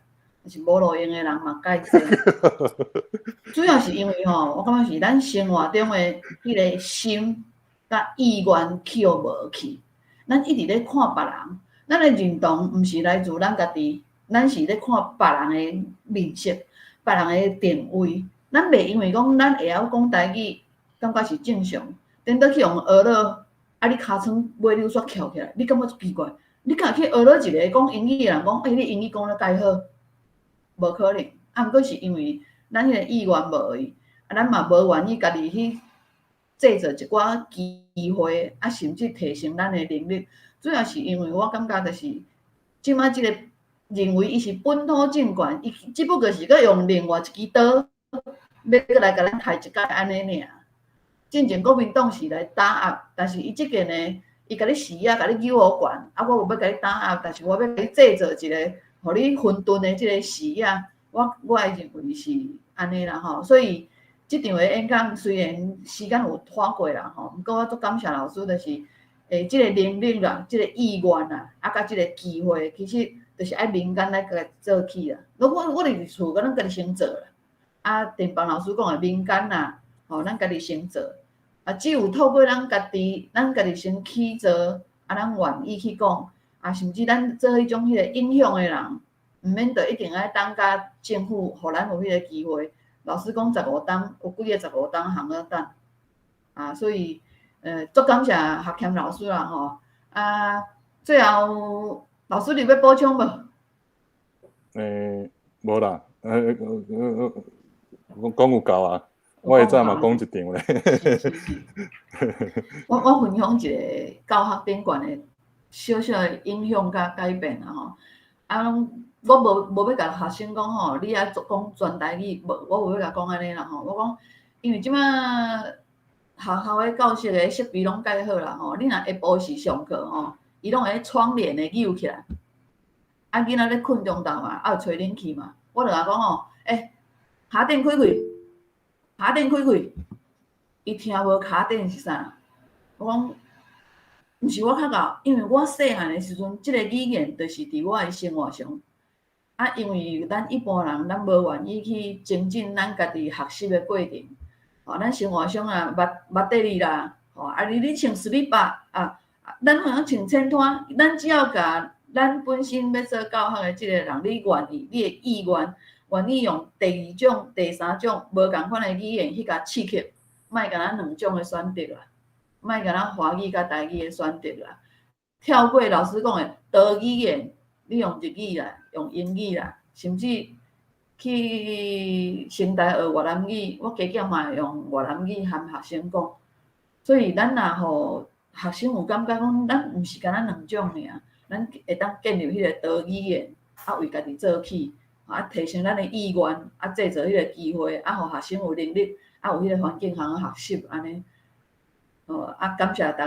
就是無路用的人嘛蓋濟。主要是因為吼，我感覺是咱生活中的彼個心佮意願去予無去，咱一直咧看別人，咱的認同毋是來自咱家己，咱是咧看別人的面色。別人的定位，咱袂因為講咱會曉講台語，感覺是正常。顛倒去予人學了，啊！你尻川尾溜煞翹起來，你感覺足奇怪？你敢會去學了一個講英語的人講，欸，你英語講得蓋好？無可能。啊，毋過是因為咱彼個意願無去，啊，咱嘛無願意家己去製造一寡機會，啊，甚至提升咱的能力。主要是因為我感覺就是，這擺這個。認為伊是本土政權，伊只不過是閣用另外一支刀，欲閣來共咱刣一擺按呢爾。進前國民黨是來打壓，但是伊這個呢，伊共你施壓，共你扭予懸，啊，我無欲共你打壓，但是我欲共你製造一個，予你混沌的這個視野，我會認為是按呢啦吼。所以這場的演講雖然時間有拖過啦吼，毋過我足感謝老師，就是這個能力啦，這個意願啦，啊，佮這個機會，其實。就是愛民間來共做起啦。我佇厝，咱家己先做啦。啊，陳邦老師講的民間啦，吼，咱家己先做。啊，只有透過咱家己，咱家己先起做，啊，咱願意去講，啊，甚至咱做彼種彼個影響的人，毋免著一定愛等甲政府予咱有彼個機會。老師講十五冬，有幾个十五冬通好等。啊，所以，足感謝學謙老師啦，吼。啊，最後。老師，你欲補充無？無啦，講有夠啊。我會早嘛講一場咧。我分享一個教學頂懸的小小的影響佮改變啦吼。啊，我無欲共學生講吼，你愛講全台語，無，我無欲共講按呢啦吼。我講，因為這馬學校的教室的設備攏蓋好啦吼，你若下晡時上課吼，伊攏會窗簾會扭起來。啊，囡仔咧睏中晝嘛，啊有吹冷氣嘛，我就共講吼，欸，跤墊開開，跤墊開開，伊聽無跤墊是啥？我講，毋是我較𠢕，因為我細漢的時陣，這個語言就是佇我的生活上。啊，因為咱一般人，咱無願意去精進咱家己學習的過程。吼，咱生活上啊，襪襪底哩啦，吼，啊你穿スリッパ啊，咱通穿淺拖，咱只要共咱本身欲做教學的這個人，你願意，你的意願，願意用第二種、第三種無仝款的語言去共刺激，莫干焦兩種的選擇啦，莫干焦華語佮台語的選擇啦。跳過老師講的多語言，你用日語啦，用英語啦，甚至去成大學越南語，我加減嘛會用越南語含學生講。所以咱若予學生有感覺講，咱毋是干焦兩種爾，咱會當建立彼個多語言，啊為家己做起，啊提升咱的意願，啊製造彼個機會，啊予學生有能力，啊有彼個環境通好學習按呢。哦，啊感謝逐家，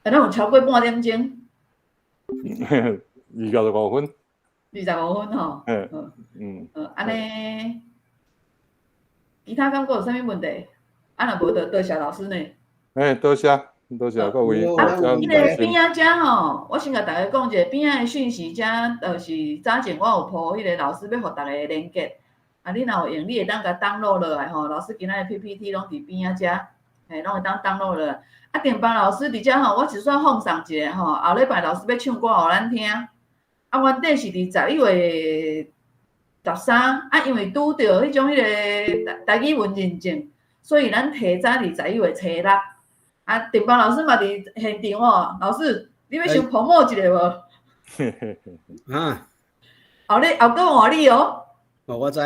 啊咱有超過半點鐘。 25分。 25分吼。嗯。嗯，按呢，其他敢閣有啥物問題？啊若無就多謝老師呢。欸，多謝，多謝各位。啊，彼個邊仔遮吼，我先共逐家講一下，邊仔的訊息遮，就是早前我有鋪彼個老師欲予逐家連結。啊，你若有閒，你會當共 download 落來吼。老師今仔的 PPT 攏佇邊仔遮，嘿，攏會當 download 落來。啊，定邦老師佇遮吼，我一煞放送一下吼，後禮拜老師欲唱歌予咱聽。啊，原底是佇11月13，啊，因為拄著彼種彼個台語文認證，所以咱提早佇11月初六。啊，定邦老師嘛佇現場哦，老師，你欲先 promote 一下無？啊，後日後閣換你哦。哦，我知。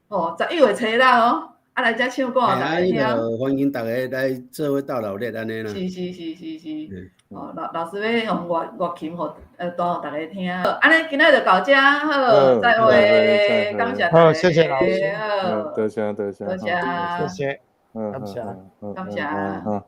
哦，11月初六哦，啊來遮唱歌予大家聽。歡迎逐家來做伙鬥熱鬧按呢啦。是是是是是。哦，老師欲用樂琴予彈予逐家聽。按呢今仔就到遮，好，再會，感謝好，謝謝老師。好，多謝多謝。多謝。謝謝，感謝，感謝。